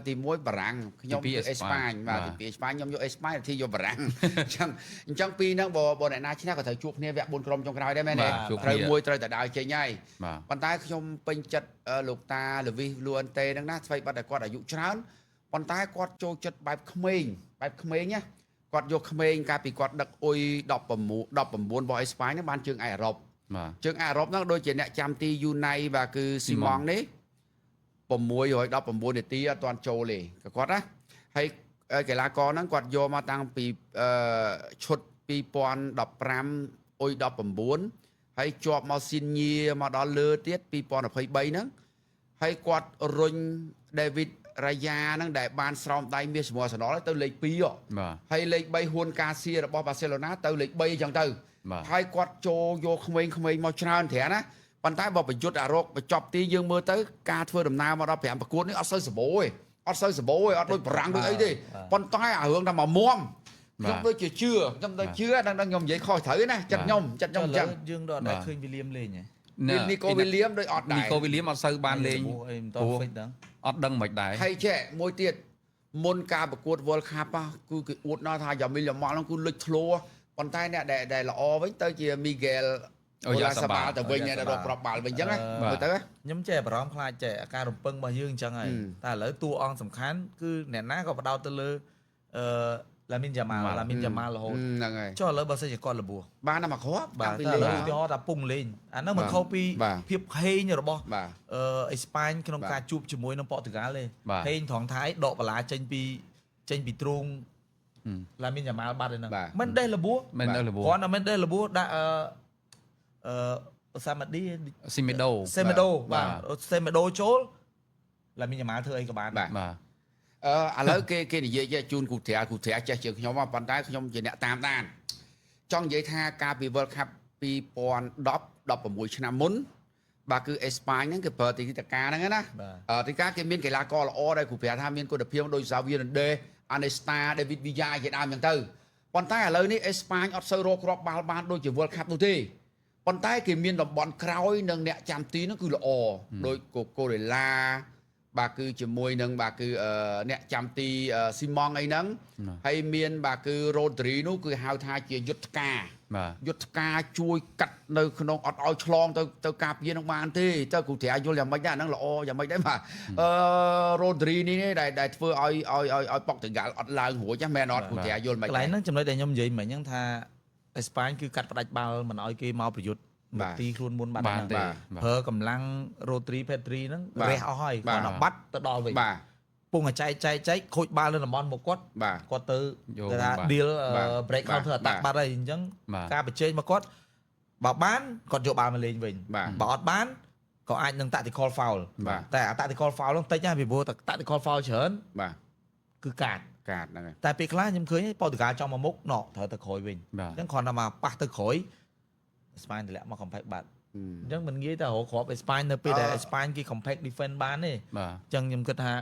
ទី1បារាំងខ្ញុំគឺអេស្ប៉ាញបាទទី2អេស្ប៉ាញខ្ញុំយកអេស្ប៉ាញទីយកបារាំងអញ្ចឹងអញ្ចឹងពីរហ្នឹងបើអ្នកណាឈ្នះក៏ត្រូវជួបគ្នាវគ្គ4ក្រុមចុងក្រោយដែរមែនទេត្រូវមួយត្រូវតែដើរចេញហើយប៉ុន្តែខ្ញុំពេញចិត្តលោកតាលវីសលូអិនតេហ្នឹងណាស្វ័យបាត់តែគាត់អាយុច្រើនប៉ុន្តែគាត់ចូលចិត្តបែបក្មេងបែបក្មេងណាគាត់យកក្មេងកាលពីគាត់ដឹកអុយ16 19របស់អេស្ប៉ាញហ្នឹងបានជើងឯអឺរ៉ុបជើងឯអឺរ៉ុបហ្នឹងដូចជាអ្នកចាំទីយូណៃបាទគឺស៊ីម៉ងនេះ619នាទីអត់ទាន់ចូលទេគាត់ណាហើយកីឡាករហ្នឹងគាត់យកមកតាំងពីឈុត2015អុយ19ហើយជាប់មកស៊ីនញៀមកដល់លើទៀត2023ហ្នឹងហើយគាត់រុញ David រ៉ាយ៉ាហ្នឹងដែលបានស្រោមដៃមាសជាមួយអាសណលទៅលេខ2ហើយលេខ3ហ៊ួនកាសៀរបស់បាសេឡូណាទៅលេខ3អញ្ចឹងទៅហើយគាត់ចូលយកក្មេងៗមកច្រើនត្រាណាប៉ុន្តែបើប្រយុទ្ធអារោគបញ្ចប់ទីយើងមើលទៅការធ្វើដំណើរមកដល់5ប្រកួតនេះអត់សូវសម្បូរទេអត់សូវសម្បូរទេអត់ដូចបារាំងដូចអីទេប៉ុន្តែអារឿងថាមកមុំខ្ញុំដូចជាជឿខ្ញុំដូចជឿដល់ខ្ញុំនិយាយខុសត្រូវណាចិត្តខ្ញុំចិត្តខ្ញុំអញ្ចឹង យើងដល់តែឃើញវីលៀមលេងហ៎ នីកូវីលៀមដូចអត់ដែរ នីកូវីលៀមអត់សូវបានលេង អីមិនតហ្វិចដឹង អត់ដឹងមិនដែរ ហើយចេះមួយទៀតមុនការប្រកួត World Cup គឺគេអួតណាស់ថាយ៉ាមីលយ៉ាម៉ាល់ហ្នឹងគឺលេចធ្លោប៉ុន្តែអ្នកដែលល្អវិញទៅជា Miguel អូឡាសាបាល់ទៅវិញអ្នករកប្រាប់បាល់វិញអញ្ចឹងណាមើលទៅ ខ្ញុំចេះបារម្ភខ្លាចចេះអាការរំពឹងរបស់យើងអញ្ចឹងហើយតែឥឡូវតួអង្គសំខាន់គឺអ្នកណាក៏បដោតទៅលើអឺឡាមីនយ៉ាម៉ាល់ឡាមីនយ៉ាម៉ាល់រហូត ហ្នឹងហើយ ចុះឥឡូវបើសិនជាគាត់របួស បានតែមកគ្រាប់ បាទតែឥឡូវឧទាហរណ៍ថាពងលេងអាហ្នឹងមិនខុសពីភាពហេងរបស់អេស្ប៉ាញក្នុងការជួបជាមួយនឹងប៉ូទុយហ្គាល់ទេហេងត្រង់ថៃដកបន្លាចេញពីទ្រូងឡាមីនយ៉ាម៉ាល់បាត់ឯហ្នឹងមិនដេះរបួស មិនដេះរបួស គ្រាន់តែមិនដេះរបួសដាក់អឺសាម៉ាឌី ស៊ីមេដូ សេមេដូបាទសេមេដូចូលឡាមីនយ៉ាម៉ាល់ធ្វើអីក៏បាន បាទឥឡូវគេនិយាយជូនគូត្រាគូត្រាចេះជាងខ្ញុំប៉ុន្តែខ្ញុំជាអ្នកតាមដានចង់និយាយថាកាលពី World Cup 2010 16ឆ្នាំមុនបាទគឺអេស្ប៉ាញហ្នឹងគេប្រើទីតកាហ្នឹងណាទីកាគេមានកីឡាករល្អដែលគ្រូប្រាប់ថាមានគុណភាពដូចសាវីរ៉ាន់ដេអានេស្តាដេវីតវីយ៉ាជាដើមចឹងទៅប៉ុន្តែឥឡូវនេះអេស្ប៉ាញអត់សូវរកគ្រាប់បាល់បានដូចជា World Cup នោះទេប៉ុន្តែគេមានតំបន់ក្រោយនិងអ្នកចាំទីនោះគឺល្អដូចកូកូរ៉េឡាបាទគឺជាមួយនឹងបាទគឺអ្នកចាំទីស៊ីម៉ងអីហ្នឹងហើយមានបាទគឺរ៉ូឌ្រីនោះគឺហៅថាជាយុទ្ធការយុទ្ធការជួយកាត់នៅក្នុងអត់ឲ្យឆ្លងទៅការពារនឹងបានទេទៅគ្រូត្រាយល់យ៉ាងម៉េចដែរហ្នឹងល្អយ៉ាងម៉េចដែរបាទរ៉ូឌ្រីនេះដែលធ្វើឲ្យឲ្យឲ្យប៉ុកតេហ្គាល់អត់ឡើងរួចហ្នឹងមែនអត់គ្រូត្រាយល់ម៉េច កន្លែងហ្នឹងចំណុចដែលខ្ញុំនិយាយមិញហ្នឹងថាអេស្ប៉ាញគឺកាត់ផ្ដាច់បាល់មិនឲ្យគេមកប្រយុទ្ធមកទីខ្លួនមុនបាត់ហ្នឹងប្រើកម្លាំងរ៉ូទ្រីផេទ្រីហ្នឹងរះអស់ហើយគាត់ដល់បាត់ទៅដល់វិញពងចែកចែកចែកខូចបាល់នៅតំបន់មកគាត់គាត់ទៅគេថា deal break counter attack បាត់ហើយអញ្ចឹងការបញ្ចេញមកគាត់បើបានគាត់យកបាល់មកលេងវិញបើអត់បាន ក៏អាចនឹង tactical foul បាទ តែអា tactical foul ហ្នឹងតិចណាស់ពីព្រោះតែ tactical foul ច្រើន បាទ គឺកាត កាតហ្នឹងហើយ តែពេលខ្លះខ្ញុំឃើញប៉ូទុយហ្គាល់ចង់មកមុខណត្រូវទៅក្រោយវិញ បាទ អញ្ចឹងគ្រាន់តែមកប៉ះទៅក្រោយអេស្ប៉ាញតម្លាក់មក compact បាត់អញ្ចឹងមិនងាយតែរកគ្រាប់អេស្ប៉ាញនៅពេលដែលអេស្ប៉ាញគេ compact defense បានទេ បាទ អញ្ចឹងខ្ញុំគិតថា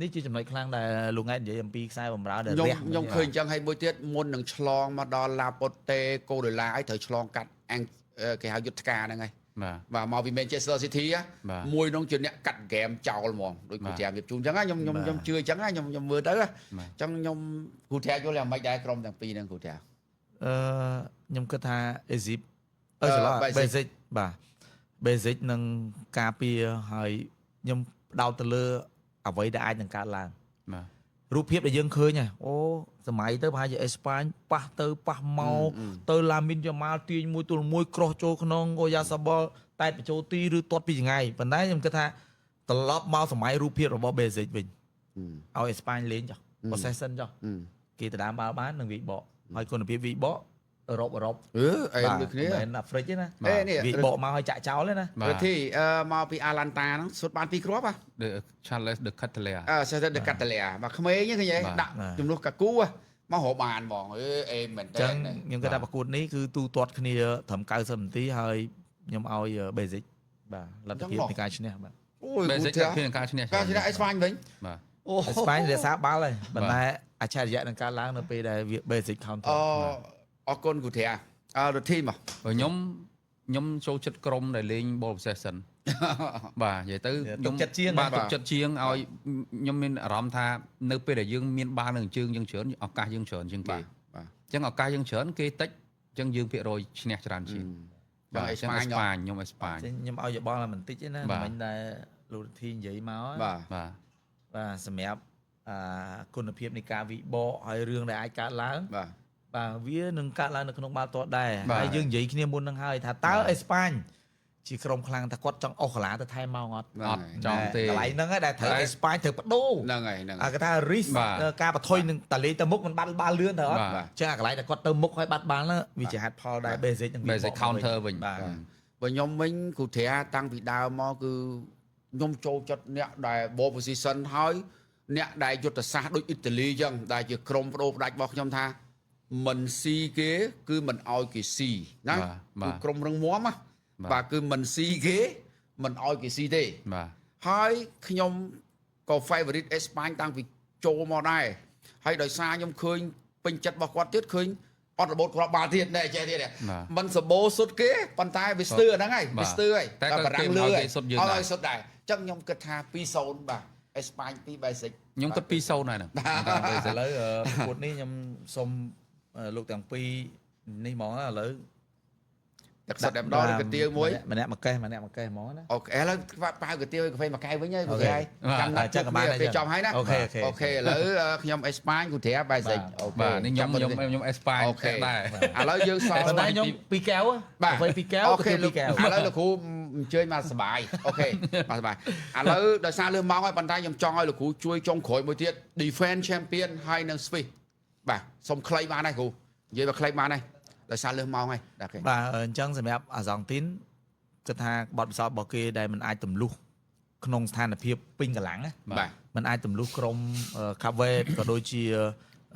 នេះជាចំណុចខ្លាំងដែលលោកង៉ែតនិយាយអំពីខ្សែបម្រើដែល ខ្ញុំ រះ ខ្ញុំឃើញអញ្ចឹងហើយមួយទៀតមុននឹងឆ្លងមកដល់ឡាប៉ូតេកូដូឡាឲ្យត្រូវឆ្លងកាត់អាំងគេហៅយុទ្ធការហ្នឹងហើយ បាទ បាទមកពី Manchester City ហ៎ បាទ មួយនោះជាអ្នកកាត់ហ្គេមចោលហ្មងដូចគ្រូ បាទ ត្រាមរៀបជូនអញ្ចឹងណាខ្ញុំខ្ញុំខ្ញុំជឿអញ្ចឹងណាខ្ញុំខ្ញុំមើលទៅណា បាទ អញ្ចឹងខ្ញុំគ្រូត្រាយល់យ៉ាងម៉េចដែរក្រុមទាំងពីរហ្នឹងគ្រូត្រា អឺខ្ញុំគិតថាអេស៊ីបអឺច្រឡំ Basic basic បាទ basic នឹងការពារហើយខ្ញុំផ្ដោតទៅលើអ្វីដែលអាចនឹងកើតឡើង បាទ រូបភាពដែលយើងឃើញហ៎អូសម័យទៅប្រហែលជាអេស្ប៉ាញប៉ះទៅប៉ះមកទៅឡាមីនយ៉ាម៉ាល់ទាញមួយទល់មួយក្រោះចូលក្នុងអូយ៉ាសាបល់តែបញ្ចូលទីឬទាត់ពីចង្ងាយប៉ុន្តែខ្ញុំគិតថាត្រឡប់មកសម័យរូបភាពរបស់ basic វិញឲ្យអេស្ប៉ាញលេងចុះ possession ចុះគេទៅដើមបាល់បាននឹងវាយបកហើយគុណភាពវាយបកអឺរ៉ុបអឺរ៉ុប អឺអេមដូចគ្នា មិនមែនអាហ្វ្រិកទេណា អេនេះ វាយបកមកឲ្យចាក់ចោលទេណា បាទ រិទ្ធីអឺមកពីអាឡាន់តាហ្នឹងសុទ្ធបានពីរគ្រាប់ហ៎ The Charles de Ketelaere អឺសេះតែកាត់តលាបាទក្មេងហ្នឹងឃើញទេ បាទ ដាក់ជំនួសកាគូហ៎មករកបានហ្មងអេអេមមែនតើ អញ្ចឹងខ្ញុំគិតថាប្រកួតនេះគឺទូទាត់គ្នាត្រឹម90នាទីហើយខ្ញុំឲ្យ basic បាទលទ្ធភាពនៃការឈ្នះបាទ អូយ Basic គ្រូត្រា ភាពនៃការឈ្នះ ការឈ្នះអេស្ប៉ាញវិញ បាទ អូ អេស្ប៉ាញរក្សាបាល់ហើយប៉ុន្តែអច្ឆរិយៈនឹងកើតឡើងនៅពេលដែលវា basic counter អអរគុណគ្រូត្រាអឺរិទ្ធីមក បើខ្ញុំខ្ញុំចូលចិត្តក្រុមដែលលេង ball possession បាទនិយាយទៅ ទុកចិត្តជាង បាទទុកចិត្តជាងឲ្យខ្ញុំមានអារម្មណ៍ថានៅពេលដែលយើងមានបាល់នឹងជើងយើងច្រើនឱកាសយើងច្រើនជាងគេ បាទបាទ អញ្ចឹងឱកាសយើងច្រើនគេតិចអញ្ចឹងយើងភាគរយឈ្នះច្រើនជាង បាទ បាទអញ្ចឹង អេស្ប៉ាញ អេស្ប៉ាញខ្ញុំអេស្ប៉ាញ ចឹងខ្ញុំឲ្យយោបល់តែបន្តិចទេណា បាទ មិញដែលលោករិទ្ធីនិយាយមក បាទ បាទ បាទសម្រាប់អាគុណភាពនៃការវិបកហើយរឿងដែលអាចកើតឡើង បាទ បាទវានឹងកើតឡើងនៅក្នុងបាល់ទាត់ដែរ បាទ ហើយយើងនិយាយគ្នាមុននឹងហើយថាតើអេស្ប៉ាញជាក្រុមខ្លាំងថាគាត់ចង់អស់កាឡាទៅថែមម៉ោងអត់ អត់ចង់ទេ កន្លែងហ្នឹងឯងដែលត្រូវ តែ អេស្ប៉ាញត្រូវបដូរ ហ្នឹងហើយហ្នឹង អាគេថា risk បាទ ការបថុយនឹងតាលេងទៅមុខមិនបាត់បាល់លឿនទៅអត់ បាទ ចឹងអាកន្លែងដែលគាត់ទៅមុខហើយបាត់បាល់ហ្នឹងវាជាហេតុផលដែរ basic នឹងវា basic បកមកវិញ counter វិញ បាទ បើខ្ញុំវិញគ្រូត្រាតាំងពីដើមមកគឺខ្ញុំចូលចិត្តអ្នកដែល ball position ហើយអ្នកដែលយុទ្ធសាស្ត្រដូចអ៊ីតាលីអញ្ចឹងដែលជាក្រុមបដូរផ្ដាច់របស់ខ្ញុំថាមិនស៊ីគេគឺមិនឲ្យគេស៊ីណា បាទ គឺក្រុមរឹងមាំណា បាទ បាទគឺមិនស៊ីគេមិនឲ្យគេស៊ីទេ បាទ ហើយខ្ញុំក៏ favorite អេស្ប៉ាញតាំងពីចូលមកដែរហើយដោយសារខ្ញុំឃើញពេញចិត្តរបស់គាត់ទៀតឃើញអត់របូតគ្រាប់បាល់ទៀតណែចេះទៀត បាទ មិនសបោសុទ្ធគេប៉ុន្តែវាស្ទើរហ្នឹងហើយ បាទ វាស្ទើរហើយ តែក៏ បារាំងលើ គេមិនឲ្យគេសុទ្ធយើងដែរ ឲ្យសុទ្ធដែរអញ្ចឹងខ្ញុំគិតថា2-0បាទអេស្ប៉ាញ2 basic ខ្ញុំគិត2-0ដែរហ្នឹង ឥឡូវប្រកួតនេះខ្ញុំសូមលោកទាំងពីរនេះហ្មងណាឥឡូវ ទឹកសុទ្ធតែម្ដងឬកាទៀវមួយ ម្នាក់មួយកេះម្នាក់មួយកេះហ្មងណា OK ឥឡូវប៉ាវកាទៀវកាហ្វេមួយកែវវិញហើយ អូខេ ព្រោះហើយចាំណាត់ ចឹងក៏បានដែរ ពេលចប់ហើយណា OK OK OK ឥឡូវខ្ញុំអេស្ប៉ាញគូត្រា basic OK បាទនេះខ្ញុំខ្ញុំខ្ញុំអេស្ប៉ាញ OK ដែរ ឥឡូវយើងសល់ ប៉ុន្តែខ្ញុំពីរកែវ បាទ កាហ្វេពីរកែវ អូខេ កាហ្វេពីរកែវ ឥឡូវលោកគ្រូអញ្ជើញមកសប្បាយ OK មកសប្បាយឥឡូវដោយសារលើម៉ោងហើយប៉ុន្តែខ្ញុំចង់ឲ្យលោកគ្រូជួយចុងក្រោយមួយទៀត Defend Champion ហើយនិង Swiss បាទសុំខ្លីបានហើយគ្រូនិយាយមកខ្លីបានហើយដោយសារលើម៉ោងហើយបាទ OK បាទអញ្ចឹងសម្រាប់អាសង់ទីនគិតថាបទពិសោធន៍របស់គេដែលมันអាចទម្លុះក្នុងស្ថានភាពពេញកម្លាំងណា បាទ มันអាចទម្លុះក្រុមកាវេតក៏ដូចជា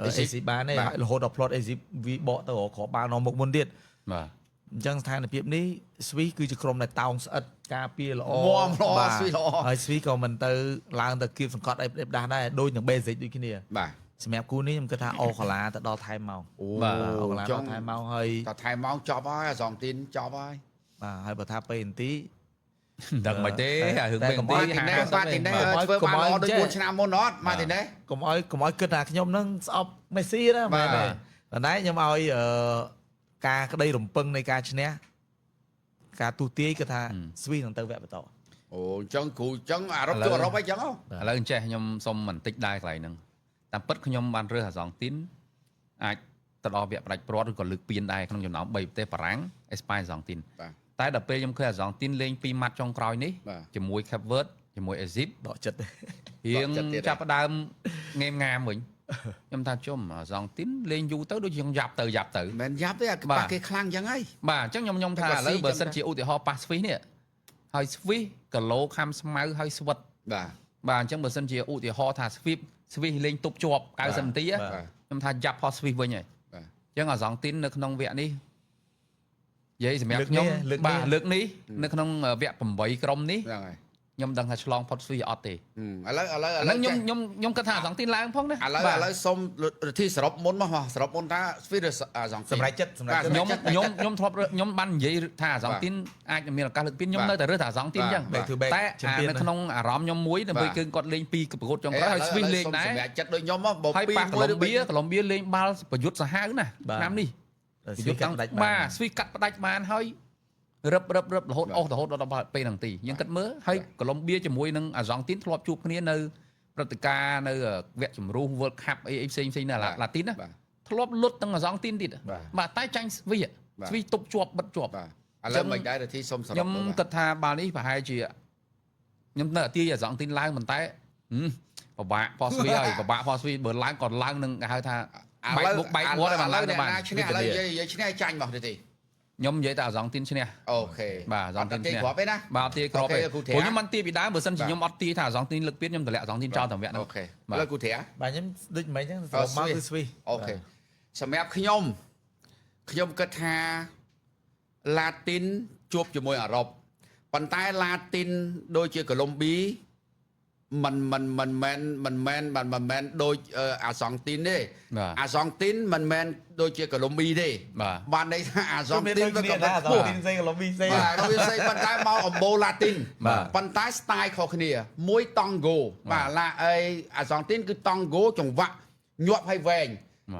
អេស៊ីប អេស៊ីបានទេ បាទ ហើយរហូតដល់ផ្លត់អេស៊ីបវាបកទៅរកគ្រាប់បាល់នាំមុខមុនទៀត បាទ អញ្ចឹងស្ថានភាពនេះស្វីសគឺជាក្រុមដែលតោងស្អិតការពារល្អ មាំល្អ បាទ ស្វីសល្អ ហើយស្វីសក៏មិនទៅឡើងទៅគៀបសង្កត់អីផ្ដេសផ្ដាស់ដែរដូចនឹង basic ដូចគ្នា បាទ សម្រាប់គូនេះខ្ញុំគិតថាអូកាឡាទៅដល់ថែមម៉ោង អូ បាទ អូកាឡា ចង់ ដល់ថែមម៉ោងហើយ តថែមម៉ោងចប់ហើយអាសងទីនចប់ហើយ បាទហើយបើថាពេលនាទី ដឹងមិនទេអារឿង តែកុំ ពេលទី ឲ្យ ម៉ាទីណេសម៉ាទីណេស បាទ ធ្វើបានល្អដូច កុំឲ្យ 4ឆ្នាំមុនអត់ម៉ាទីណេស កុំឲ្យគិតថាខ្ញុំនឹងស្អប់មេស៊ីណា បាទ មែនទេប៉ុន្តែខ្ញុំឲ្យការក្តីរំពឹងនៃការឈ្នះការទូទាយគឺថាស្វីសនឹងទៅវគ្គបន្ត អូអញ្ចឹងគ្រូអញ្ចឹងអារ៉ុបជួអារ៉ុបអីចឹងហ៎ ឥឡូវអញ្ចេះខ្ញុំសុំបន្តិចដែរកន្លែងហ្នឹងតាមពិតខ្ញុំបានរើសអាសង់ទីនអាចទៅដល់វគ្គផ្ដាច់ព្រាត់ឬក៏លើកពានដែរក្នុងចំណោម3ប្រទេសបារាំងអេស្ប៉ាញអាសង់ទីន បាទ តែដល់ពេលខ្ញុំឃើញអាសង់ទីនលេង2ម៉ាត់ចុងក្រោយនេះ បាទ ជាមួយ Cape Verde ជាមួយអេស៊ីប ដកចិត្ត រៀង ដកចិត្តទៀត ចាប់ផ្ដើមងេមងាមវិញខ្ញុំថាជុំអាសង់ទីនលេងយូរទៅដូចជាងយ៉ាប់ទៅយ៉ាប់ទៅ មិនមែនយ៉ាប់ទេអា បាទ ប៉ះគេខ្លាំងចឹងហើយ បាទអញ្ចឹងខ្ញុំខ្ញុំថា តែ ឥឡូវ គាត់ស៊ី បើសិនជាឧទាហរណ៍ប៉ាស្វីសនេះ ហើយស្វីសគីឡូខាំស្មៅហើយស្វិត បាទ បាទអញ្ចឹងបើសិនជាឧទាហរណ៍ថាស្វីសលេងទប់ជាប់90នាទី បាទ បាទ ខ្ញុំថាយ៉ាប់ផោះស្វីសវិញហើយ បាទ អញ្ចឹងអាសង់ទីននៅក្នុងវគ្គនេះនិយាយសម្រាប់ខ្ញុំ លើកនេះ បាទលើកនេះនៅក្នុងវគ្គ8ក្រុមនេះ ហ្នឹងហើយ ខ្ញុំដឹងថាឆ្លងផុតស្វីសអត់ទេ ឥឡូវឥឡូវឥ អា ឡូវ ហ្នឹងខ្ញុំខ្ញុំខ្ញុំគិតថាអាសង់ទីនឡើងផងណា ឥឡូវ បាទ ឥឡូវសុំរិទ្ធីសរុបមុនមកសរុបមុនថាស្វីសឬអាសង់ទីន សម្រាប់ចិត្តសម្រាប់ចិត្ត ខ្ញុំខ្ញុំខ្ញុំធ្លាប់រើសខ្ញុំបាននិយាយថាអាសង់ទីនអាចនឹងមានឱកាសលើកពីខ្ញុំនៅតែរើសថាអាសង់ទីនអញ្ចឹង back to back តែអានៅក្នុងអារម្មណ៍ខ្ញុំមួយដើម្បីគឺគាត់លេងពីរប្រកួតចុងក្រោយហើយស្វីសលេងដែរ សម្រាប់ចិត្តដូចខ្ញុំមកបើ ហើយ ពី ប៉ះកូឡុំបៀកូឡុំបៀលេងបាល់ប្រយុទ្ធសាហាវណាស់ឆ្នាំនេះ ស្វីសកាត់ផ្ដាច់ បាទស្វីសកាត់ផ្ដាច់បានហើយរឹបរឹបរឹបរហូតអស់រហូតដល់ពេលហ្នឹងទីយើងគិតមើលហើយកូឡុំបៀជាមួយនឹងអាសង់ទីនធ្លាប់ជួបគ្នានៅព្រឹត្តិការណ៍នៅវគ្គជម្រុះ World Cup អីអីផ្សេងផ្សេងនៅឡាទីនណា បាទ ធ្លាប់លុតទាំងអាសង់ទីនទៀតបាទតែចាញ់ស្វីសស្វីសទប់ជាប់បិទជាប់ បាទឥឡូវមិនដែររិទ្ធីសុំសរុប ខ្ញុំគិតថាបាល់នេះប្រហែលជាខ្ញុំនៅអាទាយអាសង់ទីនឡើងប៉ុន្តែពិបាកផោះស្វីហើយពិបាកផោះស្វីបើឡើងក៏ឡើងនឹងគេហៅថាបែកមុខបែកមាត់ឲ្យបានឡើងទៅបាន ឈ្នះឥឡូវនិយាយឈ្នះចាញ់មករិទ្ធី ខ្ញុំនិយាយតែអាសង់ទីនឈ្នះ OK បាទអាសង់ទីនឈ្នះ គ្រាប់ទេណា បាទអត់ទាយគ្រាប់ទេ OK គ្រូធា ព្រោះខ្ញុំមិនទាយពីដើមបើសិនជាខ្ញុំអត់ទាយថាអាសង់ទីនលើកពៀនខ្ញុំតម្លាក់អាសង់ទីនចោលតាមវគ្គហ្នឹង OK ឥឡូវគ្រូធា បាទខ្ញុំដូចមិញអញ្ចឹងសរុបមកគឺស្វីស OK សម្រាប់ខ្ញុំខ្ញុំគិតថាឡាទីនជួបជាមួយអឺរ៉ុបប៉ុន្តែឡាទីនដូចជាកូឡុំប៊ីមិនមិនមិនមែនមិនមែនមិនមិនមែនដូចអាសង់ទីនទេ បាទ អាសង់ទីនមិនមែនដូចជាកូឡុំប៊ីទេ បាទ បានន័យថាអាសង់ មាន ទីន ដូច វា គ្នា ក៏ខ្ពស់ ដែរអាសង់ទីនផ្សេងកូឡុំប៊ីផ្សេង បាទវាផ្សេងប៉ុន្តែមកអំបូរឡាទីន បាទ ប៉ុន្តែ style ខុសគ្នា មួយតង់ហ្គោបាទឡាអីអាសង់ទីនគឺតង់ហ្គោចង្វាក់ញាប់ហើយវែង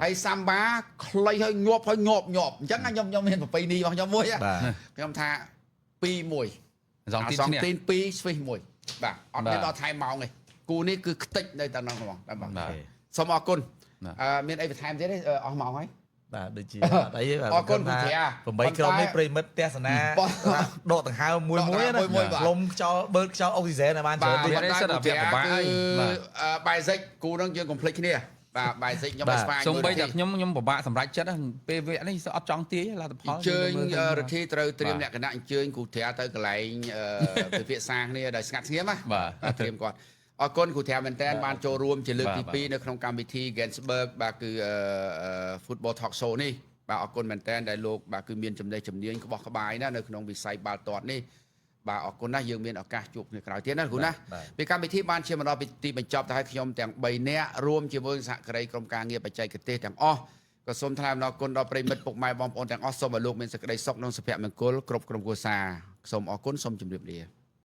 ហើយសាំបាខ្លីហើយញាប់ហើយញាប់ញាប់អញ្ចឹងខ្ញុំខ្ញុំមានប្រពៃណីរបស់ខ្ញុំមួយ បាទ ខ្ញុំថា2 1 អាសង់ទីនឈ្នះ អាសង់ទីន2ស្វីស1បាទអត់មាន បាទ ដល់ថែមម៉ោងទេគូនេះគឺខ្ទេចនៅតែនោះហ្មងបាទ បាទ សូមអរគុណ បាទ អឺមានអីបន្ថែមទៀតទេអស់ម៉ោងហើយ បាទដូចជាអត់អីទេបាទ អរគុណគ្រូធា 8ក្រុមនេះប្រិមិត្តទស្សនា បាទ ដកដង្ហើមមួយមួយ ដកដង្ហើមមួយមួយបាទ ណាលំខ្យល់បឺតខ្យល់អុកស៊ីហ្សែនឲ្យបានច្រើនតិច បាទ មានអីសិតតែ គ្រូ វគ្គពិបាក គឺ ហើយបាទ បាយសិចគូនឹងយើងកុំភ្លេចគ្នាបាទបាយសិចខ្ញុំ បាទ ឲ្យស្វាញ សូម្បី មួយ តែខ្ញុំខ្ញុំពិបាកសម្រេចចិត្តហ្នឹងពេលវគ្គនេះអត់ចង់ទាយលទ្ធផល អញ្ជើញ មើលឃើញ រិទ្ធីត្រូវត្រៀម បាទ លក្ខណៈអញ្ជើញគ្រូធាទៅកន្លែងពិភាក្សាគ្នាដោយស្ងាត់ស្ងៀមណា បាទ បាទត្រៀមគាត់អរគុណគ្រូធាមែនតើបានចូលរួមជាលើកទី បាទ 2នៅក្នុងកម្មវិធី Gainsberg បាទគឺFootball Talk Show នេះបាទអរគុណមែនតើដែលលោកបាទគឺមានចំណេះជំនាញក្បោះក្បាយណាស់នៅក្នុងវិស័យបាល់ទាត់នេះបាទអរគុណណាស់យើងមានឱកាសជួបគ្នាក្រោយទៀតណាគ្រូណា បាទ ពីកម្មវិធីបានជាមកដល់ទីបញ្ចប់ទៅហើយខ្ញុំទាំង3នាក់រួមជាមួយសហការីក្រុមការងារបច្ចេកទេសទាំងអស់ក៏សូមថ្លែងអំណរគុណដល់ប្រិយមិត្តពុកម៉ែបងប្អូនទាំងអស់សូមឲ្យលោកមានសេចក្តីសុខនិងសុភមង្គលគ្រប់ក្រុមគ្រួសារសូមអរគុណសូមជម្រាបលា